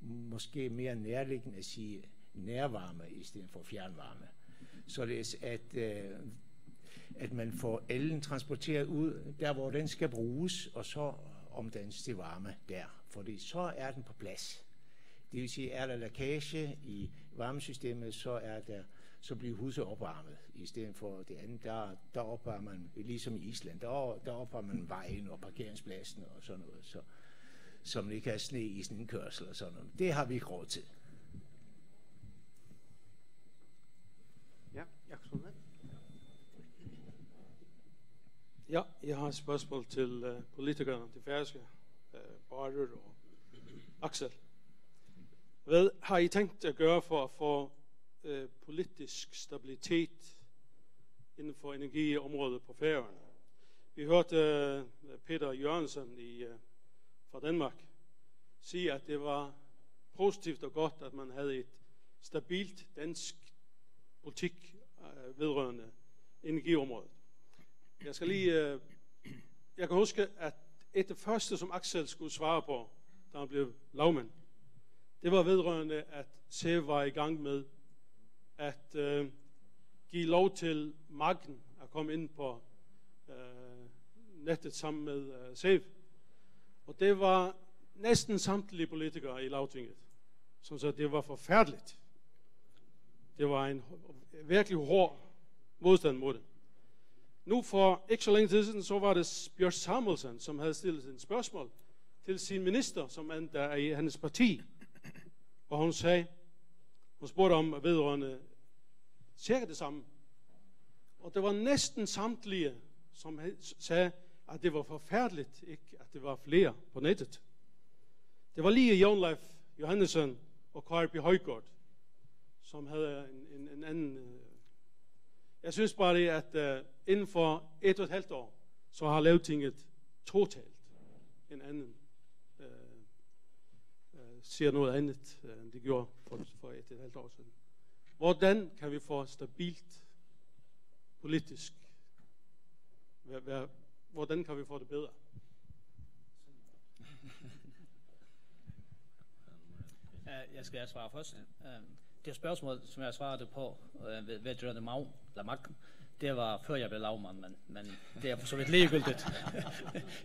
måske mere nærliggende at sige nærvarme i stedet for fjernvarme. Således at, øh, at man får elen transporteret ud, der hvor den skal bruges, og så omdannes til varme der. Fordi så er den på plads. Det vil sige, er der lækage i varmesystemet, så er der, så bliver huset opvarmet. I stedet for det andet, der, der opvarmer man, ligesom i Island, der, der opvarmer man vejen og parkeringspladsen og sådan noget, så, så man ikke har sne i sin indkørsel og sådan noget. Det har vi ikke råd til. Ja, Jakob Sundved. Ja, jeg har et spørgsmål til øh, politikerne, de færøske, øh, Bárður og Aksel. Hvad har I tænkt at gøre for at få øh, politisk stabilitet inden for energiområdet på Færøerne? Vi hørte øh, Peter Jørgensen i, øh, fra Danmark sige, at det var positivt og godt, at man havde et stabilt dansk politik øh, vedrørende energiområdet. Jeg skal lige, øh, jeg kan huske, at et af det første, som Aksel skulle svare på, da han blev lagmand, det var vedrørende, at SEV var i gang med at øh, give lov til Magn at komme ind på øh, nettet sammen med øh, SEV. Og det var næsten samtlige politikere i Lagtinget, som sagde, at det var forfærdeligt. Det var en virkelig hård modstand mod det. Nu for ikke så længe tid siden, så var det Bjørn Samuelsen, som havde stillet et spørgsmål til sin minister, som endda er i hans parti, hvor hun sagde, hun spurgte om vedrørende cirka det samme. Og det var næsten samtlige, som sagde, at det var forfærdeligt, ikke, at det var flere på nettet. Det var lige Jon Leif Johansen og Karl B. Højgaard, som havde en, en, en anden, øh, jeg synes bare det, at, øh, inden for et og et halvt år, så har Lagtinget totalt en anden, øh, øh, siger noget andet, øh, end det gjorde for, for et og et halvt år siden. Hvordan kan vi få stabilt politisk, hvad, hvad, hvordan kan vi få det bedre? Øh, Jeg skal svare først. Øh, Det spørgsmål, som jeg svarede på øh, ved- vedrørende Mau, eller Magten, det var før jeg blev lagmand, men, men det er for så vidt ligegyldigt.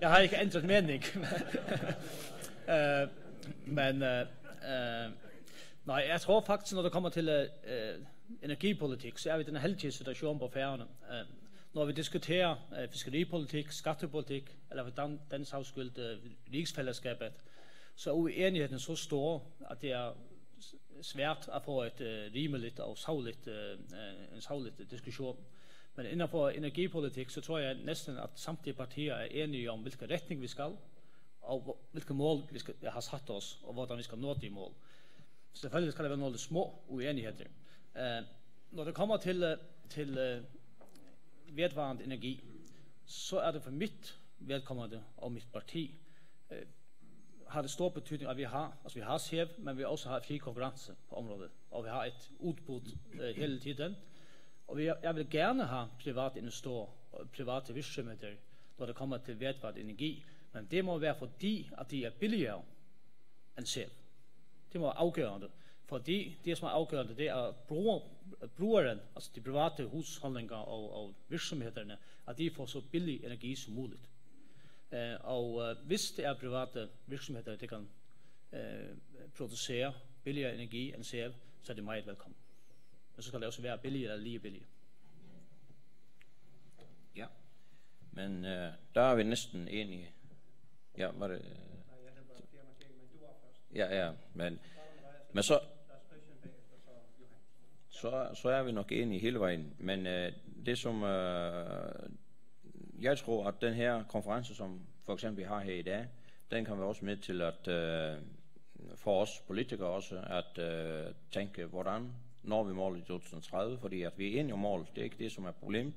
Jeg har ikke ændret mening. Øh, Men øh, øh, nej, jeg tror faktisk, når det kommer til øh, øh, energipolitik, så er vi i den heldige situation på Færøerne. Øh, Når vi diskuterer øh, fiskeripolitik, skattepolitik, eller for den, den sags skyld øh, rigsfællesskabet, så er uenigheden så stor, at det er s- svært at få et øh, rimeligt og sagligt, øh, øh, en saglig diskussion. Men inden for energipolitik, så tror jeg næsten, at samtlige partier er enige om, hvilken retning vi skal, og hvor- hvilke mål vi skal, har sat os, og hvordan vi skal nå de mål. Selvfølgelig skal der være nogle små uenigheder. Øh, Når det kommer til, øh, til øh, vedvarende energi, så er det for mit vedkommende og mit parti øh, har det stor betydning, at vi har, altså vi har SEV, men vi også har fri konkurrence på området, og vi har et udbud øh, hele tiden. Og vi, jeg vil gerne have private investorer og private virksomheder, når det kommer til vedvarende energi, men det må være fordi, at de er billigere end SEV. Det må være afgørende, fordi det, som er afgørende, det er, at bruger, brugeren, altså de private husholdninger og, og virksomhederne, at de får så billig energi som muligt. Øh, Og øh, hvis det er private virksomheder, der kan øh, producere billigere energi end SEV, så er det meget velkommen. Men så skal det også være billigere eller lige billigere. Ja, men øh, der er vi næsten enige. Ja, var det... Ja, ja, men, men så, så, så er vi nok enige hele vejen. Men øh, det som øh, jeg tror, at den her konference, som for eksempel vi har her i dag, den kan være også med til at øh, for os politikere også at øh, tænke, hvordan når vi målet i to tusind og tredive, fordi at vi er enige om målet, det er ikke det, som er problemet.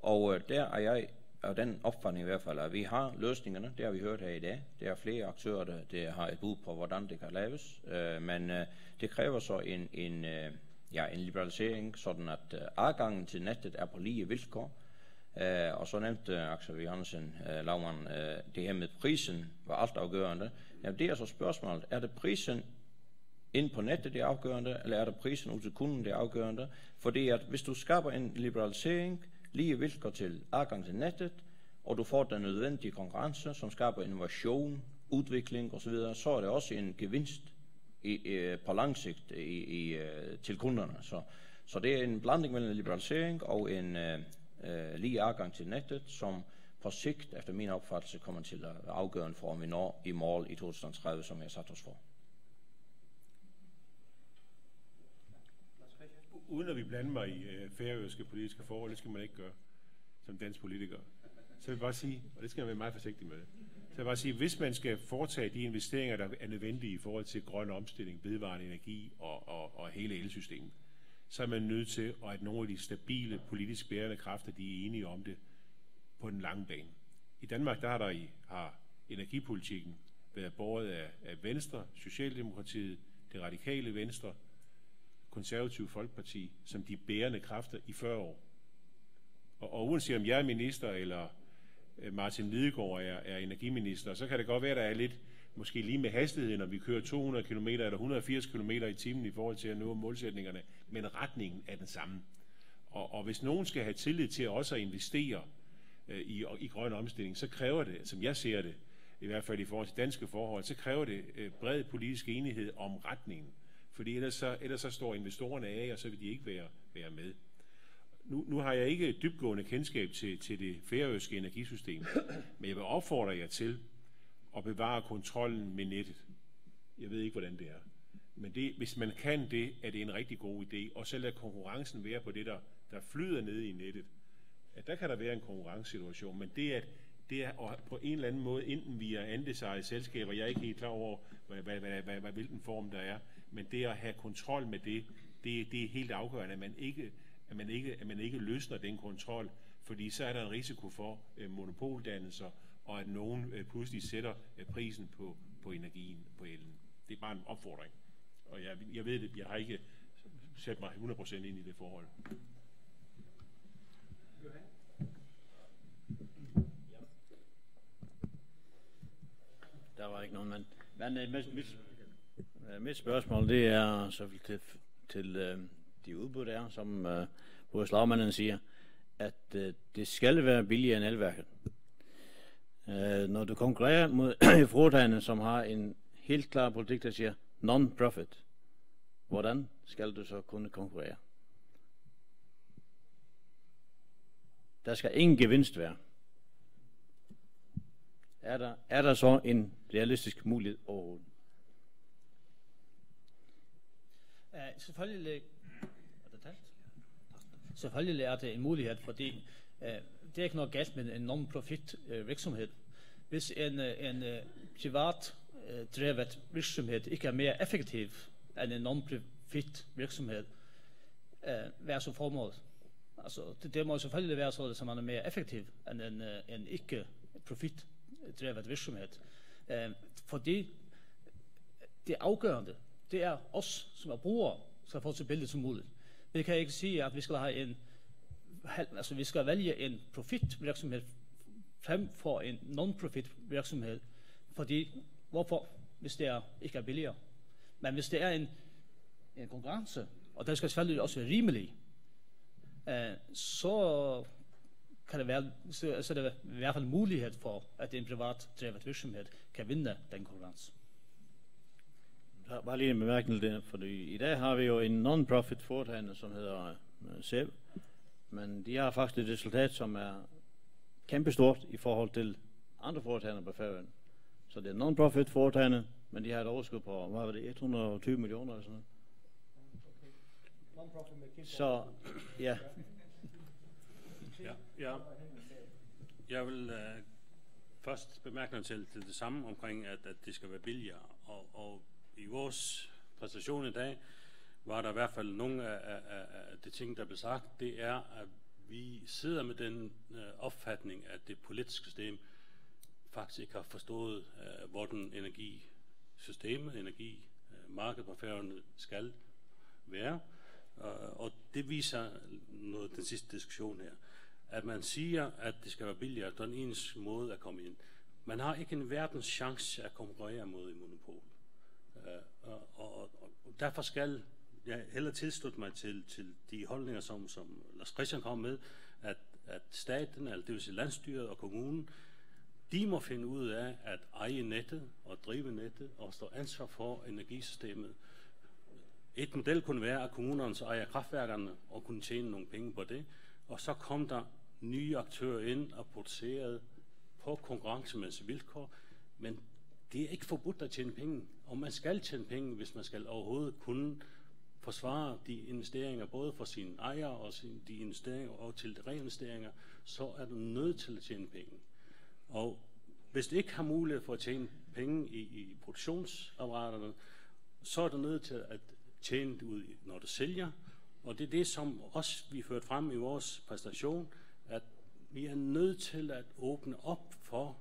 Og øh, der er jeg af den opfattning i hvert fald, at vi har løsningerne, det har vi hørt her i dag. Der er flere aktører, der, der har et bud på, hvordan det kan laves, øh, men øh, det kræver så en, en, øh, ja, en liberalisering, sådan at øh, adgangen til nettet er på lige vilkår. Øh, og så nævnte Axel Johansen, øh, lagmand, øh, det her med prisen var altafgørende. Jamen det er så spørgsmålet, er det prisen ind på nettet, det er afgørende, eller er det prisen ud til kunden, det er afgørende? Fordi at hvis du skaber en liberalisering, lige vilkår til adgang til nettet, og du får den nødvendige konkurrence, som skaber innovation, udvikling osv., så er det også en gevinst i, i, på lang sigt i, i, øh, til kunderne. Så, så det er en blanding mellem liberalisering og en øh, øh, lige adgang til nettet, som på sigt, efter min opfattelse, kommer til at være afgørende for, om vi når i mål i to tusind og tredive, som vi har sat os for. Uden at vi blander mig i øh, færøske politiske forhold, det skal man ikke gøre som dansk politiker, så vil jeg bare sige, og det skal man være meget forsigtig med, så vil jeg bare sige, hvis man skal foretage de investeringer, der er nødvendige i forhold til grøn omstilling, vedvarende energi og, og, og hele elsystemet, så er man nødt til, at nogle af de stabile, politisk bærende kræfter, de er enige om det på den lange bane. I Danmark, der har der i, har energipolitikken været båret af, af Venstre, Socialdemokratiet, Det Radikale Venstre, Konservative Folkeparti som de bærende kræfter i fyrre år. Og, og uanset om jeg er minister, eller øh, Martin Lidegaard er, er energiminister, så kan det godt være, at der er lidt, måske lige med hastigheden, om vi kører to hundrede kilometer eller hundrede og firs kilometer i timen i forhold til at nå målsætningerne, men retningen er den samme. Og, og hvis nogen skal have tillid til også at investere øh, i, i grøn omstilling, så kræver det, som jeg ser det, i hvert fald i forhold til danske forhold, så kræver det øh, bred politisk enighed om retningen. Fordi ellers så, ellers så står investorerne af, og så vil de ikke være, være med. Nu, nu har jeg ikke dybtgående kendskab til, til det færøske energisystem, men jeg vil opfordre jer til at bevare kontrollen med nettet. Jeg ved ikke, hvordan det er. Men det, hvis man kan det, er det en rigtig god idé. Og så lad konkurrencen være på det, der, der flyder nede i nettet. At der kan der være en konkurrencesituation, men det at det er og på en eller anden måde, enten via andelsejede selskaber, jeg er ikke helt klar over, hvad, hvad, hvad, hvad, hvad, hvilken form der er, men det at have kontrol med det, Det, det er helt afgørende, at man ikke, at man ikke, at man ikke løsner den kontrol, fordi så er der en risiko for, øh, monopoldannelser, og at nogen, øh, pludselig sætter, øh, prisen på, på energien, på ellen. Det er bare en opfordring. Og jeg, jeg ved det, jeg har ikke sat mig hundrede procent ind i det forhold. Der var ikke nogen, men, men øh, mit, mit, øh, mit spørgsmål, det er så til, til øh, de udbud, der er, som øh, Boris Lagmanden siger, at øh, det skal være billigere end elværket. Øh, når du konkurrerer mod et foretagende, som har en helt klar politik, der siger non-profit, hvordan skal du så kunne konkurrere? Der skal ingen gevinst være. Er der, er der så en realistisk mulighed overhovedet? Eh, selvfølgelig, er det talt? Selvfølgelig er det en mulighed, fordi eh, det er ikke noget galt med en non-profit eh, virksomhed. Hvis en, eh, en eh, privat eh, drevet virksomhed ikke er mere effektiv end en non-profit virksomhed, eh, hvad er så formålet? Altså, det, det må jo selvfølgelig være sådan, at man er mere effektiv end en, eh, en ikke profitdrevet virksomhed. Eh, fordi det afgørende, det er os, som er brugere, skal få så billigt som muligt. Vi kan ikke sige, at vi skal have en, altså, vi skal vælge en profitvirksomhed frem for en non-profit virksomhed, fordi hvorfor, hvis det er, ikke er billigere? Men hvis det er en, en konkurrence, og den skal selvfølgelig også være rimelig, eh, så kan det være, så, så er det i hvert fald mulighed for, at en privat drevet virksomhed kan vinde den konkurrence. Bare lige en bemærkning til det, fordi i dag har vi jo en non-profit foretagende, som hedder øh, SEV, men de har faktisk et resultat, som er kæmpestort i forhold til andre foretagender på Færøerne. Så det er non-profit foretagende, men de har et overskud på, hvad var det, et hundrede og tyve millioner eller sådan noget. Så, ja. Ja, ja. Jeg vil øh, først bemærke til, til det samme omkring, at, at det skal være billigere. Og, og i vores præstation i dag var der i hvert fald nogle af, af, af, af de ting, der blev sagt, det er, at vi sidder med den øh, opfatning, at det politiske system faktisk ikke har forstået, øh, hvordan energisystemet, energi, øh, markedet på Færøerne skal være. Og, og det viser noget den sidste diskussion her. At man siger, at det skal være billigere, det er den eneste måde at komme ind. Man har ikke en verdens chance at konkurrere mod et monopol. Øh, og, og, og derfor skal jeg heller tilslutte mig til, til de holdninger, som, som Lars Christian kom med, at, at staten, eller det vil sige landsstyret og kommunen, de må finde ud af at eje nettet og drive nettet og stå ansvar for energisystemet. Et model kunne være, at kommunerne så ejer kraftværkerne og kunne tjene nogle penge på det, og så kom der nye aktører ind og producerede på konkurrencemæssige vilkår, men det er ikke forbudt at tjene penge, og man skal tjene penge, hvis man skal overhovedet kunne forsvare de investeringer, både for sine ejere og sine, de investeringer og til reinvesteringer, så er du nødt til at tjene penge. Og hvis du ikke har mulighed for at tjene penge i, i produktionsapparaterne, så er du nødt til at tjene det ud, når du sælger. Og det er det, som også vi førte frem i vores præstation, at vi er nødt til at åbne op for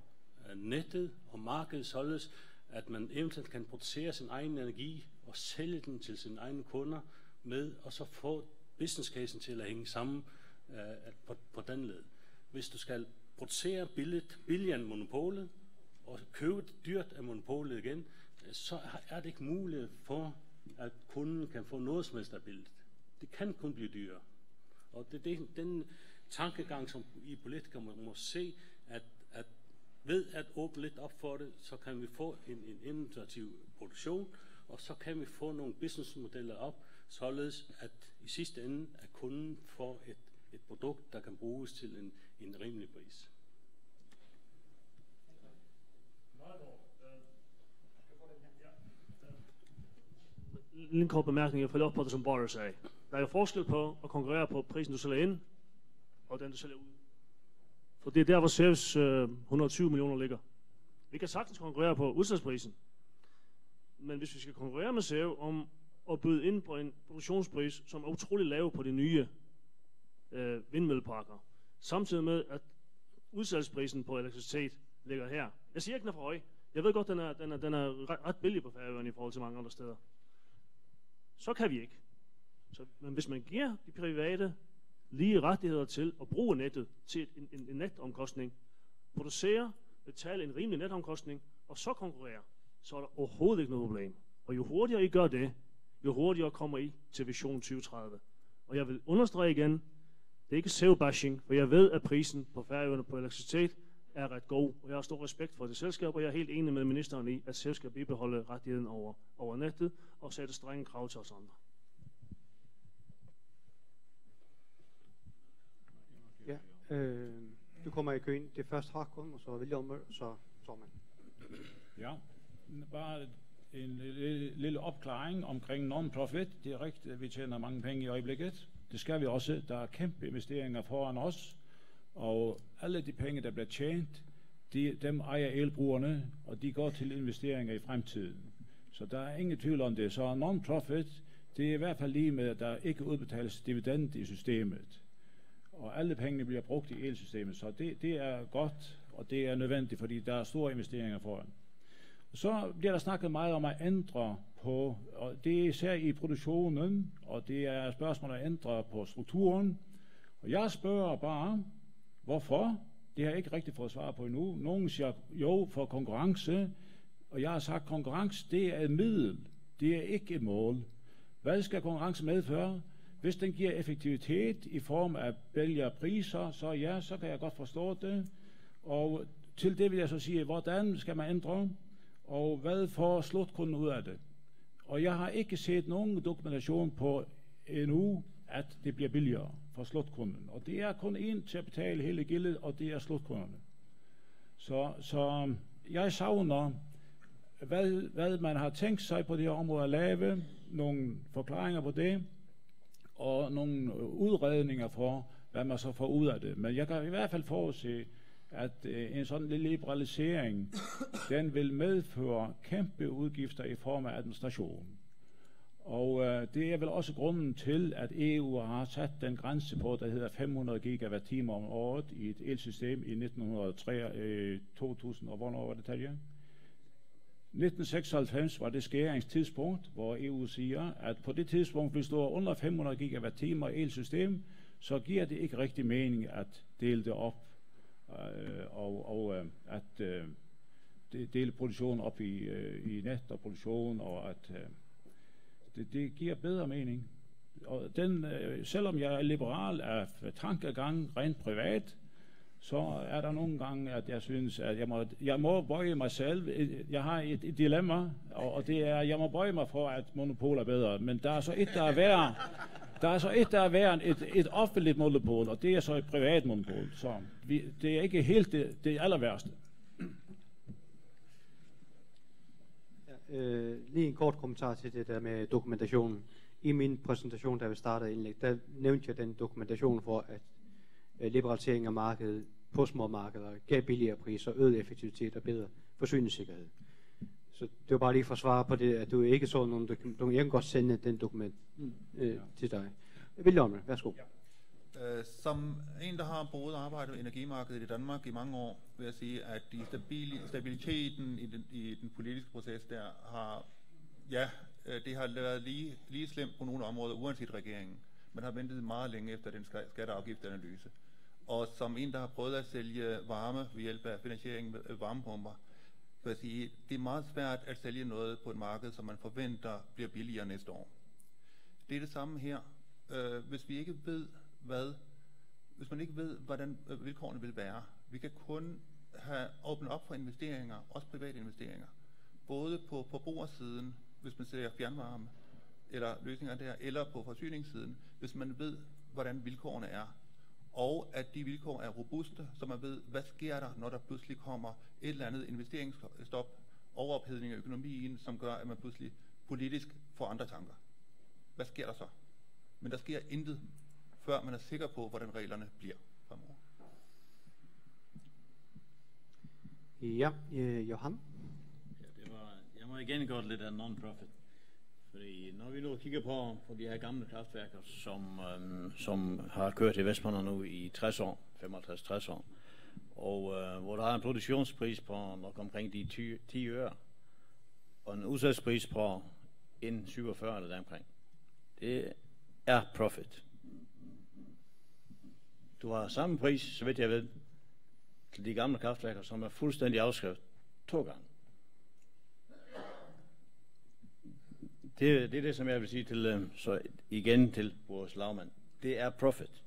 øh, nettet og markedet, således at man eventuelt kan producere sin egen energi og sælge den til sine egne kunder med, og så få business casen til at hænge sammen øh, på, på den led. Hvis du skal producere billigt, billigere end monopolet, og købe det dyrt af monopolet igen, øh, så er det ikke muligt for, at kunden kan få noget som helst af billigt. Det kan kun blive dyrere. Og det er det, den tankegang, som I politikere må, må se, at, at ved at åbne lidt op for det, så kan vi få en, en innovativ produktion, og så kan vi få nogle businessmodeller op, således at i sidste ende, at kunden får et, et produkt, der kan bruges til en, en rimelig pris. En lille kort bemærkning, jeg følger op på det, som Boris sagde. Der er jo forskel på at konkurrere på prisen, du sælger ind, og den, du sælger ud. For det er der, hvor SEV's øh, hundrede og tyve millioner ligger. Vi kan sagtens konkurrere på udsalgsprisen. Men hvis vi skal konkurrere med SEV om at byde ind på en produktionspris, som er utrolig lav på de nye øh, vindmølleparker, samtidig med, at udsalgsprisen på elektricitet ligger her. Jeg siger ikke, den er for høj. Jeg ved godt, den er, den er, den er ret, ret billig på Færøerne i forhold til mange andre steder. Så kan vi ikke. Så, men hvis man giver de private lige rettigheder til at bruge nettet til en, en, en netomkostning, producere, betale en rimelig netomkostning, og så konkurrere, så er der overhovedet ikke noget problem. Og jo hurtigere I gør det, jo hurtigere kommer I til Vision tyve tredive. Og jeg vil understrege igen, det er ikke S E O-bashing, for jeg ved, at prisen på Færøerne på elektricitet er ret god, og jeg har stor respekt for det selskab, og jeg er helt enig med ministeren i, at S E O skal bibeholde rettigheden over, over nettet og sætte strenge krav til os andre. Ja, øh, du kommer i køen. Det er først Håkon, og så William, og så Tormand. Ja, bare en lille, lille opklaring omkring non-profit. Det er rigtigt, at vi tjener mange penge i øjeblikket. Det skal vi også. Der er kæmpe investeringer foran os, og alle de penge, der bliver tjent, de, dem ejer elbrugerne, og de går til investeringer i fremtiden. Så der er ingen tvivl om det. Så non-profit, det er i hvert fald lige med, at der ikke udbetales dividend i systemet. Og alle pengene bliver brugt i elsystemet, så det, det er godt, og det er nødvendigt, fordi der er store investeringer foran. Så bliver der snakket meget om at ændre på, og det er især i produktionen, og det er et spørgsmål at ændre på strukturen. Og jeg spørger bare, hvorfor? Det har jeg ikke rigtig fået svar på endnu. Nogen siger jo for konkurrence, og jeg har sagt, konkurrence, det er et middel, det er ikke et mål. Hvad skal konkurrence medføre? Hvis den giver effektivitet i form af billigere priser, så ja, så kan jeg godt forstå det. Og til det vil jeg så sige, hvordan skal man ændre, og hvad får slutkunden ud af det? Og jeg har ikke set nogen dokumentation på endnu, at det bliver billigere for slutkunden. Og det er kun en til at betale hele gildet, og det er slutkunderne. Så, så jeg savner, hvad, hvad man har tænkt sig på det her område at lave, nogle forklaringer på det, og nogle udredninger for, hvad man så får ud af det. Men jeg kan i hvert fald forudse, at øh, en sådan lille liberalisering, den vil medføre kæmpe udgifter i form af administration. Og øh, det er vel også grunden til, at E U har sat den grænse på, der hedder fem hundrede gigawatt-timer om året i et elsystem i nitten hundrede og tre, øh, to tusind, og hvornår var det, Terje? Nitten seksoghalvfems var det skæringstidspunkt, hvor E U siger, at på det tidspunkt, hvis du er under fem hundrede gigawatt-timer elsystem, så giver det ikke rigtig mening at dele det op, øh, og, og øh, at øh, de- dele produktionen op i, øh, i net og produktion, og at øh, det, det giver bedre mening. Og den, øh, selvom jeg er liberal af tankegang rent privat, så er der nogle gange, at jeg synes, at jeg må, jeg må bøje mig selv. Jeg har et, et dilemma, og, og det er, at jeg må bøje mig for, at monopol er bedre. Men der er så et, der er værre. Der er så et, der er værre end et, et offentligt monopol, og det er så et privat monopol. Så vi, det er ikke helt det, det aller værste. Ja, øh, lige en kort kommentar til det der med dokumentationen. I min præsentation, da vi startede indlæg, der nævnte jeg den dokumentation for, at øh, liberalisering af markedet på små markeder gav billigere priser, øget effektivitet og bedre forsyningssikkerhed. Så det var bare lige for at svare på det, at du ikke så nogen dokumentation. Jeg kan godt sende den dokument øh, til dig. William, værsgo. Øh, som en, der har boet og arbejdet i energimarkedet i Danmark i mange år, vil jeg sige, at de stabili, stabiliteten i den, i den politiske proces der har, ja, øh, det har været lige, lige slemt på nogle områder, uanset regering. Man har ventet meget længe efter den ska- skatte- og afgiftsanalyse. Og som en, der har prøvet at sælge varme ved hjælp af finansiering med øh, varmepumper, vil jeg sige, det er meget svært at sælge noget på et marked, som man forventer bliver billigere næste år. Det er det samme her. Øh, hvis vi ikke ved, hvad, hvis man ikke ved, hvordan øh, vilkårene vil være, vi kan kun have åbnet op for investeringer, også private investeringer, både på forbrugersiden, hvis man sælger fjernvarme, eller løsninger der, eller på forsyningssiden, hvis man ved, hvordan vilkårene er, og at de vilkår er robuste, så man ved, hvad sker der, når der pludselig kommer et eller andet investeringsstop, overophedning af økonomien, som gør, at man pludselig politisk får andre tanker. Hvad sker der så? Men der sker intet, før man er sikker på, hvordan reglerne bliver fremover. Ja, øh, Johan? Ja, det var, jeg må igen gå lidt af non-profit. Fordi når vi nu kigger på, på de her gamle kraftværker, som, øhm, som har kørt i Vestgrønland nu i tres år, femoghalvtreds tres år, og øh, hvor der er en produktionspris på nok omkring de ti, ti øre, og en udsalgspris på en syvogfyrre eller deromkring. Det er profit. Du har samme pris, så vidt jeg ved, til de gamle kraftværker, som er fuldstændig afskrevet to gange. Det, det er det, som jeg vil sige til, øh, så igen til vores lagmand. Det er profit.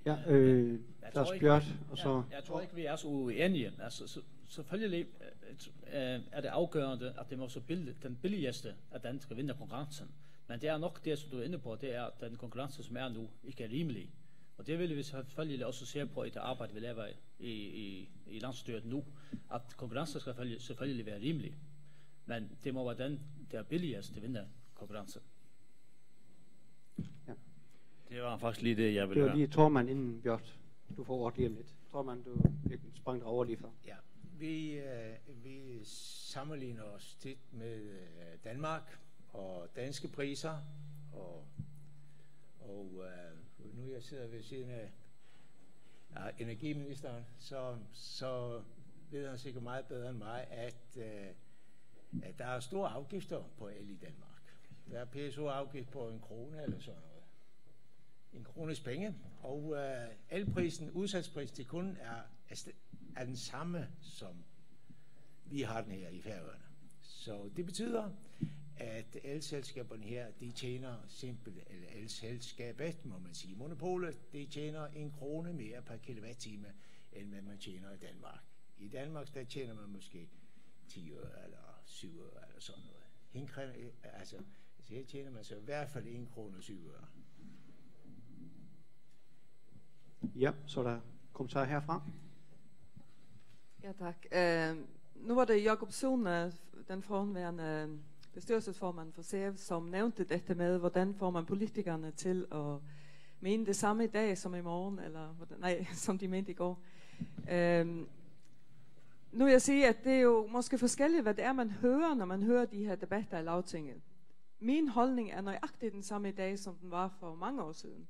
Ja, øh, Jeg Lars tror ikke- Bjørt, og så... Jeg, jeg tror ikke, vi er så uenige. Altså, så, selvfølgelig øh, øh, er det afgørende, at det må så billig, den billigste af danskere vinder konkurrencen. Men det er nok det, som du er inde på, det er, at den konkurrence, som er nu, ikke er rimelig. Og det vil vi selvfølgelig også se på i det arbejde, vi laver i, i, i landsstyret nu, at konkurrencen skal selvfølgelig, selvfølgelig være rimelig. Men det må være den, der er billigst, der vinder konkurrencen. Det var faktisk lige det, jeg Det ville var høre. Lige Tormand inden Bjørt. Du får ordet lige om lidt. Tormand, du sprang dig over lige før. Ja, vi, øh, vi sammenligner os tit med øh, Danmark og danske priser, og, og øh, nu jeg sidder ved siden af ja, energiministeren, så, så ved han sikkert meget bedre end mig, at, øh, at der er store afgifter på el i Danmark. Der er P S O-afgift på en krone eller sådan noget. En krones penge, og øh, elprisen, udsalgsprisen til kunden er, er, st- er den samme, som vi har den her i Færøerne. Så det betyder, at elselskaberne her, de tjener simpelt, eller elselskabet, må man sige, monopolet, det tjener en krone mere per kilowatt-time, end hvad man tjener i Danmark. I Danmark, der tjener man måske ti øre eller syv øre eller sådan noget. Hen kræver, altså, altså her tjener man så i hvert fald en krone og syv øre. Ja, så er der kommentar herfra. Ja, tak. Øh, nu var det Jakob Sune, den forhenværende bestyrelsesformand for SEV, som nævnte dette med, hvordan får man politikerne til at mene det samme i dag som i morgen, eller hvordan, nej, som de mente i går. Øhm, nu vil jeg sige, at det er jo måske forskelligt, hvad det er, man hører, når man hører de her debatter i Lagtinget. Min holdning er nøjagtigt den samme i dag, som den var for mange år siden.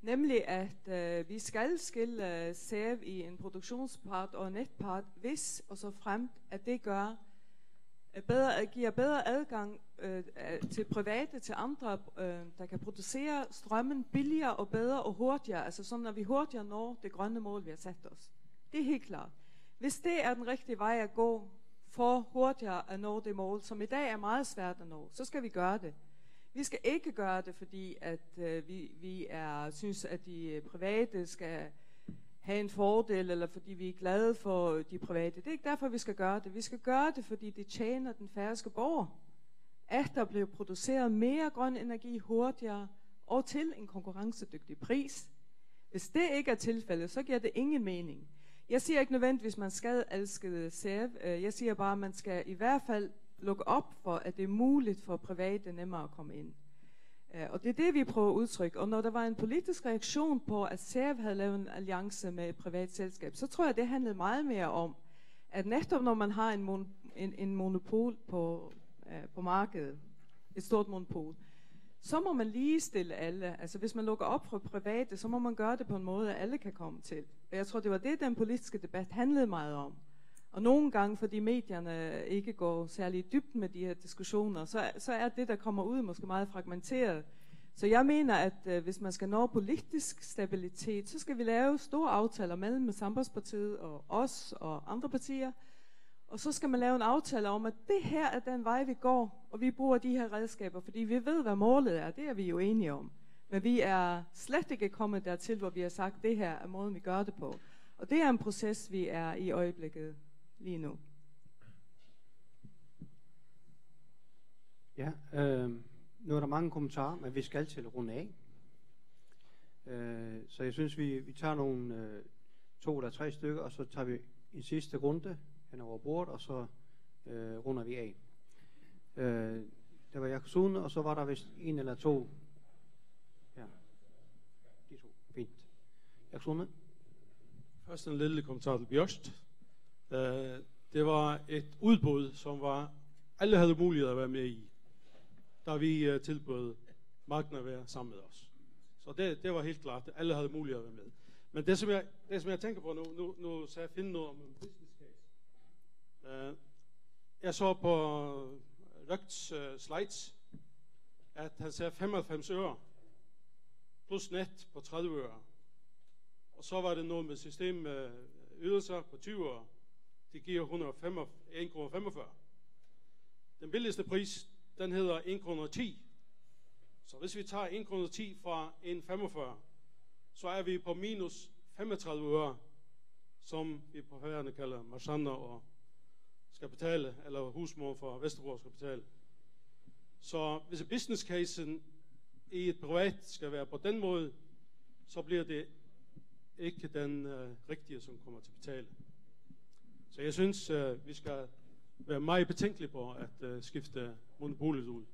Nemlig at øh, vi skal skille øh, SEV i en produktionspart og en netpart, hvis og så fremt, at det gør øh, bedre, at giver bedre adgang øh, øh, til private, til andre, øh, der kan producere strømmen billigere og bedre og hurtigere, altså sådan, at vi hurtigere når det grønne mål, vi har sat os. Det er helt klart. Hvis det er den rigtige vej at gå for hurtigere at nå det mål, som i dag er meget svært at nå, så skal vi gøre det. Vi skal ikke gøre det, fordi at øh, vi, vi er, synes, at de private skal have en fordel, eller fordi vi er glade for de private. Det er ikke derfor, vi skal gøre det. Vi skal gøre det, fordi det tjener den færøske borger, at der bliver produceret mere grøn energi hurtigere og til en konkurrencedygtig pris. Hvis det ikke er tilfældet, så giver det ingen mening. Jeg siger ikke nødvendigvis, at man skal adskille SEV. Øh, Jeg siger bare, at man skal i hvert fald lukke op for, at det er muligt for private nemmere at komme ind. Øh, Og det er det, vi prøver at udtrykke. Og når der var en politisk reaktion på, at SEV havde lavet en alliance med et privat selskab, så tror jeg, det handlede meget mere om, at netop når man har en, mon- en, en monopol på, øh, på markedet, et stort monopol, så må man ligestille alle. Altså hvis man lukker op for private, så må man gøre det på en måde, at alle kan komme til. Og jeg tror, det var det, den politiske debat handlede meget om. Og nogle gange, fordi medierne ikke går særlig i dybden med de her diskussioner, så, så er det, der kommer ud, måske meget fragmenteret. Så jeg mener, at øh, hvis man skal nå politisk stabilitet, så skal vi lave store aftaler mellem Sambandspartiet og os og andre partier. Og så skal man lave en aftale om, at det her er den vej, vi går, og vi bruger de her redskaber, fordi vi ved, hvad målet er. Det er vi jo enige om. Men vi er slet ikke kommet dertil, hvor vi har sagt, det her er måden, vi gør det på. Og det er en proces, vi er i øjeblikket lige nu. Ja, øh, nu er der mange kommentarer, men vi skal til at runde af. Øh, så jeg synes, vi, vi tager nogle øh, to eller tre stykker, og så tager vi en sidste runde hen over bordet, og så øh, runder vi af. Øh, det var Jakob Sune, og så var der vist en eller to. Ja, de to. Fint. Jakob Sune? Først en lille kommentar til Bjørst. Øh, Det var et udbud, som var alle havde mulighed at være med i, da vi øh, tilbød marken at være sammen med os. Så det, det var helt klart, at alle havde mulighed at være med. Men det som, jeg, det, som jeg tænker på nu, nu, nu sagde Finn noget om en business case. Øh, jeg så på Røgts øh, slides, at han sagde femoghalvfems øre plus net på tredive øre. Og så var det noget med systemet ydelser på tyve øre. Det giver hundrede og fem, en kroner femogfyrre. Den billigste pris, den hedder en kroner ti. Så hvis vi tager en kroner ti fra en femogfyrre, så er vi på minus femogtredive øre, som vi på Færøerne kalder marsjanda og skal betale, eller husmor fra Vesterbro skal betale. Så hvis business casen i et privat skal være på den måde, så bliver det ikke den øh, rigtige, som kommer til at betale. Så jeg synes, øh, vi skal være meget betænkelige på at øh, skifte monopolet ud.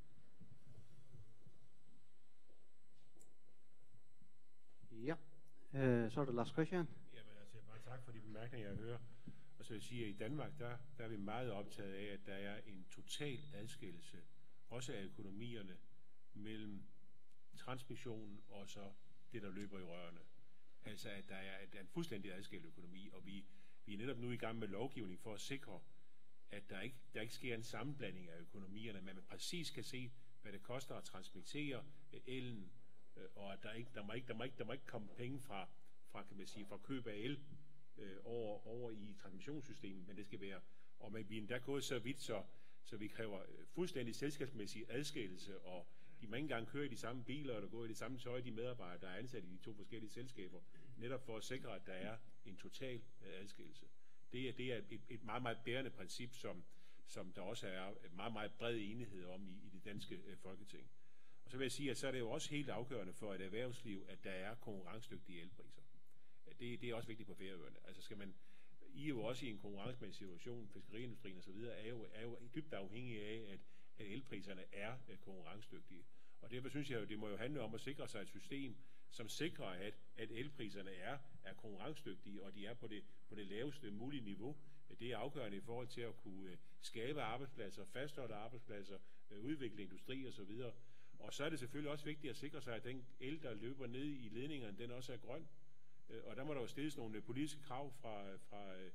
Ja, øh, så er det Lars Christian. Jamen altså, bare tak for de bemærkninger, jeg hører. Og så vil jeg sige, at i Danmark, der, der er vi meget optaget af, at der er en total adskillelse, også af økonomierne, mellem transmissionen og så det, der løber i rørene. Altså, at der er, at der er en fuldstændig adskilt økonomi, og vi, vi er netop nu i gang med lovgivning for at sikre, at der ikke, der ikke sker en sammenblanding af økonomierne, men man præcis kan se, hvad det koster at transmittere øh, elen, øh, og at der ikke, der må ikke, der må ikke, der må ikke komme penge fra, fra, kan man sige, fra køb af el øh, over, over i transmissionssystemet, men det skal være, og man, vi er endda gået så vidt, så, så vi kræver øh, fuldstændig selskabsmæssig adskillelse, og de må ikke engang køre i de samme biler, eller gå i det samme tøj, de medarbejdere, der er ansat i de to forskellige selskaber, netop for at sikre, at der er en total øh, adskillelse. Det er, det er et, et meget, meget bærende princip, som, som der også er meget, meget bred enighed om i, i det danske øh, Folketing. Og så vil jeg sige, at så er det jo også helt afgørende for et erhvervsliv, at der er konkurrencedygtige elpriser. Det, det er også vigtigt på Færøerne. Altså skal man, I er jo også i en konkurrencemæssig situation, fiskeriindustrien og så videre, er jo, er jo dybt afhængige af, at, at elpriserne er øh, konkurrencedygtige. Og derfor synes jeg jo, det må jo handle om at sikre sig et system, som sikrer, at, at elpriserne er, er konkurrencedygtige, og de er på det, på det laveste mulige niveau. Det er afgørende i forhold til at kunne øh, skabe arbejdspladser, fastholde arbejdspladser, øh, udvikle industri og så videre. Og så er det selvfølgelig også vigtigt at sikre sig, at den el, der løber ned i ledningerne, den også er grøn. Øh, og der må der jo stilles nogle øh, politiske krav fra, fra, øh,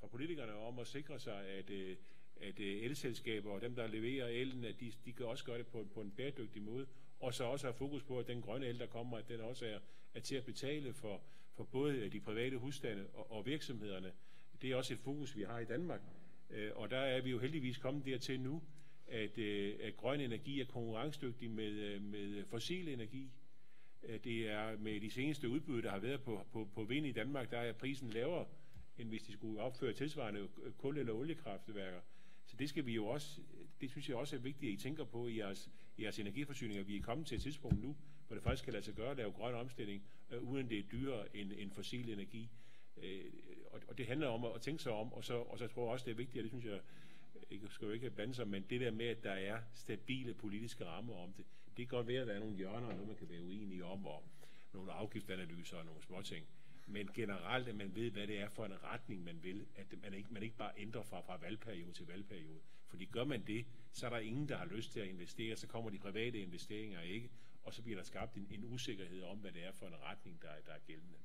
fra politikerne om at sikre sig, at, øh, at øh, elselskaber og dem, der leverer elen, at de, de kan også gøre det på, på en bæredygtig måde. Og så også have fokus på, at den grønne el, der kommer, at den også er, er til at betale for, for både øh, de private husstande og, og virksomhederne. Det er også et fokus, vi har i Danmark. Øh, og der er vi jo heldigvis kommet dertil nu, at, øh, at grøn energi er konkurrencedygtig med, øh, med fossil energi. Øh, Det er med de seneste udbud, der har været på, på, på vind i Danmark, der er prisen lavere, end hvis de skulle opføre tilsvarende øh, kul- eller oliekraftværker. Så det skal vi jo også, det synes jeg også er vigtigt, at I tænker på i jeres, i jeres energiforsyning, at vi er kommet til et tidspunkt nu, hvor det faktisk kan lade sig gøre at lave grøn omstilling, øh, uden det er dyrere end, end fossil energi. Øh, og, og det handler om at tænke sig om, og så, og så tror jeg også, det er vigtigt, og det synes jeg, jeg skal jo ikke blande sig, men det der med, at der er stabile politiske rammer om det, det kan godt være, at der er nogle hjørner, og noget, man kan være uenige om, og nogle afgiftsanalyser og nogle småting. Men generelt, at man ved, hvad det er for en retning, man vil, at man ikke, man ikke bare ændrer fra, fra valgperiode til valgperiode. Fordi gør man det, så er der ingen, der har lyst til at investere, så kommer de private investeringer ikke, og så bliver der skabt en, en usikkerhed om, hvad det er for en retning, der, der er gældende.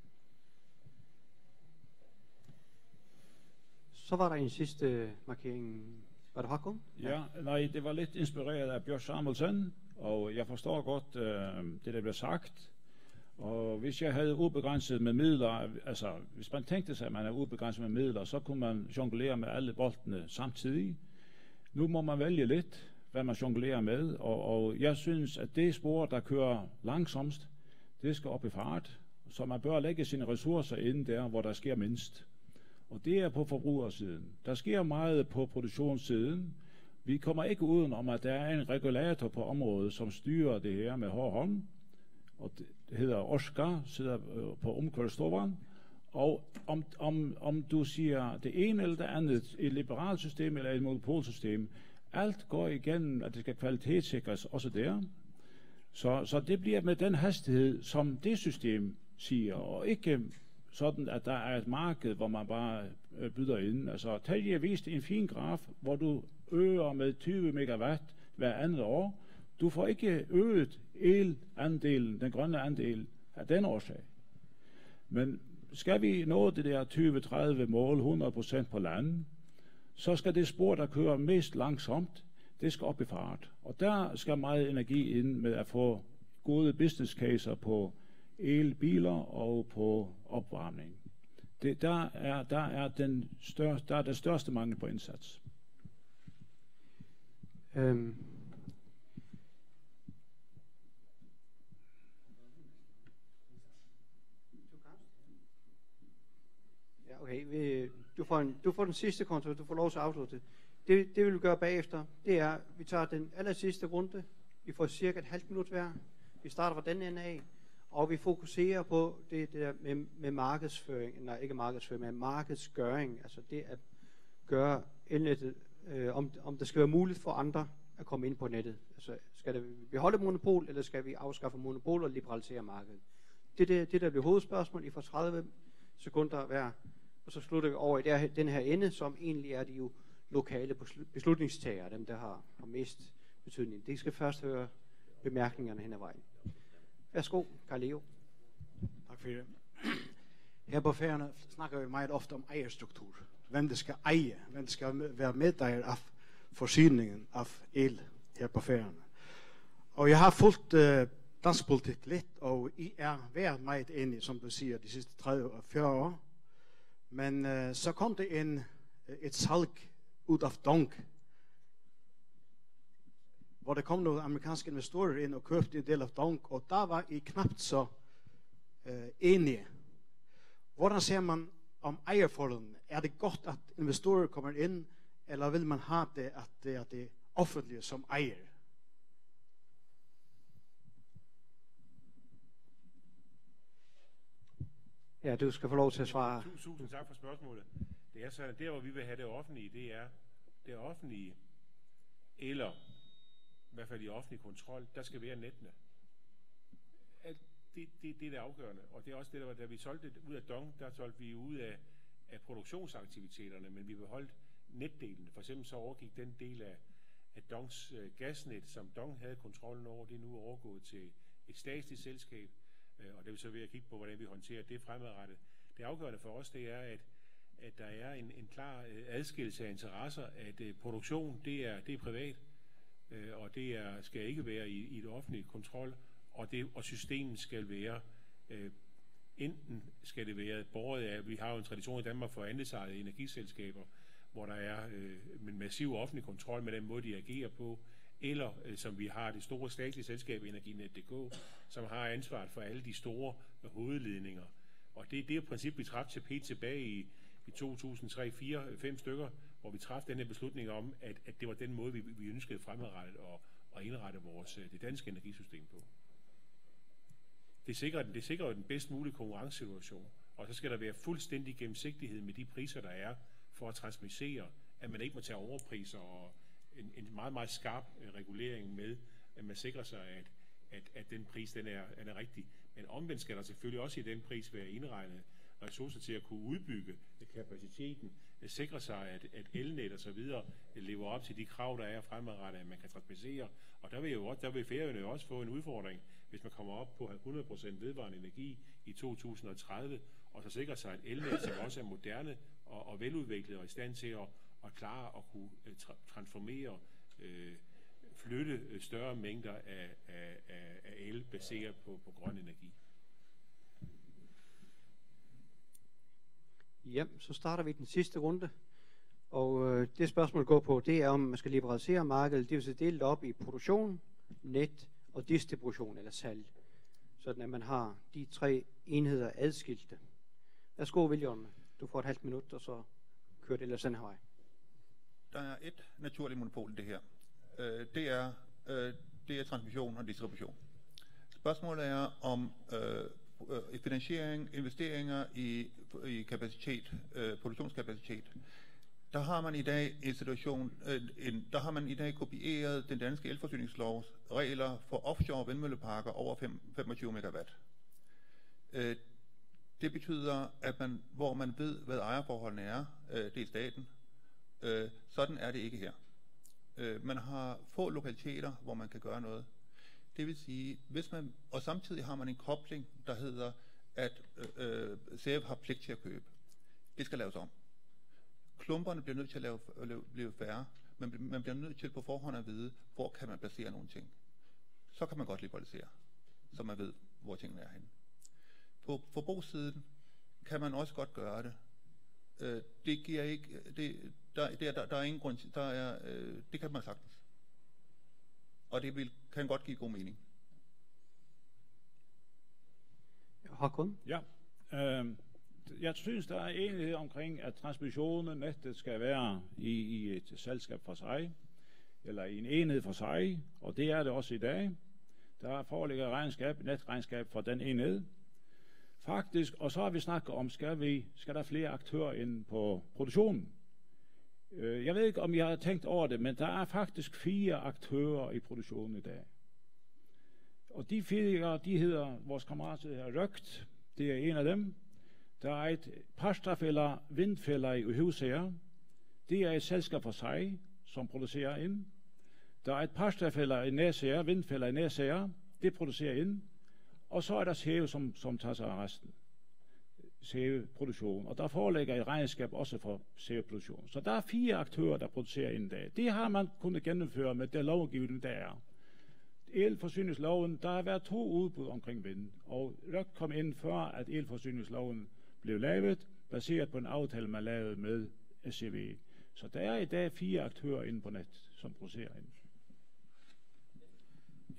Så var der en sidste markering. Var det Håkon? Ja, nej, det var lidt inspireret af Bjørn Samuelsen, og jeg forstår godt øh, det, der blev sagt. Og hvis jeg havde ubegrænset med midler, altså hvis man tænkte sig, at man er ubegrænset med midler, så kunne man jonglere med alle boltene samtidig. Nu må man vælge lidt, hvad man jonglerer med, og, og jeg synes, at det spor, der kører langsomst, det skal op i fart, så man bør lægge sine ressourcer ind der, hvor der sker mindst. Og det er på forbrugersiden. Der sker meget på produktionssiden. Vi kommer ikke uden om, at der er en regulator på området, som styrer det her med hård hånd. Og det hedder Orka, sidder øh, på Umhverfisstovan. Og om, om, om du siger det ene eller det andet, et liberalt system eller et monopolsystem, alt går igennem, at det skal kvalitetssikres også der. Så, så det bliver med den hastighed, som det system siger, og ikke sådan, at der er et marked, hvor man bare øh, byder ind. Altså, Terje viste en fin graf, hvor du øger med tyve megawatt hver andet år. Du får ikke øget elandelen, den grønne andel, af den årsag. Men skal vi nå det der tyve tredive mål hundrede procent på land, så skal det spor, der kører mest langsomt, det skal op i fart. Og der skal meget energi ind med at få gode business caser på elbiler og på opvarmning. Det, der er, der er den største, der er den største mangel på indsats. Øhm. Ja, okay. Vi, du, får en, du får den sidste konto, du får lov til at afslutte. Det, det vi vil gøre bagefter, det er, at vi tager den aller sidste runde. Vi får cirka et halvt minut hver. Vi starter fra den ende af, og vi fokuserer på det, det der med, med markedsføring, nej, ikke markedsføring, men markedsgøring, altså det at gøre elnettet, øh, om, om det skal være muligt for andre at komme ind på nettet. Altså, skal det, vi holde monopol, eller skal vi afskaffe monopol og liberalisere markedet? Det er det, det, der bliver hovedspørgsmål. I får tredive sekunder hver, og så slutter vi over i det her, den her ende, som egentlig er de jo lokale beslu-, beslutningstagere, dem, der har, har mest betydning. De skal først høre bemærkningerne hen ad vejen. Værsgo, Carl Leo. Tak for det. Her på Færøerne snakker vi meget ofte om ejerstruktur. Hvem der skal eje, hvem der skal med-, være medejer af forsyningen af el her på Færøerne. Og jeg har fulgt, øh, dansk politik lidt, og I er været meget enige, som du siger, de sidste tredive og fyrre år. Men, øh, så kom det en, øh, et salg ud af DONG, hvor der kom nogle amerikanske investorer ind og købte en del af DONG, og der var I knapt så, øh, enige. Hvordan ser man om ejerforholdene? Er det godt, at investorer kommer ind, eller vil man have det, at det er det offentlige, som ejer? Ja, du skal få lov til at svare. Tu-, tusind tak for spørgsmålet. Det er sådan, at der, hvor vi vil have det offentlige, det er det offentlige, eller i hvert fald i offentlig kontrol, der skal være nettene. At det, det, det er det afgørende, og det er også det, der var, da vi solgte det ud af DONG, der solgte vi ud af, af produktionsaktiviteterne, men vi beholdt netdelen. For eksempel så overgik den del af, af DONGs, øh, gasnet, som DONG havde kontrollen over, det er nu overgået til et statsligt selskab, øh, og det er vi så ved at kigge på, hvordan vi håndterer det fremadrettet. Det afgørende for os, det er, at, at der er en, en klar, øh, adskillelse af interesser, at, øh, produktion, det er, det er privat, øh, og det er, skal ikke være i, i et offentligt kontrol, og det, og systemet skal være, øh, enten skal det være båret af, vi har jo en tradition i Danmark for andelsejede energiselskaber, hvor der er, øh, en massiv offentlig kontrol med den måde, de agerer på, eller, øh, som vi har det store statslige selskab Energinet punktum D K, som har ansvaret for alle de store, øh, hovedledninger. Og det, det er et princip, vi traf til helt tilbage i, i to tusind tre, fire, fem stykker, hvor vi traf den her beslutning om, at, at det var den måde, vi, vi ønskede fremadrettet at, at indrette vores, øh, det danske energisystem på. Det sikrer den, det sikrer jo den bedst mulige konkurrencesituation. Og så skal der være fuldstændig gennemsigtighed med de priser, der er for at transmittere, at man ikke må tage overpriser og en, en meget, meget skarp, øh, regulering med, at man sikrer sig, at, at, at den pris, den er, den er rigtig. Men omvendt skal der selvfølgelig også i den pris være indregnet ressourcer til at kunne udbygge kapaciteten, at sikre sig, at, at elnet og så videre lever op til de krav, der er fremadrettet, at man kan transmittere. Og der vil jo også, der vil Færøerne jo også få en udfordring, hvis man kommer op på hundrede procent vedvarende energi i to tusind og tredive, og så sikre sig et elnet, som også er moderne og, og veludviklet og i stand til at, at klare og kunne, øh, tra-, transformere, øh, flytte, øh, større mængder af, af, af, af el baseret på, på grøn energi. Ja, så starter vi den sidste runde. Og, øh, det spørgsmål går på, det er, om man skal liberalisere markedet. Det vil sige dele det op i produktion, net og distribution eller salg. Sådan at man har de tre enheder adskilte. Værsgo, William. Du får et halvt minut, og så kører det ellers den her vej. Der er et naturligt monopol i det her. Øh, det er, øh, det er transmission og distribution. Spørgsmålet er om, øh, øh, finansiering, investeringer i, i kapacitet, øh, produktionskapacitet. Der har man i dag en situation, øh, en, der har man i dag kopieret den danske elforsyningslovs regler for offshore vindmølleparker over fem, femogtyve megawatt. Øh, det betyder, at man, hvor man ved, hvad ejerforholdene er, øh, det er staten. Øh, sådan er det ikke her. Øh, man har få lokaliteter, hvor man kan gøre noget. Det vil sige, hvis man, og samtidig har man en kobling, der hedder, at øh, øh, SEV har pligt til at købe. Det skal laves om. Klumperne bliver nødt til at lave, lave, blive færre, men man bliver nødt til på forhånd at vide, hvor kan man placere nogle ting. Så kan man godt liberalisere, så man ved, hvor tingene er henne. På forbrugssiden kan man også godt gøre det. Øh, det giver ikke, det, der, der, der, der er ingen grund til, der er, øh, det kan man sagtens. Og det vil, kan godt give god mening. Håkon? Ja, øh, jeg synes, der er enighed omkring, at transmissionen, nettet skal være i, i et selskab for sig, eller i en enhed for sig, og det er det også i dag. Der foreligger regnskab, netregnskab for den enhed. Faktisk, og så har vi snakket om, skal, vi, skal der flere aktører ind på produktionen? Øh, Jeg ved ikke, om jeg har tænkt over det, men der er faktisk fire aktører i produktionen i dag. Og de fire, de hedder, vores kammerat hedder Røgt, det er en af dem. Der er et Parstafælder Vindfælder i Hussager. Det er et selskab for sig, som producerer ind. Der er et Parstafælder i Næsager, Vindfælder i Næsager. Det producerer ind. Og så er der SEV, som, som tager sig af resten. SEV-produktion. Og der foreligger et regnskab også for SEV-produktion. Så der er fire aktører, der producerer ind i dag. Det har man kunnet gennemføre med den lovgivning, der er. Elforsyningsloven, der har været to udbud omkring vind, og Røgt kom ind før, at elforsyningsloven blev lavet, baseret på en aftale, man lavede med SEV. Så der er i dag fire aktører inde på net, som producerer ind.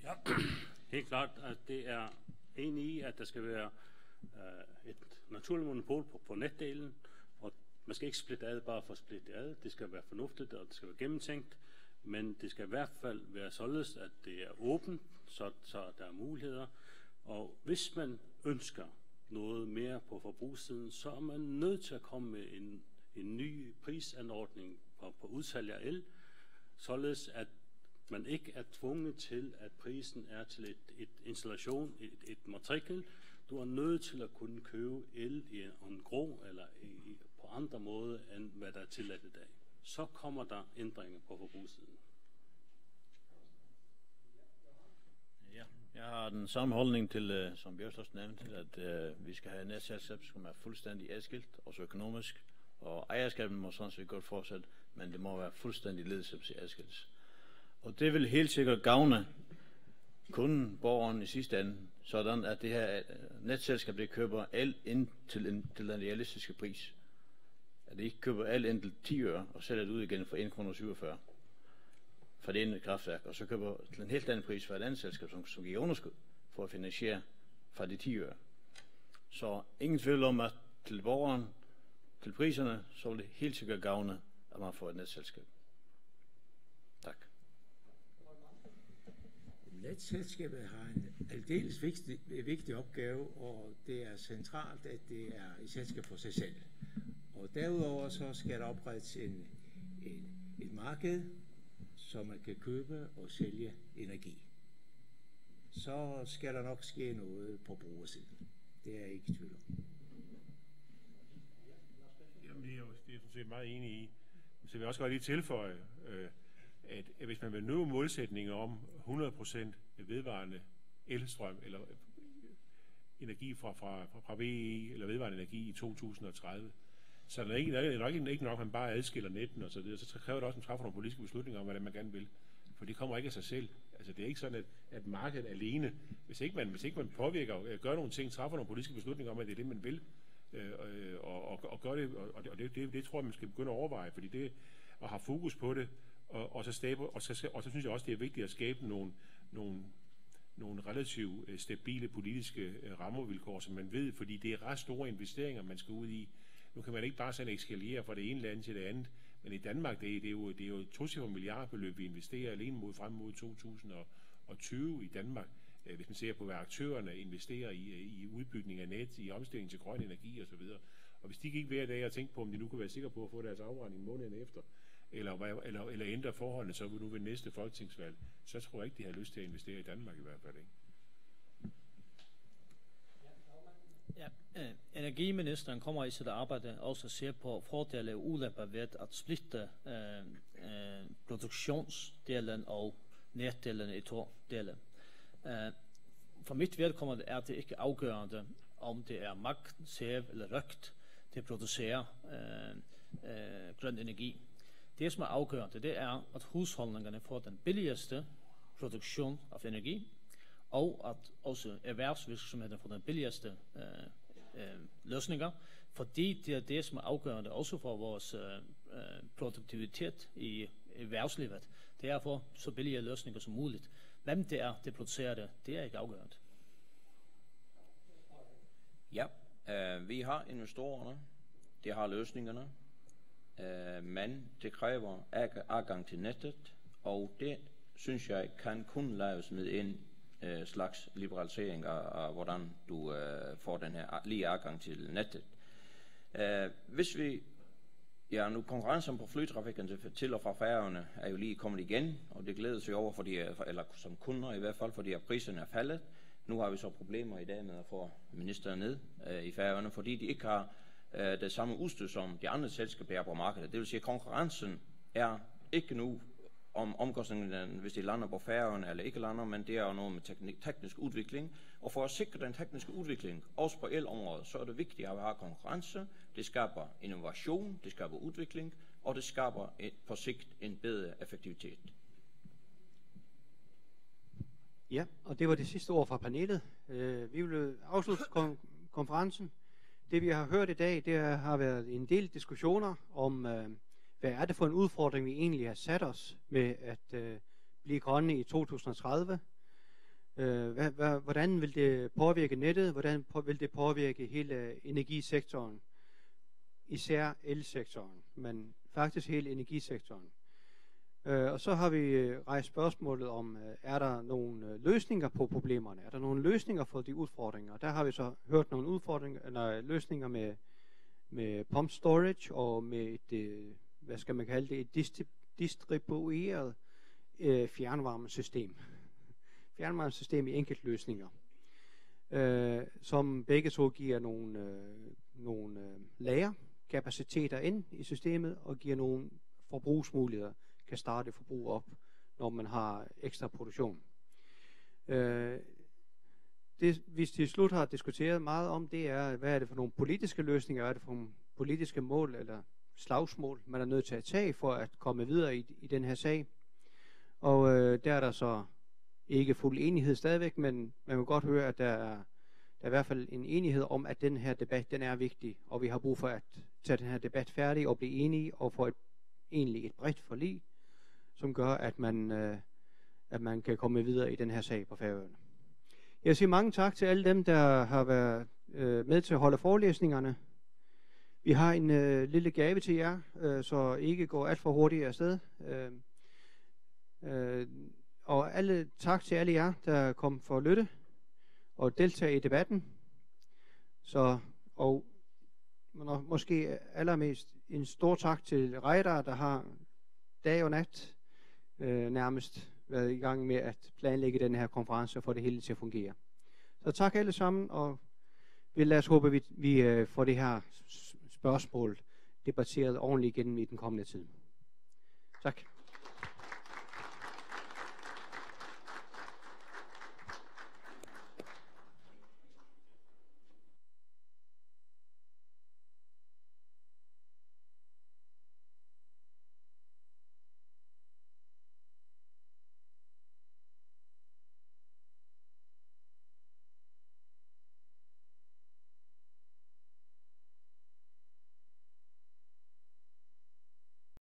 Ja, helt klart, at det er enig i, at der skal være øh, et naturligt monopol på, på netdelen, og man skal ikke splitte ad bare for at splitte ad. Det skal være fornuftigt, og det skal være gennemtænkt, men det skal i hvert fald være således, at det er åbent, så, så der er muligheder. Og hvis man ønsker noget mere på forbrugssiden, så er man nødt til at komme med en, en ny prisanordning på, på udsalg af el, således at man ikke er tvunget til, at prisen er til et, et installation, et, et matrikel. Du er nødt til at kunne købe el i en gro eller i, på andre måder, end hvad der er tilladt i dag. Så kommer der ændringer på forbrugssiden. Ja, jeg har den samme holdning til, øh, som Bjørst også nævnte, at øh, vi skal have et netselskab, som er fuldstændig adskilt, også økonomisk, og ejerskabet må sådan set godt fortsætte, men det må være fuldstændig ledelsesmæssigt adskilt. Og det vil helt sikkert gavne kunden, borgeren i sidste ende, sådan at det her øh, netselskab, det køber el ind til, en, til den realistiske pris. At det ikke køber el ind til ti øre og sælger det ud igen for en krone syvogfyrre for det ene kraftværk, og så køber til en helt anden pris for et andet selskab, som, som giver underskud for at finansiere fra de ti øre. Så ingen tvivl om, at til borgeren, til priserne, så vil det helt sikkert gavne, at man får et netselskab. Tak. Netselskabet har en aldeles vigtig, vigtig opgave, og det er centralt, at det er et selskab for sig selv. Og derudover så skal der oprettes en, en, et marked, så man kan købe og sælge energi. Så skal der nok ske noget på brugersiden. Det er jeg ikke i tvivl om. Jamen, det er, jo, det er jeg sådan set meget enig i. Så vil jeg også godt lige tilføje, øh, at hvis man vil nå målsætningen om hundrede procent vedvarende elstrøm, eller energi fra, fra, fra, fra V E, eller vedvarende energi i to tusind og tredive, så er det ikke, det er nok ikke, ikke nok, at man bare adskiller nettene og så videre. Så kræver det også, at man træffer nogle politiske beslutninger om, hvordan man gerne vil. For det kommer ikke af sig selv. Altså, det er ikke sådan, at, at markedet alene, hvis ikke man, hvis ikke man påvirker, øh, gør nogle ting, træffer nogle politiske beslutninger om, at det er det, man vil, øh, øh, og, og, og gør det, og, og det, det, det tror jeg, man skal begynde at overveje, fordi det at have fokus på det, og, og så skabe, og så, og så synes jeg også, det er vigtigt at skabe nogle, nogle, nogle relativt øh, stabile politiske øh, rammevilkår, som man ved, fordi det er ret store investeringer, man skal ud i. Nu kan man ikke bare sådan eskalere fra det ene land til det andet, men i Danmark, det, det, er, jo, det er jo et tocifret milliardbeløb, vi investerer alene mod frem mod to tusind og tyve i Danmark, øh, hvis man ser på, hvad aktørerne investerer i, øh, i udbygning af net, i omstilling til grøn energi osv. Og hvis de gik hver dag og tænkte på, om de nu kunne være sikre på at få deres afregning måneden efter, eller, hvad- eller, eller ændre forholdene så nu ved næste folketingsvalg, så tror jeg ikke, de har lyst til at investere i Danmark i hvert fald. Ikke? Øh, energiministeren kommer i sit arbejde også at se på fordele og ulemper ved at splitte øh, øh, produktionsdelen og netdelen i to dele. Øh, for mit vedkommende er det ikke afgørende, om det er magt, sæv eller røgt, det producerer øh, øh, grøn energi. Det, som er afgørende, det er, at husholdningerne får den billigste produktion af energi, og at også erhvervsvirksomheden får den billigste øh, øh, løsninger, fordi det er det, som er afgørende også for vores øh, øh, produktivitet i erhvervslivet. Det er at få så billige løsninger som muligt. Hvem det er, det producerer det, det er ikke afgørende. Ja, øh, vi har investorerne, de har løsningerne, øh, men det kræver adg- adgang til nettet, og det synes jeg kan kun laves med en øh, slags liberalisering af, af, hvordan du øh, får den her a- lige adgang til nettet. Øh, hvis vi Ja, nu konkurrencen på flytrafikken til, til og fra Færøerne er jo lige kommet igen, og det glæder sig over, fordi, øh, eller som kunder i hvert fald, fordi at prisen er faldet. Nu har vi så problemer i dag med at få ministeren ned øh, i Færøerne, fordi de ikke har øh, det samme udstyr som de andre selskaber er på markedet. Det vil sige, at konkurrencen er ikke nu om omkostningerne, hvis de lander på Færøerne eller ikke lander, men det er jo noget med teknik, teknisk udvikling. Og for at sikre den tekniske udvikling, også på elområdet, så er det vigtigt, at vi har konkurrence. Det skaber innovation, det skaber udvikling, og det skaber et, på sigt en bedre effektivitet. Ja, og det var det sidste ord fra panelet. Øh, vi vil afslutte kon- konferencen. Det vi har hørt i dag, det er, har været en del diskussioner om, øh, hvad er det for en udfordring, vi egentlig har sat os med at øh, blive grønne i to tusind og tredive. Øh, hvad, hvad, hvordan vil det påvirke nettet? Hvordan på, vil det påvirke hele energisektoren? Især elsektoren, men faktisk hele energisektoren. Øh, og så har vi øh, rejst spørgsmålet om, øh, er der nogle øh, løsninger på problemerne? Er der nogle løsninger for de udfordringer? Der har vi så hørt nogle udfordringer, eller løsninger med, med pump storage og med et, øh, hvad skal man kalde det, et distri- distribueret øh, fjernvarmesystem. Fjernvarmesystem i enkeltløsninger, øh, som begge to giver nogle, øh, nogle øh, lagerkapaciteter ind i systemet og giver nogle forbrugsmuligheder, kan starte forbrug op, når man har ekstra produktion. Øh, det, vi til slut har diskuteret meget om, det er, hvad er det for nogle politiske løsninger, hvad er det for nogle politiske mål eller slagsmål, man er nødt til at tage for at komme videre i, i den her sag. Og øh, der er der så ikke fuld enighed stadigvæk, men man kan godt høre, at der er, der er i hvert fald en enighed om, at den her debat, den er vigtig, og vi har brug for at tage den her debat færdig og blive enige og få et, egentlig et bredt forlig, som gør, at man, øh, at man kan komme videre i den her sag på Færøerne. Jeg vil sige mange tak til alle dem, der har været øh, med til at holde forelæsningerne. Vi har en øh, lille gave til jer, øh, så I ikke går alt for hurtigt afsted. Øh, øh, og alle, tak til alle jer, der kom for at lytte og deltage i debatten. Så, og må- måske allermest en stor tak til Reidar, der har dag og nat øh, nærmest været i gang med at planlægge den her konference og få det hele til at fungere. Så tak alle sammen, og vi lad os håbe, at vi, vi øh, får det her s- spørgsmål debatteret ordentligt igennem i den kommende tid. Tak.